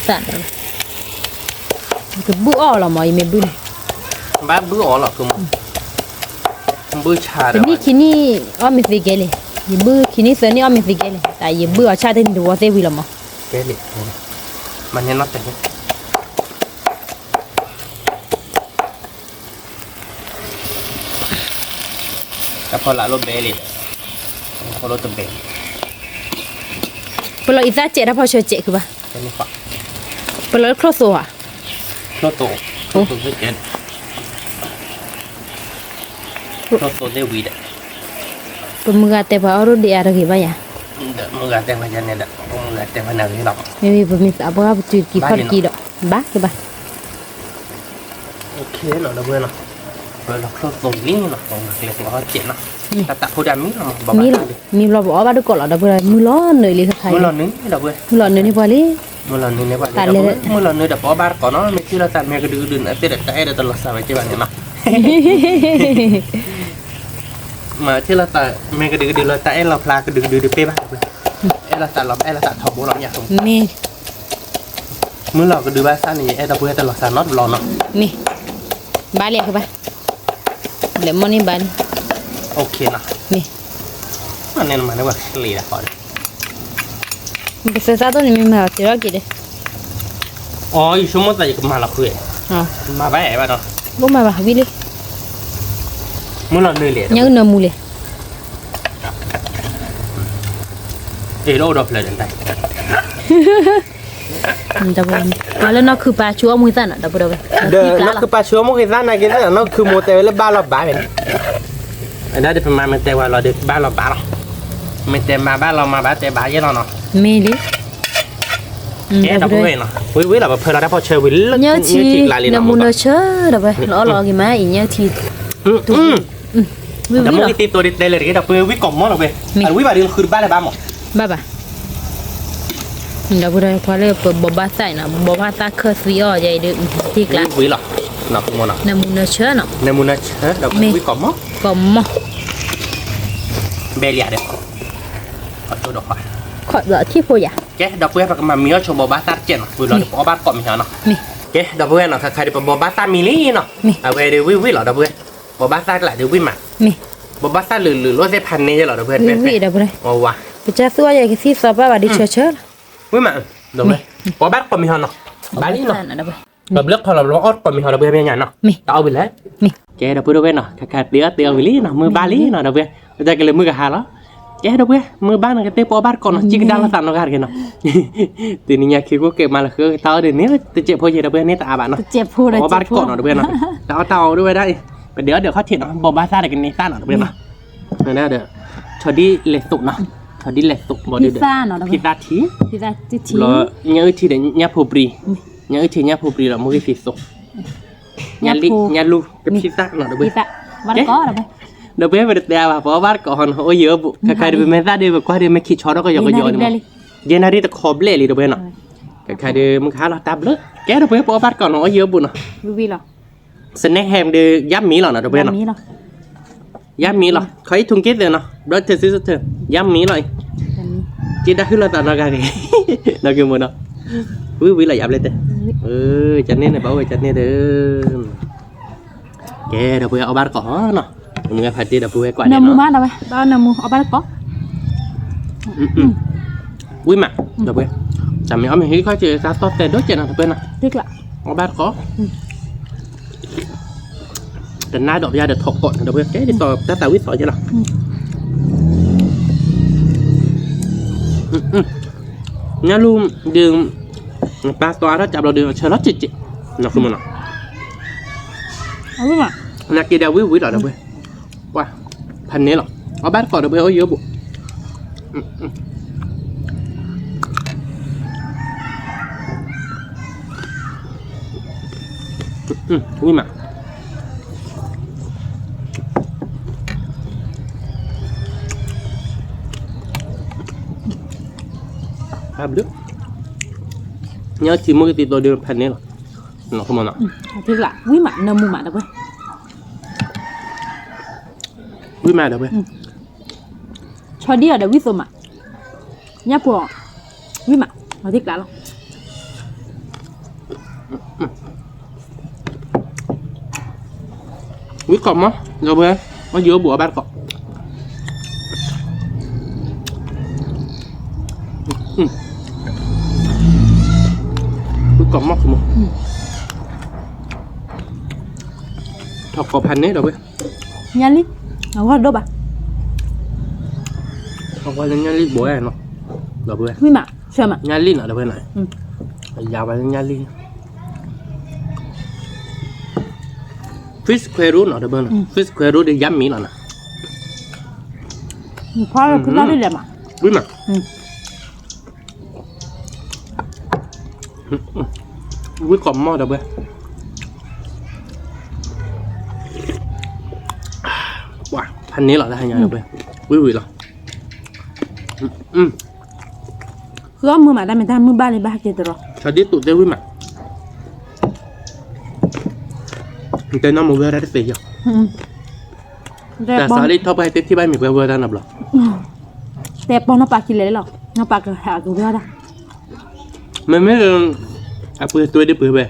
ကဘုၣ်အီၣ်လီၤမး ယမ့ၢ်ဘုၣ်န့ၣ်, ဘၣ်ဘုၣ်အီၣ်လီၤခုမး, ဘုၣ်ဆါဒီး, တနံၣ်ခံနံၣ်အီၣ်မ့ၢ်သ့ကဲလဲၣ်, ယဘုၣ်ခံနံၣ်သၢနံၣ်အီၣ်မ့ၢ်သ့ကဲလဲၣ်, တၢ်ယဘုၣ်အီၣ်ဆၣ်တနံၣ်တဝီသ့ၣ်ဝံၤလီၤမး, ကဲလံ, မၤန့ၢ်နီၢ်တဲာ် တၢ်ဖီလာ်လိၣ်ဘဲလံ, ဖီလိၣ်တဘဲ, ပလီၤအံသၣ်စဲး တၢ်ဖီဆၢစဲးခုဘၣ်, ပလီၤလၢချိၣ်သိဧါ, ချိၣ်သိ, ချိၣ်သိသ့ၣ်ကဲ, ချိၣ်သိသ့ၣ်ဝံၤဒီး, ပမုၢ်ဂၤတဲပှၤအီၣ်ဒိၣ်ဒံးအါတဂ့ၤဘၣ်ယၤ, ဒီးမုၢ်ဂၤတဲပှၤယၤန့ၣ်ဒီး ပမုၢ်ဂၤတဲပှၤနၤဂ့ၤလီၤ, မ့မ့ၢ်ပမ့ၢ်သးပှၢ်ပတုာ်တကံၤခီၣ်တကံၤဒီး, ဘၣ်ကဘၣ် OK နီၤ ဒီပုၢ်ဝဲၢ်နီၤ, ပလီၤချိၣ်သိလံနီၤ ပမၤကျဲကျိဟီၣ်စဲးနီၤ, တၢ်သးဖိဒၣ်မံလီၤမး ဘီဘၣ်လံ, မံဘျီပအီၣ်ဘၣ်တကိးလီၤ ဒီပုၢ်ဝဲၢ် မုၢ်လီၤနုာ်လံခါခါ, မုၢ်လီၤနုာ်ဒီပုၢ်ဝဲၢ်, မုၢ်လီၤနုာ်န့ၢ်ပှၤလံ, မုၢ်လီၤနုာ်န့ၢ်ပှၤလံ, မုၢ်လီၤနုာ်န့ၢ်ပှၤလံ, မ့ၢ်ထံၣ်လိာ်သးမဲာ်ကဒုကဒုန့ၣ် သ့ၣ်ဒီးတၢ်အဲၣ်ဒီးတလီၤစှၤဝဲက့ဘၣ်န့ၣ်နီၤ မ့ၢ်ထံၣ်လိာ်သးမဲာ်ကဒုကဒုလီၤ တၢ်အဲၣ်လီၤဖျါကဒုကဒုဒီးပ့ၢ်ဘၣ်ဒီပုၢ်ဝဲၢ်, အဲၣ်လိာ်သးလီၤ အဲၣ်လိာ်သးထီဘိလီၤမ့ၢ်, မ့ၢ်, မုၢ်လီၤကဒုဘၣ်ဆၣ်န့ၣ် ယအဲၣ်ဒီပုၢ်ဝဲၢ်တလီၤစှၤနီတဘျီနီၤ, မ့ၢ်, ဘၣ်လံအဃိဘၣ်, လဲၤမိၣ်န့ၢ်ဘၣ်လံ, OK နီၤ, မ့ၢ်, မၤန့ၢ်မၤန့ၢ်ဝဲချ့ဒၣ်ဃီဒီး ပသၢသၣ်ဒိၣ်န့ၣ်မ့ၢ်မၤအီၤတ့ထီၣ်က့ၤဒီး, အိ ယဆိကမိၣ်သးယကမၤလီၤဃု, မၤဘၣ်အဲၣ်ဘၣ်နီၤ, ဘၣ်မၤဘၣ်ဝံၤလံ, မုၢ်လီၤနုာ်လဲၣ်, ညၣ်အုၣ်နၢမူလဲၣ်, အ့ၣ် တအိၣ်ဒီးဖျၢၣ်ဒီးတၢ် ပှၤလၢနီၢ်ခုပၢ်ဆူအီၣ်မူၤသၣ်နီၤ ဒီပုၢ်ဝဲၢ်, ဒီးနီၢ်ခုပၢ်ဆူအီၣ်မူၤက့ၤသၣ်နာ်က့ၤသ့ၣ်နီၤ နီၢ်ခုမိၢ်တဲဝဲလၢဘၣ်လီၤဘၣ်ဖဲန့ၣ်, အဒၣ်ဒီးပမၤမ့ၢ်တဲဝဲလီၤဒီးဘၣ်လီၤဘၣ်လီၤ, မ့ၢ်တဲမၤဘၣ်လီၤမၤဘၣ်တဲဘၣ်ယဲလီၤနီၤ, မ့ၢ်လံ, ကဲဒီပုၢ်ဝဲၢ်နီၤ ဝံၤဝံၤလီၤ ပဖၢလီၤတၢ်ဖီၣ်ဆၢဝံၤလၢ ညၣ်အုၣ်ထံ နၢမူနၢဆၢ ဒီပုၢ်ဝဲၢ် လီၤအီၣ်လီၤက့ၤမးအံၤ ညၣ်အုၣ်ထံ ဒီးမ့ၢ်သ့တိၤဒ်တဲလၢတဂ့ၤ ဒီပုၢ်ဝဲၢ်ဝံၣ်ကိးမီၢ်လီၤဝဲ, အဝံၣ်ဘၣ်ဒီးဃုတဘၣ်လၢၤဘၣ်မး, ဘၣ်ဘၣ်, ဒီပုၢ်ဝဲၢ် ပှၤလၢပဘိးဘၣ်သၣ်အံၤနီၤ ဘိးဘၣ်သၣ်ခၢၣ်သွံအီၤယဲအံၤဒီး သ့ကျါ, ဝံၤလီၤ, နၢမူနၢဆၢနီၤ, နၢမူနၢဆၢ ဒီပုၢ်ဝဲၢ်ဝံၣ်ကိးမီၢ်, ကိးမီၢ်, ဘဲလံဒီး, ခီၣ်ဒီးခီၣ်, ခီၣ်ဒီးထံၣ်ဖိယၤ, ကဲ ဒီပုၢ်ဝဲၢ် ပကမၤမံၤအီၣ်ဆိဘိးဘၣ်သၣ်တကဲးနီၤ ဝံၤလီၤဒီးပအီၣ်ဘၣ်တကိးမ့ၢ်ဟီနီၤ, ကဲ ဒီပုၢ်ဝဲၢ်နီၤ ခါခါဒီးပဘိးဘၣ်သၣ်မံၤလံနီၤ, အဝဲဒီးဝံၣ်ဝံၣ်လီၤ ဒီပုၢ်ဝဲၢ်, ဘိးဘၣ်သၣ်ကျးဒီးဝံၣ်မး, ဘိးဘၣ်သၣ်လုာ်လုာ်လိာ်သ့ၣ်ဖးန့ၢ်ယဲလီၤ ဒီပုၢ်ဝဲၢ်, ဝံၣ်ဝံၣ်ဒီပုၢ်ဝဲၢ်, ဝါဝါ, ပကစၢ်သူၣ်အီၣ်ယဲကသံၣ်သီပၣ်ဘၣ်ဒီးဆၢဆၢလီၤ, ဝံၣ်မး, ဒီပုၢ်ဝဲၢ်, ပအီၣ်ဘၣ်တကိးမ့ၢ်ဟီနီၤ, ဘၣ်လံနီၤ ဘျၢခီလီၤ ဘျၢအီၣ်တကိးမ့ၢ်ဟီဒီပုၢ်ဝဲၢ် မ့ၢ်ညါနီၤ, တၢ်အီၣ်ဝံၤလဲၣ်, ကဲ ဒီပုၢ်ဝဲၢ်နီၤ ခါခါသ့အီၣ်သ့အီၣ်ဝံၤလံနီၤ မုၢ်ဘၣ်လံနီၤ ဒီပုၢ်ဝဲၢ်, တၢ်ကလဲၤမုၢ်ကဟါလီၤ, ကဲ ဒီပုၢ်ဝဲၢ် မုၢ်ဘၣ်နကတဲပအီၣ်ဘၣ်တကိးနီၤ စံၣ်ကဒါလိာ်သးနီတဂၤတဂ့ၤနီၤ, တနံၤညါခံကိးကဲမၤလၢဃုတၢ်အီၣ်ဒ်န့ၣ် တစဲးဖိယဲဒီပုၢ်ဝဲၢ်န့ၣ်တအါဘၣ်နီၤ, ပအီၣ်ဘၣ်တကိးနီၤ ဒီပုၢ်ဝဲၢ်နီၤ, တၢ်အီၣ်တၢ်အီဒ်ဝဲဒၣ်အံၤ, ပဒဲးအီၣ်ဒဲးခီၣ်ထံးနီၤ ဘိးဘၣ်သၣ်ဒီးကန့ၢ်သၣ်နီၤ ဒီပုၢ်ဝဲၢ်နီၤ, ဒီး, ဆီဒံၣ်လဲၤသိးနီၤ, ဆီဒံၣ်လဲၤသိး ဘီဒုဒီး, ဖံသၣ်ထံ, ဘျီ, ညၣ်အုၣ်ထံဒီးညၣ်ဖိပြံ, ညၣ်အုၣ်ထံညၣ်ဖိပြံဒီး မူဂံၢ်သံသိး ညၣ်လူၢ် ကဖံသၣ်နီၤ ဒီပုၢ်ဝဲၢ်, ဒီပုၢ်ဝဲၢ် ပတတဲအါဘၣ် ပအီၣ်ဘၣ်တကိးဟီနီၤ အိၣ်ယၢ်ဘူၣ် ခါခါဒီး ပမဲာ်သၣ်ဒီး ပကွၢ်ဒီး မဲာ်ခံဆီထီၣ်ကယီကယီန့ၣ်မး, ယဲနၣ်ရံၣ်တခီဘျဲၣ်လံ ဒီပုၢ်ဝဲၢ်နီၤ, ခါခါဒီး မုၢ်ကဟါလီၤတၢ်ဘျၢ, ကဲ ဒီပုၢ်ဝဲၢ် ပအီၣ်ဘၣ်တကိးနီၤ အိၣ်ယၢ်ဘူၣ်နီၤ, စနဲဟဲမ်ဒီး ယါမံၤလီၤနီၤ ဒီပုၢ်ဝဲၢ်နီၤ, ယါမံၤလီၤ ခီအံၤထူၣ်က့သ့ၣ်နီၤ ဘျီထၢၣ်စုစထၢၣ် ယါမံၤလီၤအံၤ, က့ဒၣ်ဟုၣ်လီၤသးနီတဂၤဂ့ၤ, နီၢ်က့မိၢ်နီၤ, ဝံၤဝံၤလီၤယါဘျဲၣ်တဲ, ကန့ၣ်န့ၣ် ပအီၣ်ဝဲကန့ၣ်ဒီး ကဲ ဒီပုၢ်ဝဲၢ် အီၣ်ဘၣ်တကိးနီၤ, မုၢ်ဂၤဖးတ့ၢ် ဒီပုၢ်ဝဲၢ် ကွၢ်ဒဲးနီၤ, နၢမူမး ဒီပုၢ်ဝဲၢ် အီၣ်ဘၣ်တကိး, ဝံၤမး ဒီပုၢ်ဝဲၢ်, တၢ်မ့ၢ်အီၣ်မ့ၢ်ဟံၣ်ခီၣ်ထံး တၢ်သီၣ်တဲာ်ဒိၣ်ကဲးနီၤ ဒီပုၢ်ဝဲၢ်နီၤ, အီၣ်ဘၣ်တကိး တနါဒီးပယါဒီးထီၣ်ကိးန့ၣ် ဒီပုၢ်ဝဲၢ် ကဲဒ်သိးတၢ်သးဝံၣ်သီယဲလီၤ, ညၣ်လူၢ်ဒုး ပၢ်သီအါထီၣ်ကၠးဘျီဒုး ဆၢထီၣ်စဲးစဲး, နီၢ်ခိမနီၤ, နက့ၤဒၣ်ဝံၣ်ဝံၣ်လီၤဒီးဝဲ, ပှၤ ဖးန့ၢ်လီၤ, အီၣ်ဘၣ်တကိးဒီးဝဲအိၣ်ယိာ်ဘိး ဝံၣ်မး ဘျုး, ညၣ်ထံမိၢ်ကသံသိးဒုးဖးန့ၢ်လီၤ, နီၢ်ခိမနီၤ, ဝံၣ်မး နၢမူမးဒီးဝဲ, ဝံၣ်မးဒီးဝဲ, ဆီဒံၣ်အီၤဒီးဝံၣ်သိးမး, ညၣ်ဖိ, ဝံၣ်မး, အီၤသ့ၣ်ကျါလီၤ. ဝံၣ်ကိးမီၢ် ဒီပုၢ်ဝဲၢ်, အီၣ်ယိာ်ဘိးအီၣ်ဘၣ်တကိး, ဝံၣ်ကိးမီၢ်, ထီၣ်ကိးဖးန့ၣ်ဒီပုၢ်ဝဲၢ်, ညၣ်လံၣ်, အဂီၢ်ဒိၣ်ဘၣ်, ထီၣ်ကိးလၢညၣ်လံၣ်ဘိးဝဲနီၤ, ဒီပုၢ်ဝဲၢ်, ဝံၣ်မး, ဆၢမး, ညၣ်လံၣ်နီၤ ဒီပုၢ်ဝဲၢ်နီၤ, ယၤဝဲလၢညၣ်လံၣ် fish square roll နီၤ ဒီပုၢ်ဝဲၢ်နီၤ, fish square roll ဒီးယါမံၤလီၤနီၤ, ဖီဖျါဒ်လဲၣ်မး, ဝံၣ်မး, ဝံၣ်ကိးမီၢ်ဒီပုၢ်ဝဲၢ်, ပှၤဖးန့ၢ်လီၤတၢ်ဟါညါဒီပုၢ်ဝဲၢ်, ဝံၣ်ဝံၣ်လီၤ, ဃုအီၣ်မုာ်မး တၢ်မ့ၢ်တၢ်မုာ်ဘၣ်လံဘၣ်ဟဲက့ၤတရီ, ဆီဒံၣ်တူးသ့ဝံၣ်မး, နတဲနီၢ်မူဝဲဒၣ်တသ့ယီၤ, တၢ်စးလၢထီၣ်ပှၢ်ဟဲတထံၣ်ဘၣ်မ့ၢ်ပှဲၤဝဲဒၣ်နီတဘျီ, တဲပီၢ်နီၢ်ပၢ်ခံလဲၣ်လီၤ, နီၢ်ပၢ်ကဟးကဝဲဒၣ်, မ့မ့ၢ် အပှ့ၤတွဲဒ်ပှ့ၤဝဲ,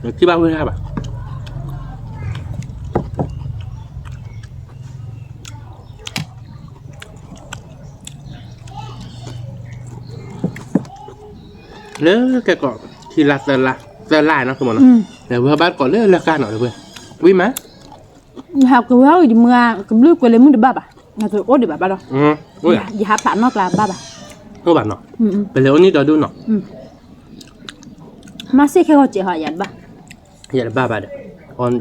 နထံၣ်ဘၣ်ဝဲဒၣ်ဘၣ် လၢကဲကီး ထံလါသၢလါ, သၢလါနီၤ မ့ၢ်နီၤ, ဝဲဘၣ်တကိးလၢလၢကါနီၤ ဝဲ, ဝံၣ်မး, ယဟးကဝဲအံၤယမုၢ်ဂၤ ကဘျုးကွဲးလၢမုၢ်တဘၣ်ဘၣ်, အိၣ်ဒံးဘၣ်ဘၣ်ဒီး, ယဟးဖးနီၣ်ကျါဘၣ်ဘၣ်, အိၣ်ဘၣ်နီၤ, ပလဲၤအိၣ်န့ၣ်ဒီဒူၣ်နီၤ, မၤစ့ၢ်ခဲဂီၤစဲးဟီ ယၤတဘၣ်, ယၤတဘၣ်ဘၣ်ဒီး,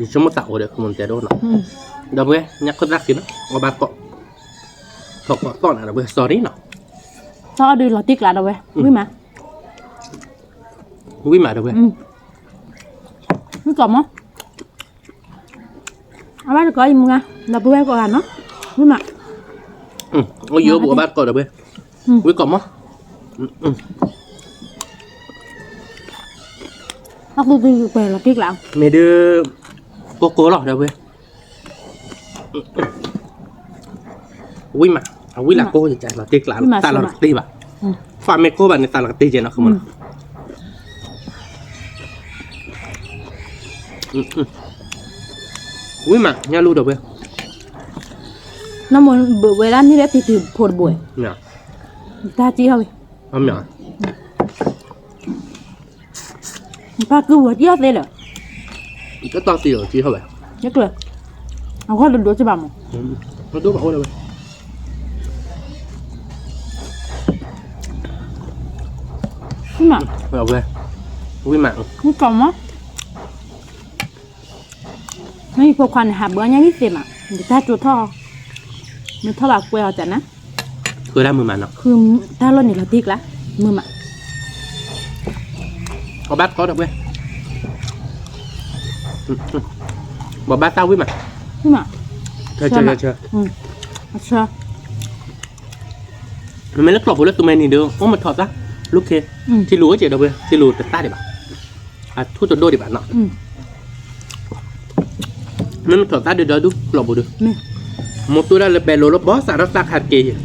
ယဆိကမိၣ်သးအိၣ်ဒီး မုၢ်တဲဒိၣ်နီၤ, ဒီးပဝဲ ညၣ်ခိၣ်သၣ်ဃံနီၤ အီၣ်ဘၣ်ကိး, ထီၣ်ကိးသီၣ်နၤဒီးပဝဲ sorry နီၤ, သီၣ်ဒုးလီၤတံၢ်ကျါဒီးဝဲ, ဝံၣ်မး, ဝံၣ်မးဒီးပဝဲ, မုၣ်ကီးမး အဘၣ်တကိးယမုၢ်ဂၤ, ဒီပုၢ်ဝဲၢ်ကိးဂၤနီၤ, ဝံၣ်မး, အိၣ်ယိာ်ဘိးအဘၣ်တကိးဒီးပဝဲ, ဝံၣ်ကိးမး, ဟီၣ်ခိၣ်သူၣ်ကွဲးလီၤတံၢ်ကျါ, မ့ၢ်ဒုး, ကိးကိးလီၤဒီးပဝဲ ဝံၣ်မး, အဝံၣ်လၢကိးယကလီၤတံၢ်ကျါ, သးလီၤတကတ့ၢ်ဘၣ်, ဖးမ့ၢ်ကိးဘၣ်န့ၣ် သးလီၤကတ့ၢ်ကဲနီၤ မ့ၢ်နီၤ, ဝံၣ်မး ညၣ်လူၢ်ဒီးပဝဲ, နမ့ၢ်ဘၣ်ဝဲဒၣ်န့ၣ်လၢတံၤတံၤဖိတဘိ, တၢ်ကံၣ်ဟီၣ်ဝံၤ ပၢ်ကုၢ်ဝဲတံၢ်အီၣ်သ့လၢာ်, တၢ်တံၢ်အီၣ်ဝဲ, အဂီၢ်တဒိးကဘၣ်မး, တဒိးဘၣ်အိၣ်လၢဝဲ, ဝံၣ်မး, ဝံၣ်မး, မုၣ်ကီးမး မ့ၢ်ယဖိခွါန့ၣ် ဟးဘၣ်ညါဂံၢ်သ့မး, ယတၢ်ကၠိထီၣ်, မ့ၢ်ထီၣ်ဘၣ်ကွဲအီၤတၢ်နၤ, ဃုဒၣ်မုာ်မးနီၤ, ဃုတၢ်လီၢ်န့ၣ်လီၤတံၢ်ကျါ, မုာ်မး, အဘၣ်တကိးဒီးပဝဲ, ဘၣ်ဘၣ်တၢ်ဝံၣ်မး, ဝံၣ်မး, ဆၢဆၢဆၢ, အဆၢ မ့မ့ၢ်လၢကျီၢ်ပူၤလၢသူမဲနံၤဒီး အိၣ်မထီၣ်သၣ်, လူၤခ့, ထံလူၤအိၣ်ကဲဒီးပဝဲ ထံလူၤတသၣ်ဒံးဘၣ်, အထူၣ်တဒိၣ်ဒံးဘၣ်နီၤ, မ့ၢ်မထီၣ်သၣ်ဒုးဒီဒူၣ်ကျီၢ်ပူၤဒီး, မိၢ်တူၢ်ဒၣ်လၢပဲၤလိာ်လၢဘီစးထီၣ်သၣ်ခါတက့ၢ်ယဲၢ်,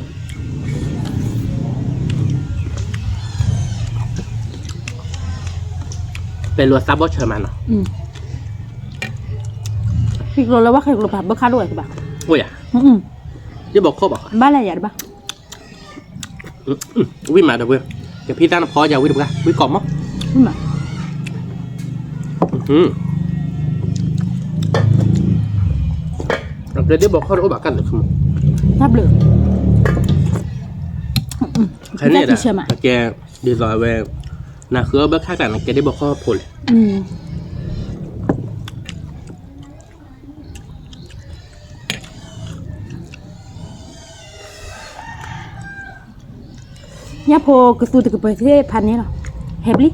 ပဲၤလိာ်အသၣ်ဘီၣ်ဆၢမးနီၤ, ဟံၣ်ကျိလၢဝဲဃဲကျိပာ်ဘၣ်ခါဒိၣ်ဝဲကဘၣ်, အိၣ်ယၤ, ဒ်ဘီခိၣ်ဘၣ်, ဘၣ်လဲၣ်ယၤတဘၣ် ဝံၣ်မးဒီးပှၤ, ကဖံသၣ်နဖီယၤဝံၣ်တပှၢ် ဝံၣ်ကိးမး, အပျဲၢ်ဒ်ဘီခိၣ်တအိၣ်ဘၣ်ကၢ်လၢာ်ခမး, တၢ်ဘျုး, ခဲန့ၣ်ဒၣ် ကဲ ဒ်သိးအဝဲ နဃုအီၣ်ဘၣ်ခါကျါန့ၣ် ကဲဒ်ဘီခီဖိလဲၣ်. ညၣ်ဖိကသူတကပၤသ့ၣ်ဖးန့ၣ်လီၤ. ဟဲပျံၤ,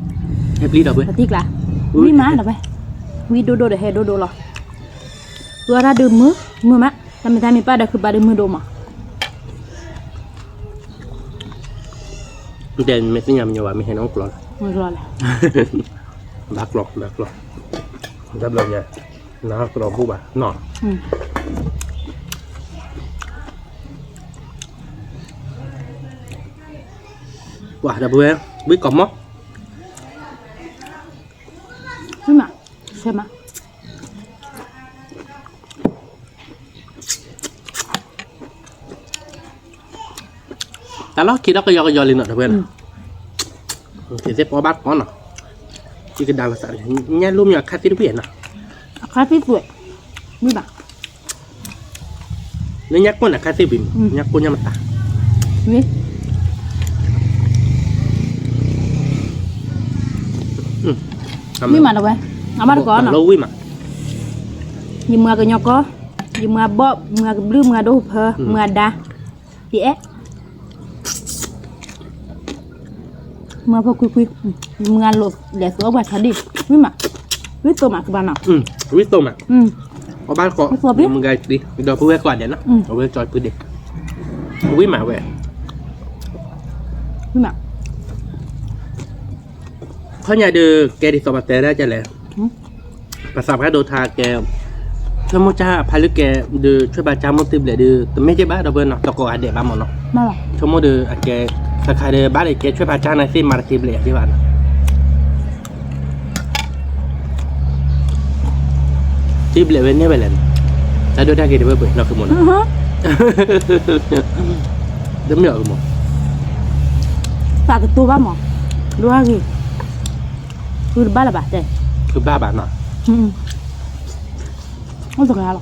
ဟဲပျံၤဒီးပှဲၤ, ပတံၢ်ကျါ, ဝံၣ်မးဒီးပှဲၤ, ဝံၣ်ဒိၣ်ဒိၣ်ဒီးဟဲဒိၣ်ဒိၣ်လီၤ. ဃုအီၣ်တၢ်ဒုးမုာ်, မုာ်မး, တၢ်မ့ၢ်တၢ်မ့ၢ်ပၢ်ဒီးဃုဘၣ်ဒုးမုာ်ဒိၣ်မး. တဲမ့ၢ်သ့ၣ်ညါမညီဘၣ် မ့ၢ်ဟဲနအိၣ်ကျီလီၤ. ဘၣ်ကျီ, ဘၣ်ကျီ, တဘျီညါ, နကရီဘူၣ်ဘၣ်နီၤ. ပှၤဒီပုၢ်ဝဲၢ်, ဝံၣ်ကိးမီၢ်, ဝံၣ်မး, ဆဲးမး. တၢ်လီၢ်ခံဒီးကယီကယီလံနီၤ ဒီပုၢ်ဝဲၢ်နီၤ. သ့ၣ်ပီဘၣ်ကီနီၤ, ယကဒါလီၤသး, ညၣ်လိၣ်မ့ၢ်အခါသ့ၣ်တဘ့ၣ်နီၤ, အခါသ့ၣ်သွဲၣ်, မ့ၢ်ဘၣ်. လၢညၣ်ကိၢ်န့ၣ် အခါသ့ၣ်ဘ့ၣ်မး, ညၣ်ကိၢ်ညၣ်မတၤ, ဝံၣ်မးဒီပုၢ်ဝဲၢ်, အဘၣ်တကိးနီၤ, ဝံၣ်မး. ယမုၢ်အကညီကီၢ်, ယမုၢ်အဘီၣ်, မုၢ်အကဘျုး, မုၢ်အဒိၣ်ဖၢ, မုၢ်အဒါ, ယအဲၣ် မုၢ်အဖိခွံခွံ, မုၢ်အလိၤလဲၤသူအီၣ်ပှၤထီဒံၣ်, ဝံၣ်မး, ဝံၣ်သိမးကဘၣ်နီၤ, ဝံၣ်သိမး, အီၣ်ဘၣ်တကိး, မုၢ်ဂၤတံၤ, ဒီပုၢ်ဝဲၢ်ကိးဂၤဒဲးနီၤ, အဝဲကၠီဖုဒဲး, ဝံၣ်မးဝဲ, ဝံၣ်မး. ခီညါဒုး ကဲဒ်သိးပှၤတဲဒၣ်ကလဲၣ်, ပသးပှၢ်ဒိးထါကဲ, ဆိကမိၣ်ကၢ်ဖးလၢကဲ, ဒုးဆွဲပာ်ကၢ်မိၢ်သ့ဘျဲၣ်ဒုး တမ့ၢ်ကဲဘၣ် ဒီပုၢ်ဝဲၢ်နီၤ, တကိးဂၤဒဲးဘၣ်မးနီၤ, ဆိကမိၣ်ဒုးအကဲ, ခါခါဒုးဘၣ်ဒီးကဲဆွဲပာ်ကၢ်န့ၣ်သ့ၣ်မၤတသ့ဘျဲၣ်ကဲဘၣ်နီၤ. သ့ဘျဲၣ်ဝဲန့ၢ်ဝဲလဲၣ်န့ၣ်, တၢ်ဒိၣ်တၢ်ဂ့ၤတဝဲပှဲၤနီၢ်ကမီၤနီၤ, တမ့ၢ်အီၤကမီၤ, သးကတိၤဘၣ်မး, ဒိၣ်ဂ့ၤ, ဃုတဘၣ်လၢၤဘၣ်, တဲ, ဃုဘၣ်ဘၣ်နီၤ, အိၣ်တဂၤလီၤ.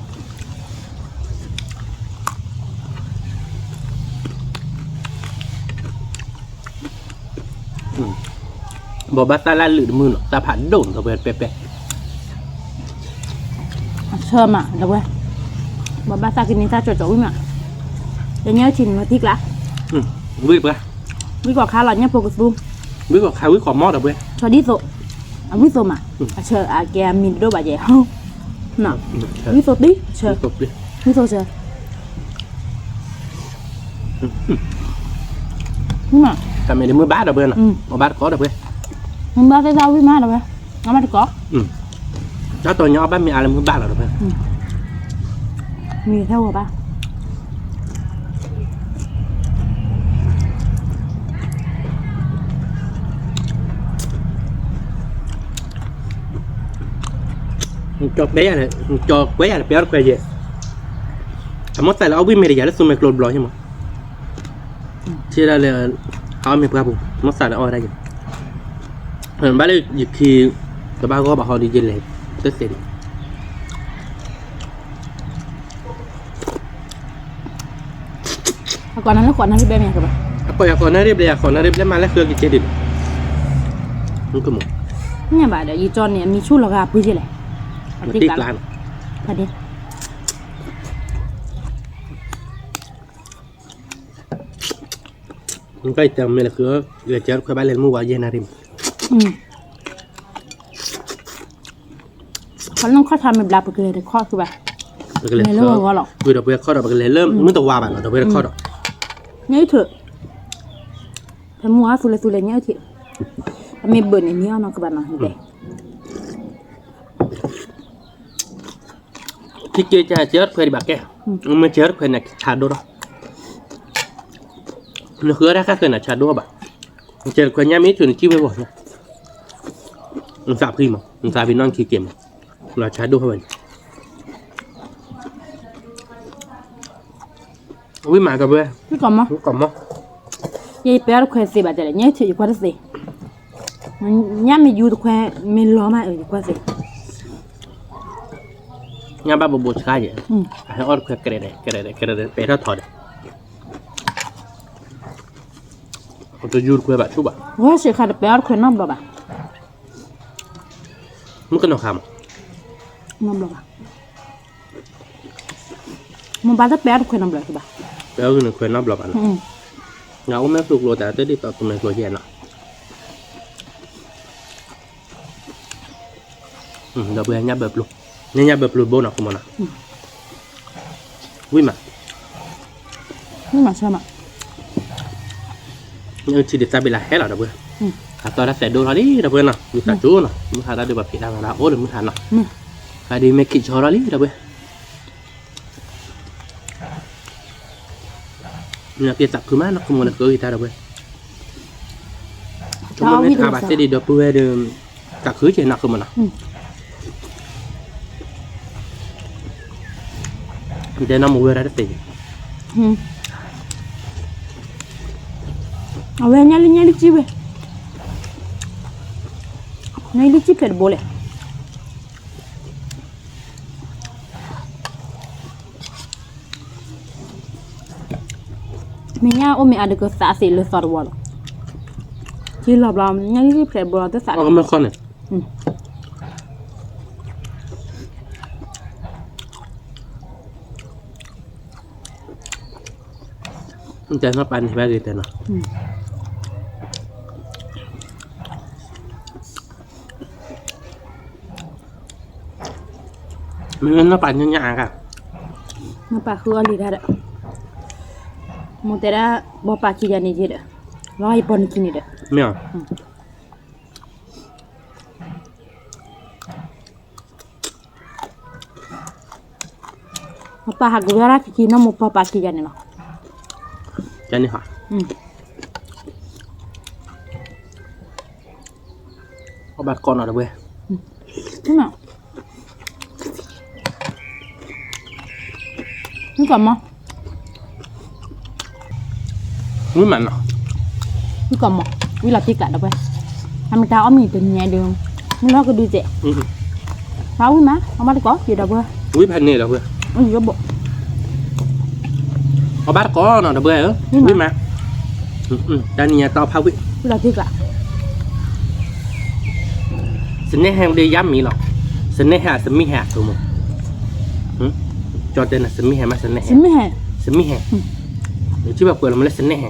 ဘိးဘၣ်သၣ်လၢလုာ်တမုာ်နီၤ, တၢ်ဖးဒိၣ်နီၤ ဒီပုၢ်ဝဲၢ်, ပဲပဲ, အဆၢမး ဒီပုၢ်ဝဲၢ်, ဘိးဘၣ်သၣ်ကန့ၢ်တၢ်ကၠီကၠီဝံၣ်မး, တညီထံန့ၣ်မၤသံကျါ, ဝံၣ်ပှဲၤ, ဝံၣ်ကိးခါလီၤ ညၣ်ဖိကသူ, ဝံၣ်ကိးခါ ဝံၣ်ကိးမီၢ် ဒီပုၢ်ဝဲၢ်, ဆီဒံၣ်သိး, အဝံၣ်သိမး, အဆၢအကဲအမံၤတဒိၣ်ဘၣ်ယဲ, ဝံၣ်သိတံၢ်, ဝံၣ်သိဆၢ တၢ်မ့ၢ်တမုာ်ဘၣ်ဒီပုၢ်ဝဲၢ်နီၤ, အီၣ်ဘၣ်တကိးဒီပုၢ်ဝဲၢ်, မုာ်ဘၣ်သ့ၣ်သၣ်ဝံၣ်မးဒီပုၢ်ဝဲၢ်, အီၣ်ဘၣ်တကိး, တၢ်တီၤညါအီၣ်ဘၣ်မ့ၢ်အါလၢမုာ်ဘၣ်လီၤဒီပုၢ်ဝဲၢ်, မ့ၢ်ထဲဝဲဘၣ်. ကၠီၤကွဲယၤန့ၣ်, ကၠီၤကွဲယၤန့ၣ် ပယီၤတခွဲးယဲၢ်, အမိၢ်သးလၢအီၣ်ဝံၣ်မ့ၢ်တယၤလၢသူမဲာ်ကျိတဘျီယဲၢ်မး, ထံၣ်ဒၣ်လၢ အအီၣ်မ့ၢ်ပှၢ်ပူၤ, မိၢ်သးလၢအီၣ်ဝဲဒၣ်ယဲၢ်, ဘၣ်လၢယခံ, တဘၣ်ဂီၢ်ဘၣ်ဟီဒ်ယဲၢ်လဲၣ်, တသ့န့ၣ် အကိးနၤလၢဃိးနၣ်ရံၣ်ဘျဲၣ်မ့ၢ်ကဘၣ်, အကိးယၤဃိးနၣ်ရံၣ်ဘျဲၣ်, ယၤဃိးနၣ်ရံၣ်ဘျဲၣ်မးလၢဃုက့ၤကဲဒ်န့ၣ်, မ့ၢ်ကမီၤ, ညၣ်ဘၣ်ဒီး ယကၠီန့ၣ် အမံၤဆူၣ်လီၤဂာ်ပှ့ၤက့ၤလဲၣ်, အတံၢ်ကျါ, ဖးဒ့ နကတဲမ့ၢ်လၢဃု, ယကဲတခွဲးဘၣ်လဲၤမုၢ်ဝါယဲၢ်နၣ်ရံၣ်မး, ခီလၢခီၣ်ထါမ့ၢ်ဘျါ ပကလဲၤတခီၣ်ဃုဘၣ်, ပကလဲၤလၢဝဲဂီၢ်လီၤ, ဝံၤဒီးပှဲၤခီၣ်ဒီး ပကလဲၤလၢမုၢ်တဝါဘၣ်နီၤ, ဒီးပှဲၤတခီၣ်ဒီး, ညၣ်အုၣ်ထၢၣ်, ဖဲမုၢ်ဝါသူလဲၤသူလဲၤညၣ်အုၣ်ထၢၣ်, အမ့ၢ်ဘၢၣ်န့ၣ် မ့ၢ်အီၣ်နီၤကဘၣ်နီၤ, တဲ ထံက့ၤကဲတခွဲးဒံးဘၣ်ကဲ, မ့ၢ်ကဲတခွဲးန့ၣ် ဆါဒိၣ်ထီၣ်, နဃုအီၣ်တၢ်ခါဃဲန့ၣ် ဆါဒိၣ်ထီၣ်ဘၣ်, ကဲတခွဲးညါမ့ၢ်ထုးန့ၣ် ကံၣ်ဝဲဘၣ်, နသးဖှံမး, နသးဖှံနီၢ်ခံက့ၤမး, လီၤဆါဒိၣ်ထီၣ်ဝဲန့ၣ်, ဝံၣ်မးကဘၣ်, ဝံၣ်ကိးမီၢ်, ယပယီၤတခွဲးသ့ဘၣ်တဲလဲၣ်, ညၣ်အုၣ်ထၢၣ်ယကွၢ်တသ့, ညၣ်မ့ၢ်ယူတခွဲးမ့ၢ်လီၤမးအၢယကွၢ်သ့, ညၣ်ဘၣ်ဘိးဘိးဆှါယဲၢ်, အဟဲအီၣ်တခွဲးကရဲးဒဲး ကရဲးဒဲး ကရဲးဒဲး ပဲာ်ထီၣ်ထီဒီး တယူၤတခွဲးဘၣ်ဆူၣ်ဘၣ်, ဝဲစ့ၢ်ခါတပဲအီၣ်တခွဲးနီတဘျီဘၣ်, မုၣ်ကနီၤခါမး, နီတဘျီဘၣ်, မ့ၢ်ဘၣ်တပဲအီၣ်တခွဲးနီတဘျီဘၣ်, ပဲအီၣ်တခွဲးနီတဘျီဘၣ်နီၤ, နအိၣ်မ့ၢ်သူကျိၤတၢ်တဒ်သိးသူမ့ၢ်ကျိၤယဲနီၤ ဒီပုၢ်ဝဲၢ်ညၣ်ဘၢပျိ, ညၣ်ညၣ်ဘၢပျိဘိနီၤ ခိၣ်မနီၤ, ဝံၣ်မး, ဝံၣ်မးဆၢမး, ထံဒုးသးဘ့ၣ်လၢဟဲလီၤ ဒီပုၢ်ဝဲၢ်, အသီတၢ်သဲးဒိၣ်ထီၣ်လံ ဒီပုၢ်ဝဲၢ်နီၤ, ဝံသးစူၤနီၤ မုၢ်ဟါတၢ်ဒုးပှၤဖံးတၢ်မၤတၢ်အိၣ်ဒီးမုၢ်ဟါနီၤ, ဖးဒုးမ့ၢ်ခံးဆီထီၣ်လံ ဒီပုၢ်ဝဲၢ် နက့ၤသးခုမးနီၤ ခိၣ်မနီၤ ကဂ့ၤတၢ်ဒီပုၢ်ဝဲၢ်, ဆိကမိၣ်မ့ၢ်တအါဘၣ်သ့ၣ်ဒံးဒီပုၢ်ဝဲၢ်ဒီး, သးခုက့ၤနီၤ ခိၣ်မနီၤ, ဒဲနီၢ်မူဝဲဒၣ်တသ့, အဝဲညၣ်လံ ညၣ်လံကံၣ်ဝဲ, ညၣ်လံကံၣ်ဖျဲးတဘိလဲၣ် မ့ၢ်ညၣ်အိၣ်မ့ၢ်အါဒုးကသးသ့လၢသီတဝီလီၤ, ထံလီၤဘျီ ညၣ်လံကံၣ်ဖျဲးတဘိလီၤ တသးလီၤ, တဲနီၢ်ပၢ်န့ၣ်ဘၣ်ဂ့ၤတဲနီၤ, မ့ၢ်နီၢ်ပၢ်ညါညါအါဂၤ, နီၢ်ပၢ်ဃုအီၣ်လံၤတၢ်ဒီး, မိၢ်တဲဒၣ်, ဘီပၢ်ခံဂၤန့ၣ်ယဲဒီး, လီၤယပီၢ်န့ၣ်ခံန့ၣ်ဒီး, မ့ၢ် ပၢ်ဟးကဝီၤရၣ်ခံခံ နီၢ်မိၢ်ပၢ်ပၢ်ခံဂၤန့ၣ်လီၤ, ကန့ၣ်ဟး, အီၣ်ဘၣ်တကိးနီၤဒီပုၢ်ဝဲၢ်, ဝံၣ်ကီးမး, ဝံၣ်မးနီၤ, ဝံၣ်ကီးမး, ဝံၣ်လီၤတံၢ်ကျးဒီပုၢ်ဝဲၢ်, အမ့ၢ်တၢ်အီၣ်မ့ၢ်တနံၤညါဒီး, မုၢ်လီၤကဒုစဲး, ဝံၣ်မး အီၣ်ဘၣ်တကိး ယဒီပုၢ်ဝဲၢ်, ဝံၣ်ဖဲန့ၣ်ဒီပုၢ်ဝဲၢ်, အီၣ်ဘၣ်တကိးနီၤဒီပုၢ်ဝဲၢ်ဧၢ, ဝံၣ်မး, တၢ်နံၤညါတၢ်အီၣ်ဖးဝံၣ်, ဝံၣ်လီၤတံၢ်ကျး စနဲဟဲဒ်ယါမံၤလီၤ, စနဲဟဲ စမံဟဲအသိးမး, ကၠီတဲနၤ စမံဟဲမး စနဲဟဲ, စမံဟဲ, ယထံၣ်ဘၣ်ကွဲးလီၤမးလၢစနဲဟဲ,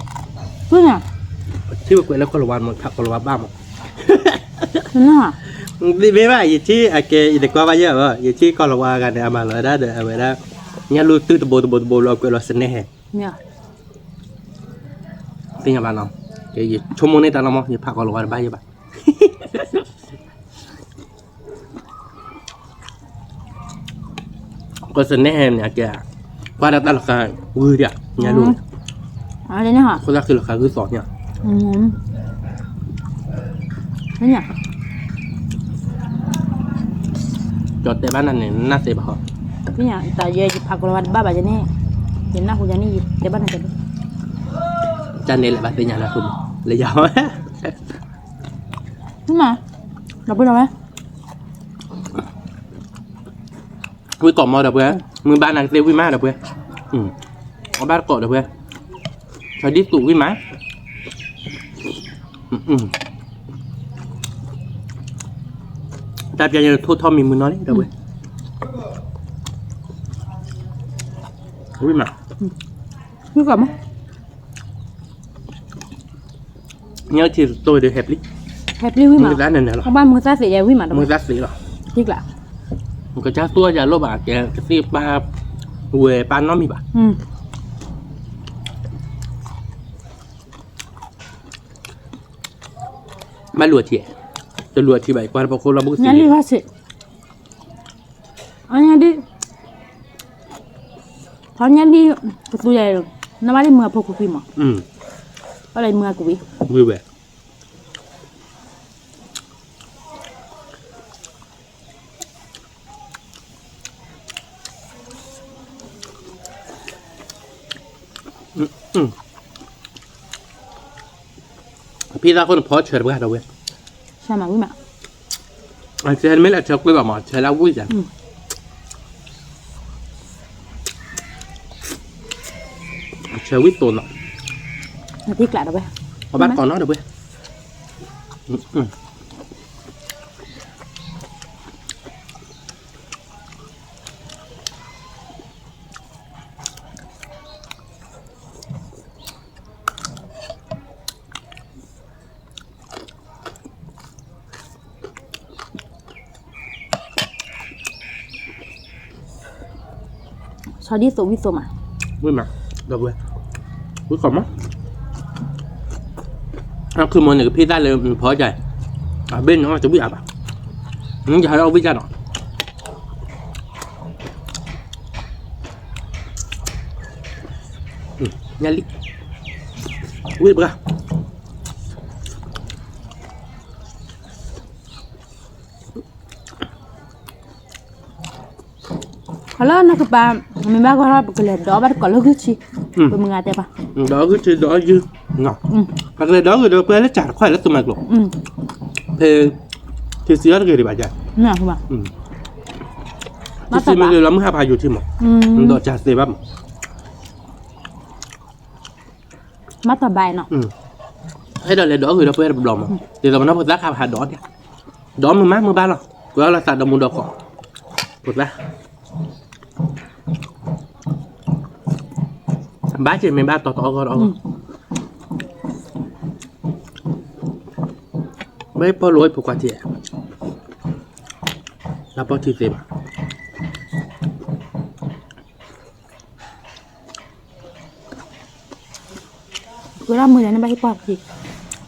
ထံၣ်ဘၣ်ကွဲးလၢကီၢ်လီၤဝါမး ဖးကီၢ်လီၤဝါဘၣ်မး, မ့ၢ်ဘၣ် ယထံၣ်အကဲ ယတကွၢ်ဘၣ်ယဲဘၣ် ယထံၣ်ကီၢ်လီၤဝါဂၤန့ၣ် အမၤလီၤဝဲဒၣ်ဒီး အဝဲဒၣ် ညၣ်လူၢ်တုၢ်တဘိတဘိတဘိလီၤ ကွဲးလီၤစနဲဟဲ, သ့ၣ်ညါဘၣ်နီၤ, ယဆိကမိၣ်န့ၢ်တၢ်လီၤမး ယဖးကီၢ်လီၤဝါတဘၣ်ယဲဘၣ် ကီၢ်စနဲဟဲန့ၣ် အကဲ ကွၢ်ဒၣ်တၢ်လီၤဃာ်ဂုၢ်ဒၣ် ညၣ်လူၢ်န့ၣ်, အဃိသတးဃ့လီၤဃာ်ဂုၢ်သီၣ်န့ၣ်, ကၠီတဲဘၣ်နၤန့ၣ် နၢ်သ့ဘၣ်ဟီ, တၢ်ယဲယဖးကီၢ်လီၤဝါတဘၣ်ဘၣ်ယဲန့ၣ်, ယနၢ်ဟူယၤန့ၣ် ယတဲဘၣ်နၤတဲဘၣ်, တၢ်န့ၣ်လဲၤဘၣ်သ့ၣ်ညါလၢဃုမး လၢယၤဝဲ မး ဒီပုၢ်ဒီဝဲၢ် ဝံၣ်ကိးမးဒီပုၢ်ဝဲၢ်, မုၢ်ဘၣ်နၤကသ့ၣ်ဝံၣ်မးဒီပုၢ်ဝဲၢ်, အီၣ်ဘၣ်တကိးဒီပုၢ်ဝဲၢ်, ဆီဒံၣ်သူးဝံၣ်မး, တၢ်ပျဲညါထိၣ်ထီၣ်မံမုၢ်နီၢ်လံဒီပုၢ်ဝဲၢ်, ဝံၣ်မး, ဝံၣ်ကိးမး ညၣ်ထံတိၢ်ဒီးဟဲပျံၤ, ဟဲပျံၤဝံၣ်မး, မုၢ်သၣ်န့ၣ်န့ၣ်လီၤ, အဘၣ်မုၢ်သၣ်သ့ၣ်ယဲဝံၣ်မး, မုၢ်သၣ်သ့ၣ်လီၤ, ကစၢ်သူအယၤလိၣ်ဘၣ်ကဲ ကသ့ၣ်ပာ်ဝဲပာ်နီတမံၤဘၣ်, ဘၣ်လူၤအထံ, တလူၤအထံဘၣ် ယကွၢ်တပီခိၣ်လီၤ ဘုကသ့ၣ်လံ, အညါဒ် ထီညါဒ် ကသူယၤ နဘၣ်လံမုၢ်အဖိခွံခွံမး, ဘၣ်လံမုၢ်အကွံာ်, ဝံၤဝဲ ဖံသးခိၣ်န့ၣ် ဖီဆၢတပှၢ်ဒီးဝဲ, ဆၢမးဝံၣ်မး, အဆၢမ့ၢ်လၢအဆၢကွံာ်ဘၣ်မး ဆၢလၢအဝံၣ်ယၤ, အဆၢဝံၣ်တိၢ်နီၤ, အသံကျးဒီးဝဲ, အဘၣ်တီနီၤဒီးပှဲၤ ဆီဒ်သိးဝံသိးမး, ဝံမး, ဒီပုၢ်ဝဲၢ်, ဝံကီၢ်မး, အခုမ့ၢ်န့ၣ်ကဖံးသၣ်လၢဖီကၢ်, အဘ့ၣ်န့ၣ်တဝံၣ်အါဘၣ်, ယဟးလၢအဝံၣ်ကၢ်နီၤ, ညၣ်လံ, ဝံၣ်တပှၢ် ဟီလၢနကပၤ, မ့ၢ်ဘၣ်ဂီၢ်ထီၣ် ပကလဲၤဒီးဘၣ်တကိးလၢဂုၢ်ထံ, ပမုၢ်ဂၤတဲပှၤ, ဒီးဂုၢ်ထံဒီးယုၢ်, ပကလဲၤဒီးဂုၢ်ဒီးပှဲၤလၢစၢ်တခွဲးလၢသူမၤကျိၤ, ဖဲ, ထံစံအီၣ်တဂ့ၤဒံးဘၣ်ယါ, ထံစံမ့ၢ်ဂ့ၤလီၤမုၢ်ဟါဖးယိာ်ထံမး, ဒီးစၢ်သ့ဘၣ်မး မ့ၢ်တဘၣ်နီၤ, အဲၣ်ဒိးလဲၤဒီးဂုၢ်ဒီးပှဲၤတဘျီမး, ဒ်သိးပနီၢ်ဖိသၣ်ခါပဟးဒီး, ဒီးမုၢ်မးမုၢ်ဘၣ်လီၤ, ကွဲးအီၣ်လီၤသးဒီမူဒီးကီး, ဖိသၣ်, ဘၣ်က့ၤမ့ၢ်ဘၣ်တီတီအဂီၢ်ဒီးအဂီၢ်, ဘၣ်ပီၣ်လိာ်ဖိခွါထံ, လၢပီၣ်ထံသ့ဘၣ် ဝဲဒၣ်မုၢ်လၢနဘၣ်ဟ့ၣ်ပှၢ်က့ၤ,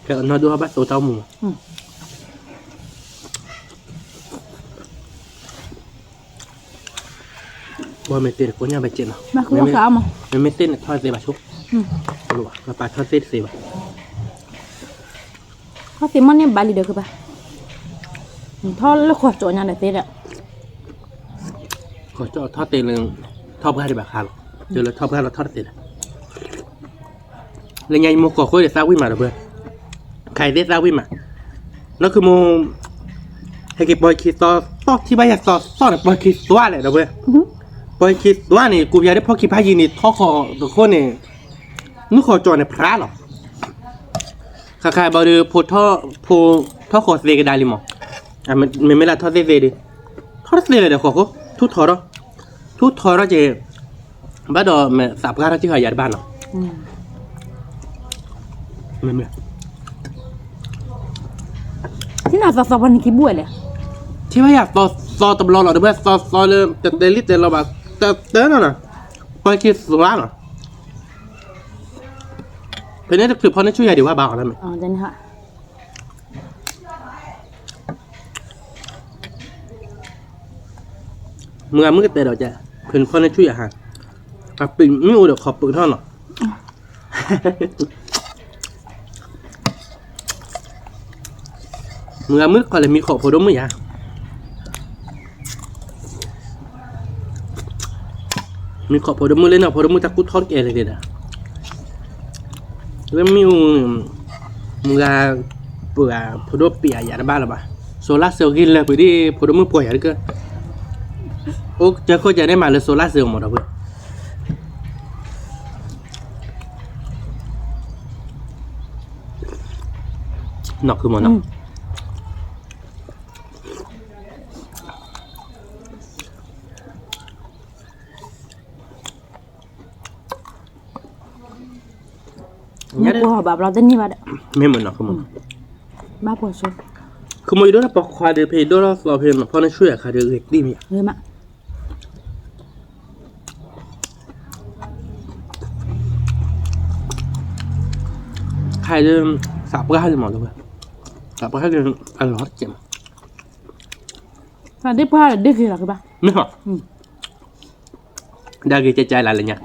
ကဲနီၢ်ဒိၣ်ဘၣ်သိတၢ်အိၣ်မူမး, ဘၣ်မ့ၢ်သ့ၣ်တကိးညါဘၣ်က့ၤနီၤ, မ့မ့ၢ်သ့ၣ်န့ၣ်ထီၣ်သ့ဘၣ်ဆိ, ပာ်ထီၣ်သ့ၣ်တသ့ဘၣ်, ထီၣ်သ့ၣ်မ့ၢ်န့ၢ်ဘၣ်လံဒီးကဘၣ်, ထီၣ်လၢဃီၤကၠီညါဒီးသ့ဒီး ဃီၤကၠီထီၣ်သ့လၢ, ထီၣ်ပှၢ်ဒံးဘၣ်ဃးလီၤ, တုၤလၢထီၣ်ပှၢ်လီၤထီၣ်တသ့ဒီး, လၢညါယမိၢ်ကီၢ်ဃိဒီးသးဝံၣ်မးဒီးပှဲၤ, ခါအံၤသ့ၣ်သးဝံၣ်မး, နီၢ်ခုမိၢ်, ဟဲက့ၤပီၢ်ခံသီသီထံၣ်ဘၣ်ယၤသီသီန့ၣ် ပီၢ်ခံသွါလဲၣ်ဒီးပှဲၤ, ပီၢ်ခံသွါန့ၣ် ကူပယၤဒ်ဖီခံဖးယံၤန့ၣ် ထီဃီၤတဃိန့ၣ်, နုၢ်ဃီၤကၠီန့ၣ်ဖျါလီၤ ခါခါဘၣ်ဒီး, ဖိထီၣ်ဃီၤသ့ကဒါလံမး, မ့မ့ၢ်လၢထီၣ်သ့ၣ်သ့ဒီး, ထီၣ်တသ့လၢၤဒီးဃီၤဃိ, ထူၣ်ထီထီၣ်, ထူၣ်ထီထီၣ်က့ၤ, ဘၣ်ဒီးမ့ၢ်သးပှၢ်ထီၣ်က့ၤဃီၤယၤတဘၣ်နီၤ, မ့မ့ၢ်, ထံၣ်နၤသီသီပှၤန့ၣ်က့ၤဘူၣ်ဝဲလဲၣ်, ထံၣ်ဘၣ်ယၤသီသီတဘျီလီၤဒီး ပှၤသီသီလၢတတဲလံတဲလီၤဘၣ်, တတဲနီၤနီၤ, ပှၤက့ၤသွါလီၤ ဖဲန့ၣ်တချုးဖီန့ၢ်ဆူၣ်ယၤဒံးဝဲဘၣ်အီၤလၢမ့ၢ်, မုၢ်ဂၤမုၢ်ကတဲဒီးကဲ, ဖဲန့ၣ်ဖီန့ၢ်ဆူၣ်ယၤဟါ, အပံာ်မ့ၣ်အူဒီးခီၣ်ပၢၢ်ထီၣ်နီၤ မုၢ်ဂၤမုၢ်ကီၢ်လဲၤမံခီၣ်ဖိဒိၣ်မုၣ်ယါ, မံခီၣ်ဖိဒိၣ်မုၣ်လၢနီၢ်ဖိဒိၣ်မုၣ်တၢ်ကူၣ်ထီၣ်တကဲလၢၤက့ၤဒီး, လၢမ့ၣ်အူ, မုၢ်ဂၤ, ပှၤဖိဒိၣ်ပံာ်အယၤတဘၣ်လၢၤဘၣ်, စိၤလါစ့ၤဂ့ၤလၢပှဲၤဒ်ဖိဒိၣ်မုၣ်ပှီၢ်ယၤတကၢ, အိၣ်ကၢခိၣ်ကၢန့ၣ်မးလၢစိၤလါစ့ၤအမီၤဒီးပှဲၤ နီၢ်ခုမီၤနီၤ, မ့ၢ်ပှၤဘၣ်ဘျီ တန့ၢ်ဘၣ်ဒီး, မ့ၢ်မနီၤ ဘၣ်ပှၤဆိ, ခမီယဒိၣ်တၢ်ပိာ်ခွါဒီး ဖဲယဒိၣ်ထီၣ်သီဖဲ ဖီန့ၢ်ဆူၣ်ယၤခါဒီး ဂ့ၤတံၢ်မ့ၢ်ဧါ ခါအံၤဒီး သးပှၢ်လံမး, သးပှၢ်လံအလီၢ်တကဲးမး, သးဒ့ၣ်ပှၢ်ဒီးဒ့ၣ်ဂ့ၤလီၤကဘၣ်, မ့ၢ်, ဒၣ်ဂ့ၤကဲကဲလၢလၢညါ,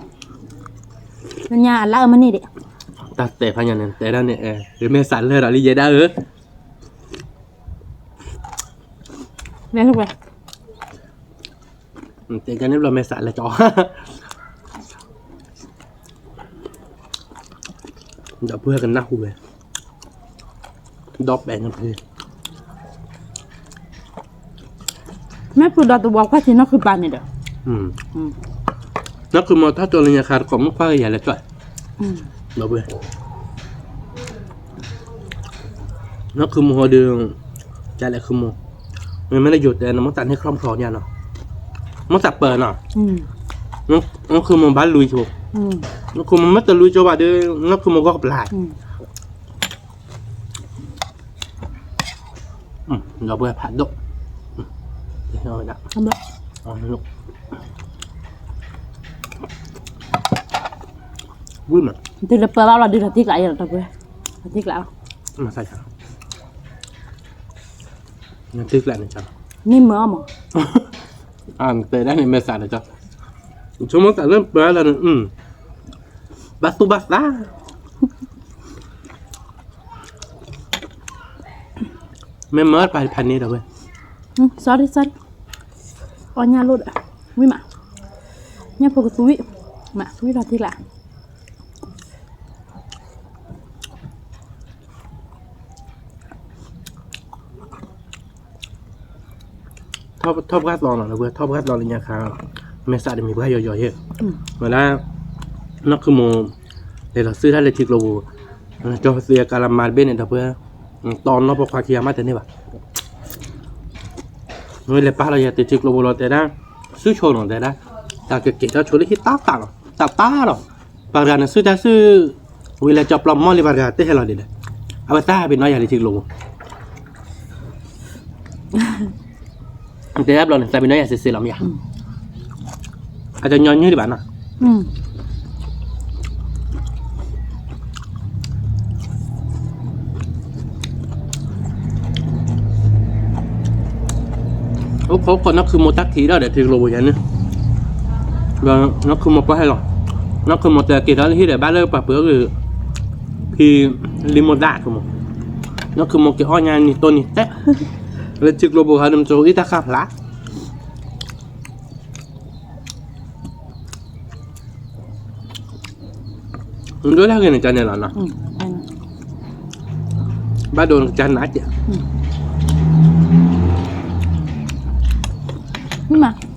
လၢညါအလၢအမ့ၢ်န့ၣ်ဒံး, တၢ်တဲဖးညါန့ၣ် တဲဒၣ်န့ၣ် မ့ၢ်စးလၢာ်ဒီးလံယဲဒၣ်ဧၢ, မ့ၢ်လၢဝဲ တဲကန့ၣ်ဘျီမဲာ်စးလဲၤကၠီ, ဒီပုၢ်ဝဲၢ်ကနၢ်ဟူဝဲ, ဒီးပဲာ်န့ၣ်ဖဲ, မ့ၢ်ပူၤဒီးတဝီခွါဆံးနီၢ်ခုပာ်န့ၣ်ဒီး, နီၢ်ခုမီၤထီၣ်ကၠီလၢညါခါတကိးမုၣ်ခွါကယၤလဲၤကၠီ, ဒီပုၢ်ဝဲၢ်, နီၢ်ခုမိၢ်ဟီဒီး ကလဲၤခုမိၢ်, မ့မ့ၢ်လၢယိၤတဲ နမိၢ်သးန့ၢ်ခီၣ်ဖျီၣ်ညါနီၤ, မိၢ်သးပၢၤနီၤ, နီၢ်ခုမိၢ်ဘၣ်လူၤဆိ, နီၢ်ခုမိၢ်မ့ၢ်တလူၤဆိဘၣ်ဒီး နီၢ်ခုမိၢ်ဂီၢ်ကပျၢ်, ဒီပုၢ်ဝဲၢ်ဖးဒိၣ်, ဝံၤမး, တုၤလၢပၢဘၣ်လီၤဒုးထီၣ်ထံကျးယဲလီၤ ဒီပုၢ်ဝဲၢ်, ထံကျးလီၤ, ထံကျးန့ၣ်, န့ၢ်မၢအီၤမး, တဲဒၣ်န့ၣ်မဲာ်ဆှးန့ၣ်, ဆိကမိၣ်သးလၢပၢလီၤန့ၣ်, ဘၣ်သူၣ်ဘၣ်သး, မ့ၢ်မၢပှၤဖးန့ၣ်ဒီပုၢ်ဝဲၢ်, sorry sorry, အီၣ်ညၣ်လိၣ်ဒီး, ဝံၤမး, ညၣ်ဖိကသူဝံၣ်, မး ဝံၣ်ထီၣ်ထံကျး ထီၣ်ပှၢ်သီနီၤ ဒီပုၢ်ဝဲၢ်, ထီၣ်ပှၢ်သီလၢညါခါ, မဲာ်ဆှးတမံၤပှၢ်ယိာ်ယိာ်ယဲ, ဝဲဒၣ်, နီၢ်ခုမိၢ်, လဲၤလီၤစုတၢ်လၢထံကျိပူၤ, ကၠီသုးကလးမၤတဘ့ၣ်န့ၣ် ဒီပုၢ်ဝဲၢ်, တီနီၢ်ပိာ်ခွါခံဂၤမးတန့ၢ်ဘၣ်, ဝဲလဲၤပာ်လီၤယၤတထံကျိပူၤလီၤတဲဒၣ်, စုဆိနီၤတဲဒၣ်, တၢ်ကက့ၤထီၣ်ဆိလၢဟံၣ်တၢ်တၢ်လီၤ တၢ်တၢ်လီၤ, ပှၤတဂၤန့ၣ်စုတၢ်စု ဝံၤလၢကၠီပျီမီၢ်လံ ပှၤတဂၤတဟဲလီၤဒံးဒီး, အဝဲသးပ့ၤနီၣ်ယၤလၢထံကျိပူၤ, တဲဒၣ်ဘျီန့ၣ် သးပ့ၤနီၣ်ယၤစ့စ့လီၤမ့ၢ်ဧါ, အတညီနုၢ်ဒံးဘၣ်နီၤ, အိၣ်ခိးခိးနီၢ်ခုမိၢ်တၢ်ခံးဒီးထံကျိပူၤယၤန့ၣ်, နီၢ်ခုမိၢ်ပှၢ်ဟဲလီၤ, နီၢ်ခုမိၢ်တဲက့ၤထီၣ်လၢဟံၣ်ဒီးဘၣ်လၢပှၤပှ့ၤအီၣ်ဂ့ၤ, ဖံလံမိၢ်သၣ်ခိမိၢ်, နီၢ်ခုမိၢ်က့ၤအီၣ်ညါနံၤတိၢ်နံၤတဲ, လၢထံကျိပူၤဟီဒီး မ့ၢ်ကအိၣ်အံၤတၢ်ဃၣ်ဖျါ ဒိၣ်တၢ်ဂ့ၤန့ၣ် ကန့ၣ်လီၤနီၤ, ဘၣ်ဒိနကစၢ်နးကဲး, ဝံၤမး,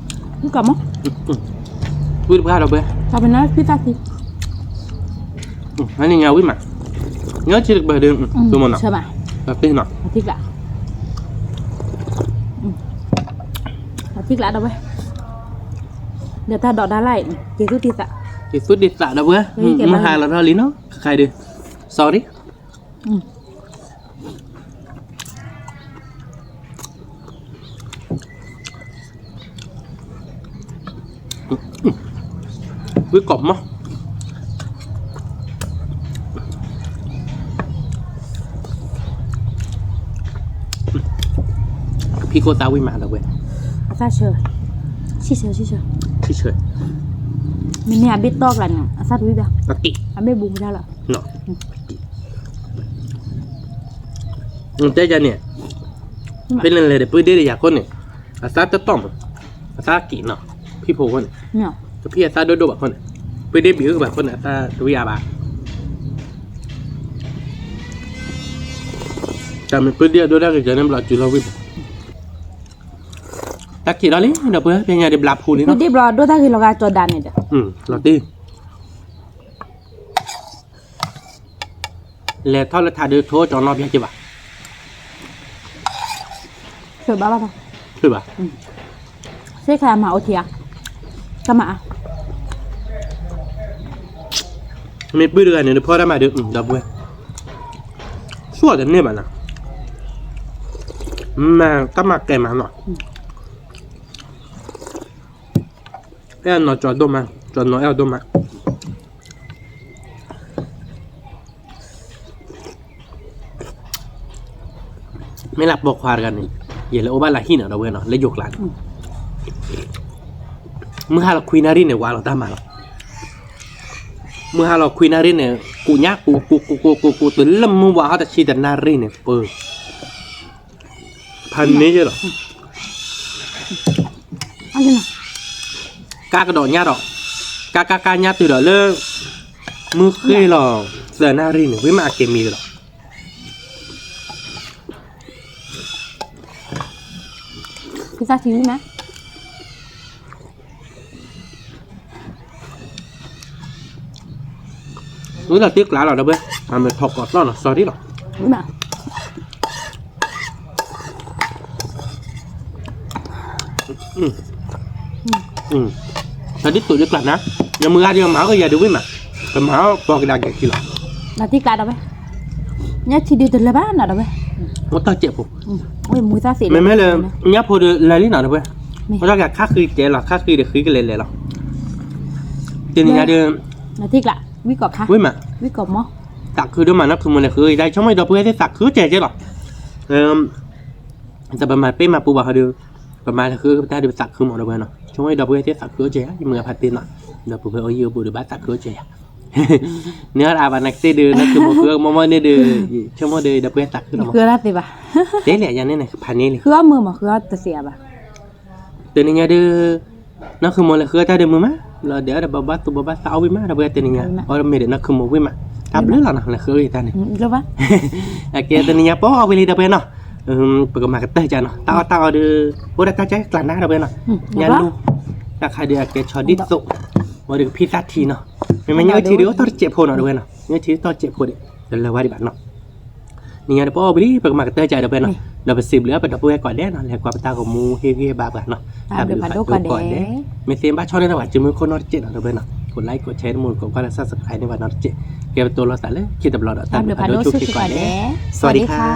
ဝံၤကီးမး, ဝံၤတပှၢ်ဒီးဘဲ, တပနဖံသၣ်သံ, အန့ၣ်ညါဝံၤမး, ညါဆံတကပၤဒီး, မနီၤ, တပ့ၤနီၤ, ထံကျး, ထံကျးဒီးဝဲ, ဒီးတၢ်ဒိးတၢ်လၢ်အံၤ, က့ၤသူၣ်တံၢ်သး, က့ၤသူၣ်တံၢ်သးဒီးဝဲ, မုၢ်ဟါလီၤထီၣ်လံနီၤ, ခဲခါဒီး, sorry ဝံၤကီးမး, ဖံခိၣ်သၣ်ဝံၤမးဒီးဝဲ, အသၣ်ဆၢ, ဆံၣ်ဆၢ, ဆံၣ်ဆၢ, ဆံၣ်ဆၢ, မ့မ့ၢ်အဘ့ၣ်တီၢ်ကျါန့ၣ် အသၣ်တဝံၣ်ဘၣ်, အဘ့ၣ်ဘူးမတၤလီၤ တဲယၤန့ၣ်, ဖဲန့ၣ်လဲၤဒီးပုၢ်ဒ့ဒီးယၤခိၣ်န့ၣ်, အသၣ်တတီၢ်မး, အသၣ်က့ၤနီၤ, ဖံဖိခိၣ်န့ၣ်, ကဖံအသၣ်ဒိၣ်ဒိၣ်ဘၣ်ခိၣ်န့ၣ်, ပုၢ်ဒ့ဘံးအုၣ်ကဘၣ်ခိၣ်န့ၣ် အသၣ်တဝံၣ်အါဘၣ်, တၢ်မ့ၢ်ပုၢ်ဒ့အဒိၣ်တၢ်ဂ့ၤကန့ၣ်ဘျီတုၤလီၤဝံၤ, တၢ်က့ၤထီၣ်လံ ဒီပုၢ်ဝဲၢ် ပညါဒံးဘျါဖူလံနီၤ, ပုၢ်ဒ့ဘျီဒိၣ်တၢ်ဂ့ၤလီၤဂာ်ကၠီၤဒၣ်န့ၣ်ဒီး, လီၤတံၢ် လဲၤထီၣ်လၢထးဒုးထိကၠီၤနီၣ်ဖျဲက့ၤဘၣ်, ဘၣ်ဘၣ်, ဘၣ်, သ့ၣ်ခါမၤအိၣ်ထံဧါ, တၢ်မၤအါ, မ့ၢ်ပုၢ်တဂၤန့ၣ် တဖီတၢ်မၤဒုး ဒီပုၢ်ဝဲၢ်, သူၣ်တန့ၢ်ဘၣ်နီၤ, မၤတၢ်မၤကဲမးနီၤ, အဲၣ်နီၤကၠီၤဒိၣ်မး, ကၠီၤနီၤအဲၣ်အီၤဒိၣ်မး မ့ၢ်လၢပိာ်ခွါတဂၤန့ၣ်, ယလဲၤအိၣ်ဘၣ်လၢဟံၣ်နီၤ ဒီပုၢ်ဝဲၢ်နီၤ လၢယိၤကျါန့ၣ်, မုၢ်ဟါလီၤခွံနၣ်ရံၣ်န့ၣ် ဝးလီၤတၢ်မၤလီၤ, မုၢ်ဟါလီၤခွံနၣ်ရံၣ်န့ၣ် ကူးညၣ်ကူးကူးကူးကူးကူးကူး တုၤလၢမုၢ်ဝးဟီၣ်တဆံတနၣ်ရံၣ်န့ၣ် ပၢ ဖးန့ၢ်ယဲလီၤ, ကးကဒီးညၣ်ဒီး, ကးကးကးညၣ်တုၤဒီးလၢ, မုၢ်ဃ့ၢ်လီၤ, သၢနၣ်ရံၣ်န့ၣ် ဝံၤမးအက့ၤမံဒီး, ဖံသၣ်ထံဝံၤမး, ဝံၤလီၤတံၢ်ကျါလီၤ ဒီပုၢ်ဝဲၢ်, အမ့ၢ်ထီၣ်ကိးသီၣ်နီၤ sorry လီၤ, ဝံၤမး, ဒ်သိးဒ်ကျါနၤ, နမုၢ်ဂၤဒ်မၤအီၣ်ကယၤဒုးဝံၣ်မး, ပမၤအီၣ်ပီၤကဒါက့ၤခံလီၤ. နထံၣ်ကျါဒီးဝဲ, ညၣ်ထံဒုးတလၢဘၣ်နီၤဒီးဝဲ, အိၣ်တၢ်စဲးဖိ, မ့မ့ၢ်လၢ ညၣ်ဖိဒုးလၢာ်လံနီၤဒီးဝဲ, အိၣ်တၢ်ကခါဃံတဲလီၤ ခါဃံဒီးဃံကလဲၤလဲၤလီၤ. တနံၤညါဒုး နထံၣ်ကျါ, ဝံၣ်မး, သးခုဒိၣ်မးနီၢ်ခုမိၢ်လဲၤဃုအီၣ်ယတၢ် ဆိကမိၣ်ဒီပုၢ်ဝဲၢ်သ့ၣ်သးခုကဲကဲလီၤ. တပမၤပ့ၢ်မၤပူၤဘၣ်ဟီဒုး, ပမၤလၢဃုပတၢ်ဒုးပသးခုမးဒီပုၢ်ဝဲၢ်နီၤ, ဆိကမိၣ်ဒီပုၢ်ဝဲၢ်သ့ၣ်သးခုကဲဧါ, ယမုၢ်ဂၤဖးတ့နီၤ, ဒီပုၢ်ဝဲၢ်အိၣ်ယံၤအိၣ်ဘူးဒုးဘၣ်သးခုကဲဧါ. န့ၢ်အီၣ်တအါဘၣ်နာ်ကသ့ၣ်ဒုး နီၢ်ခုမိၢ်ဃုအီၣ်ကမီၢ်မီၢ်န့ၣ်ဒုး, ဆိကမိၣ်ဒီပုၢ်ဝဲၢ်သးခုလီၤမး, တဲလံယၤန့ၣ်န့ၣ် ဖးန့ၢ်လံ, ဃုအီၣ်မုာ်မး ဃုအီၣ်တသ့အါဘၣ်. တနံၤညါဒုး နီၢ်ခုမိၢ်လဲၤဃုအီၣ်တၢ်ဒုးမုာ်မး, လီၤဒီးအီၣ်ဒီးဘီဘၣ်သူဘီဘၣ်သးအီၣ်ဝံၣ်မးဒီပုၢ်ဝဲၢ်တနံၤညါ, အီၣ်မ့ၢ်ဒီးနီၢ်ခုမိၢ်ဝံၣ်မး, တၢ်ဘျုးလီၤနီၤ လဲၤဃုအီၣ်တၢ်န့ၣ်, အကဲတနံၤညါပအီၣ်ဝံၣ်လံဒီပုၢ်ဝဲၢ်နီၤ, ပကမၤကတၢၢ်ကၢနီၤ, တၢ်အီၣ်တၢ်အီဒုး အိၣ်ဒီးတၢ်ကၢကၢနၤဒီပုၢ်ဝဲၢ်နီၤ, ညၣ်လူ, တၢ်ခါဒုးအကဲဆီဒ်သိး, ဝံၤဒုးကဖံသၣ်ထံနီၤ, မ့မ့ၢ်ညၣ်ဝဲထံဒုးအိၣ်တၢ်တစဲးဖိနီၤဒီပုၢ်ဝဲၢ်နီၤ, ညၣ်ဝဲထံတၢ်တစဲးဖိဒံး, တလၢဝဲဒံးဘၣ်နီၤ. နံၤညါဒီးပအီၣ်ဝံၤလံ ပကမၤကတၢၢ်ကၢဒီပုၢ်ဝဲၢ်နီၤ, ဒီးပစံးဘျုးပဒီပုၢ်ဝဲၢ်ကိးဂၤဒဲးနီၤ, လဲၤကွၢ်ပတၢ်ဂီၤမူဟ့ၣ်ဂံၢ်ဟ့ၣ်ဘါပှၤနီၤ, တၢ်ဘျုးဖးဒိၣ်ကိးဂၤဒဲး, မ့ၢ်သ့ဘၣ်ဆီၣ်န့ၢ်ဒီးပှၤစုမုၢ်ခိၣ်နီတစဲးနီၤဒီပုၢ်ဝဲၢ်နီၤ, ကိး like ကိး share တမူ ကိးကွၢ်လၢ subscribe န့ၢ်ပှၤနီတစဲး, ကဲပတိလိာ်သးလၢခံတဘျီဒီး တၢ်ဘျုးဖးဒိၣ်ဆိၣ်ဂ့ၤကိးဂၤဒဲး, စဝၤဒံခါ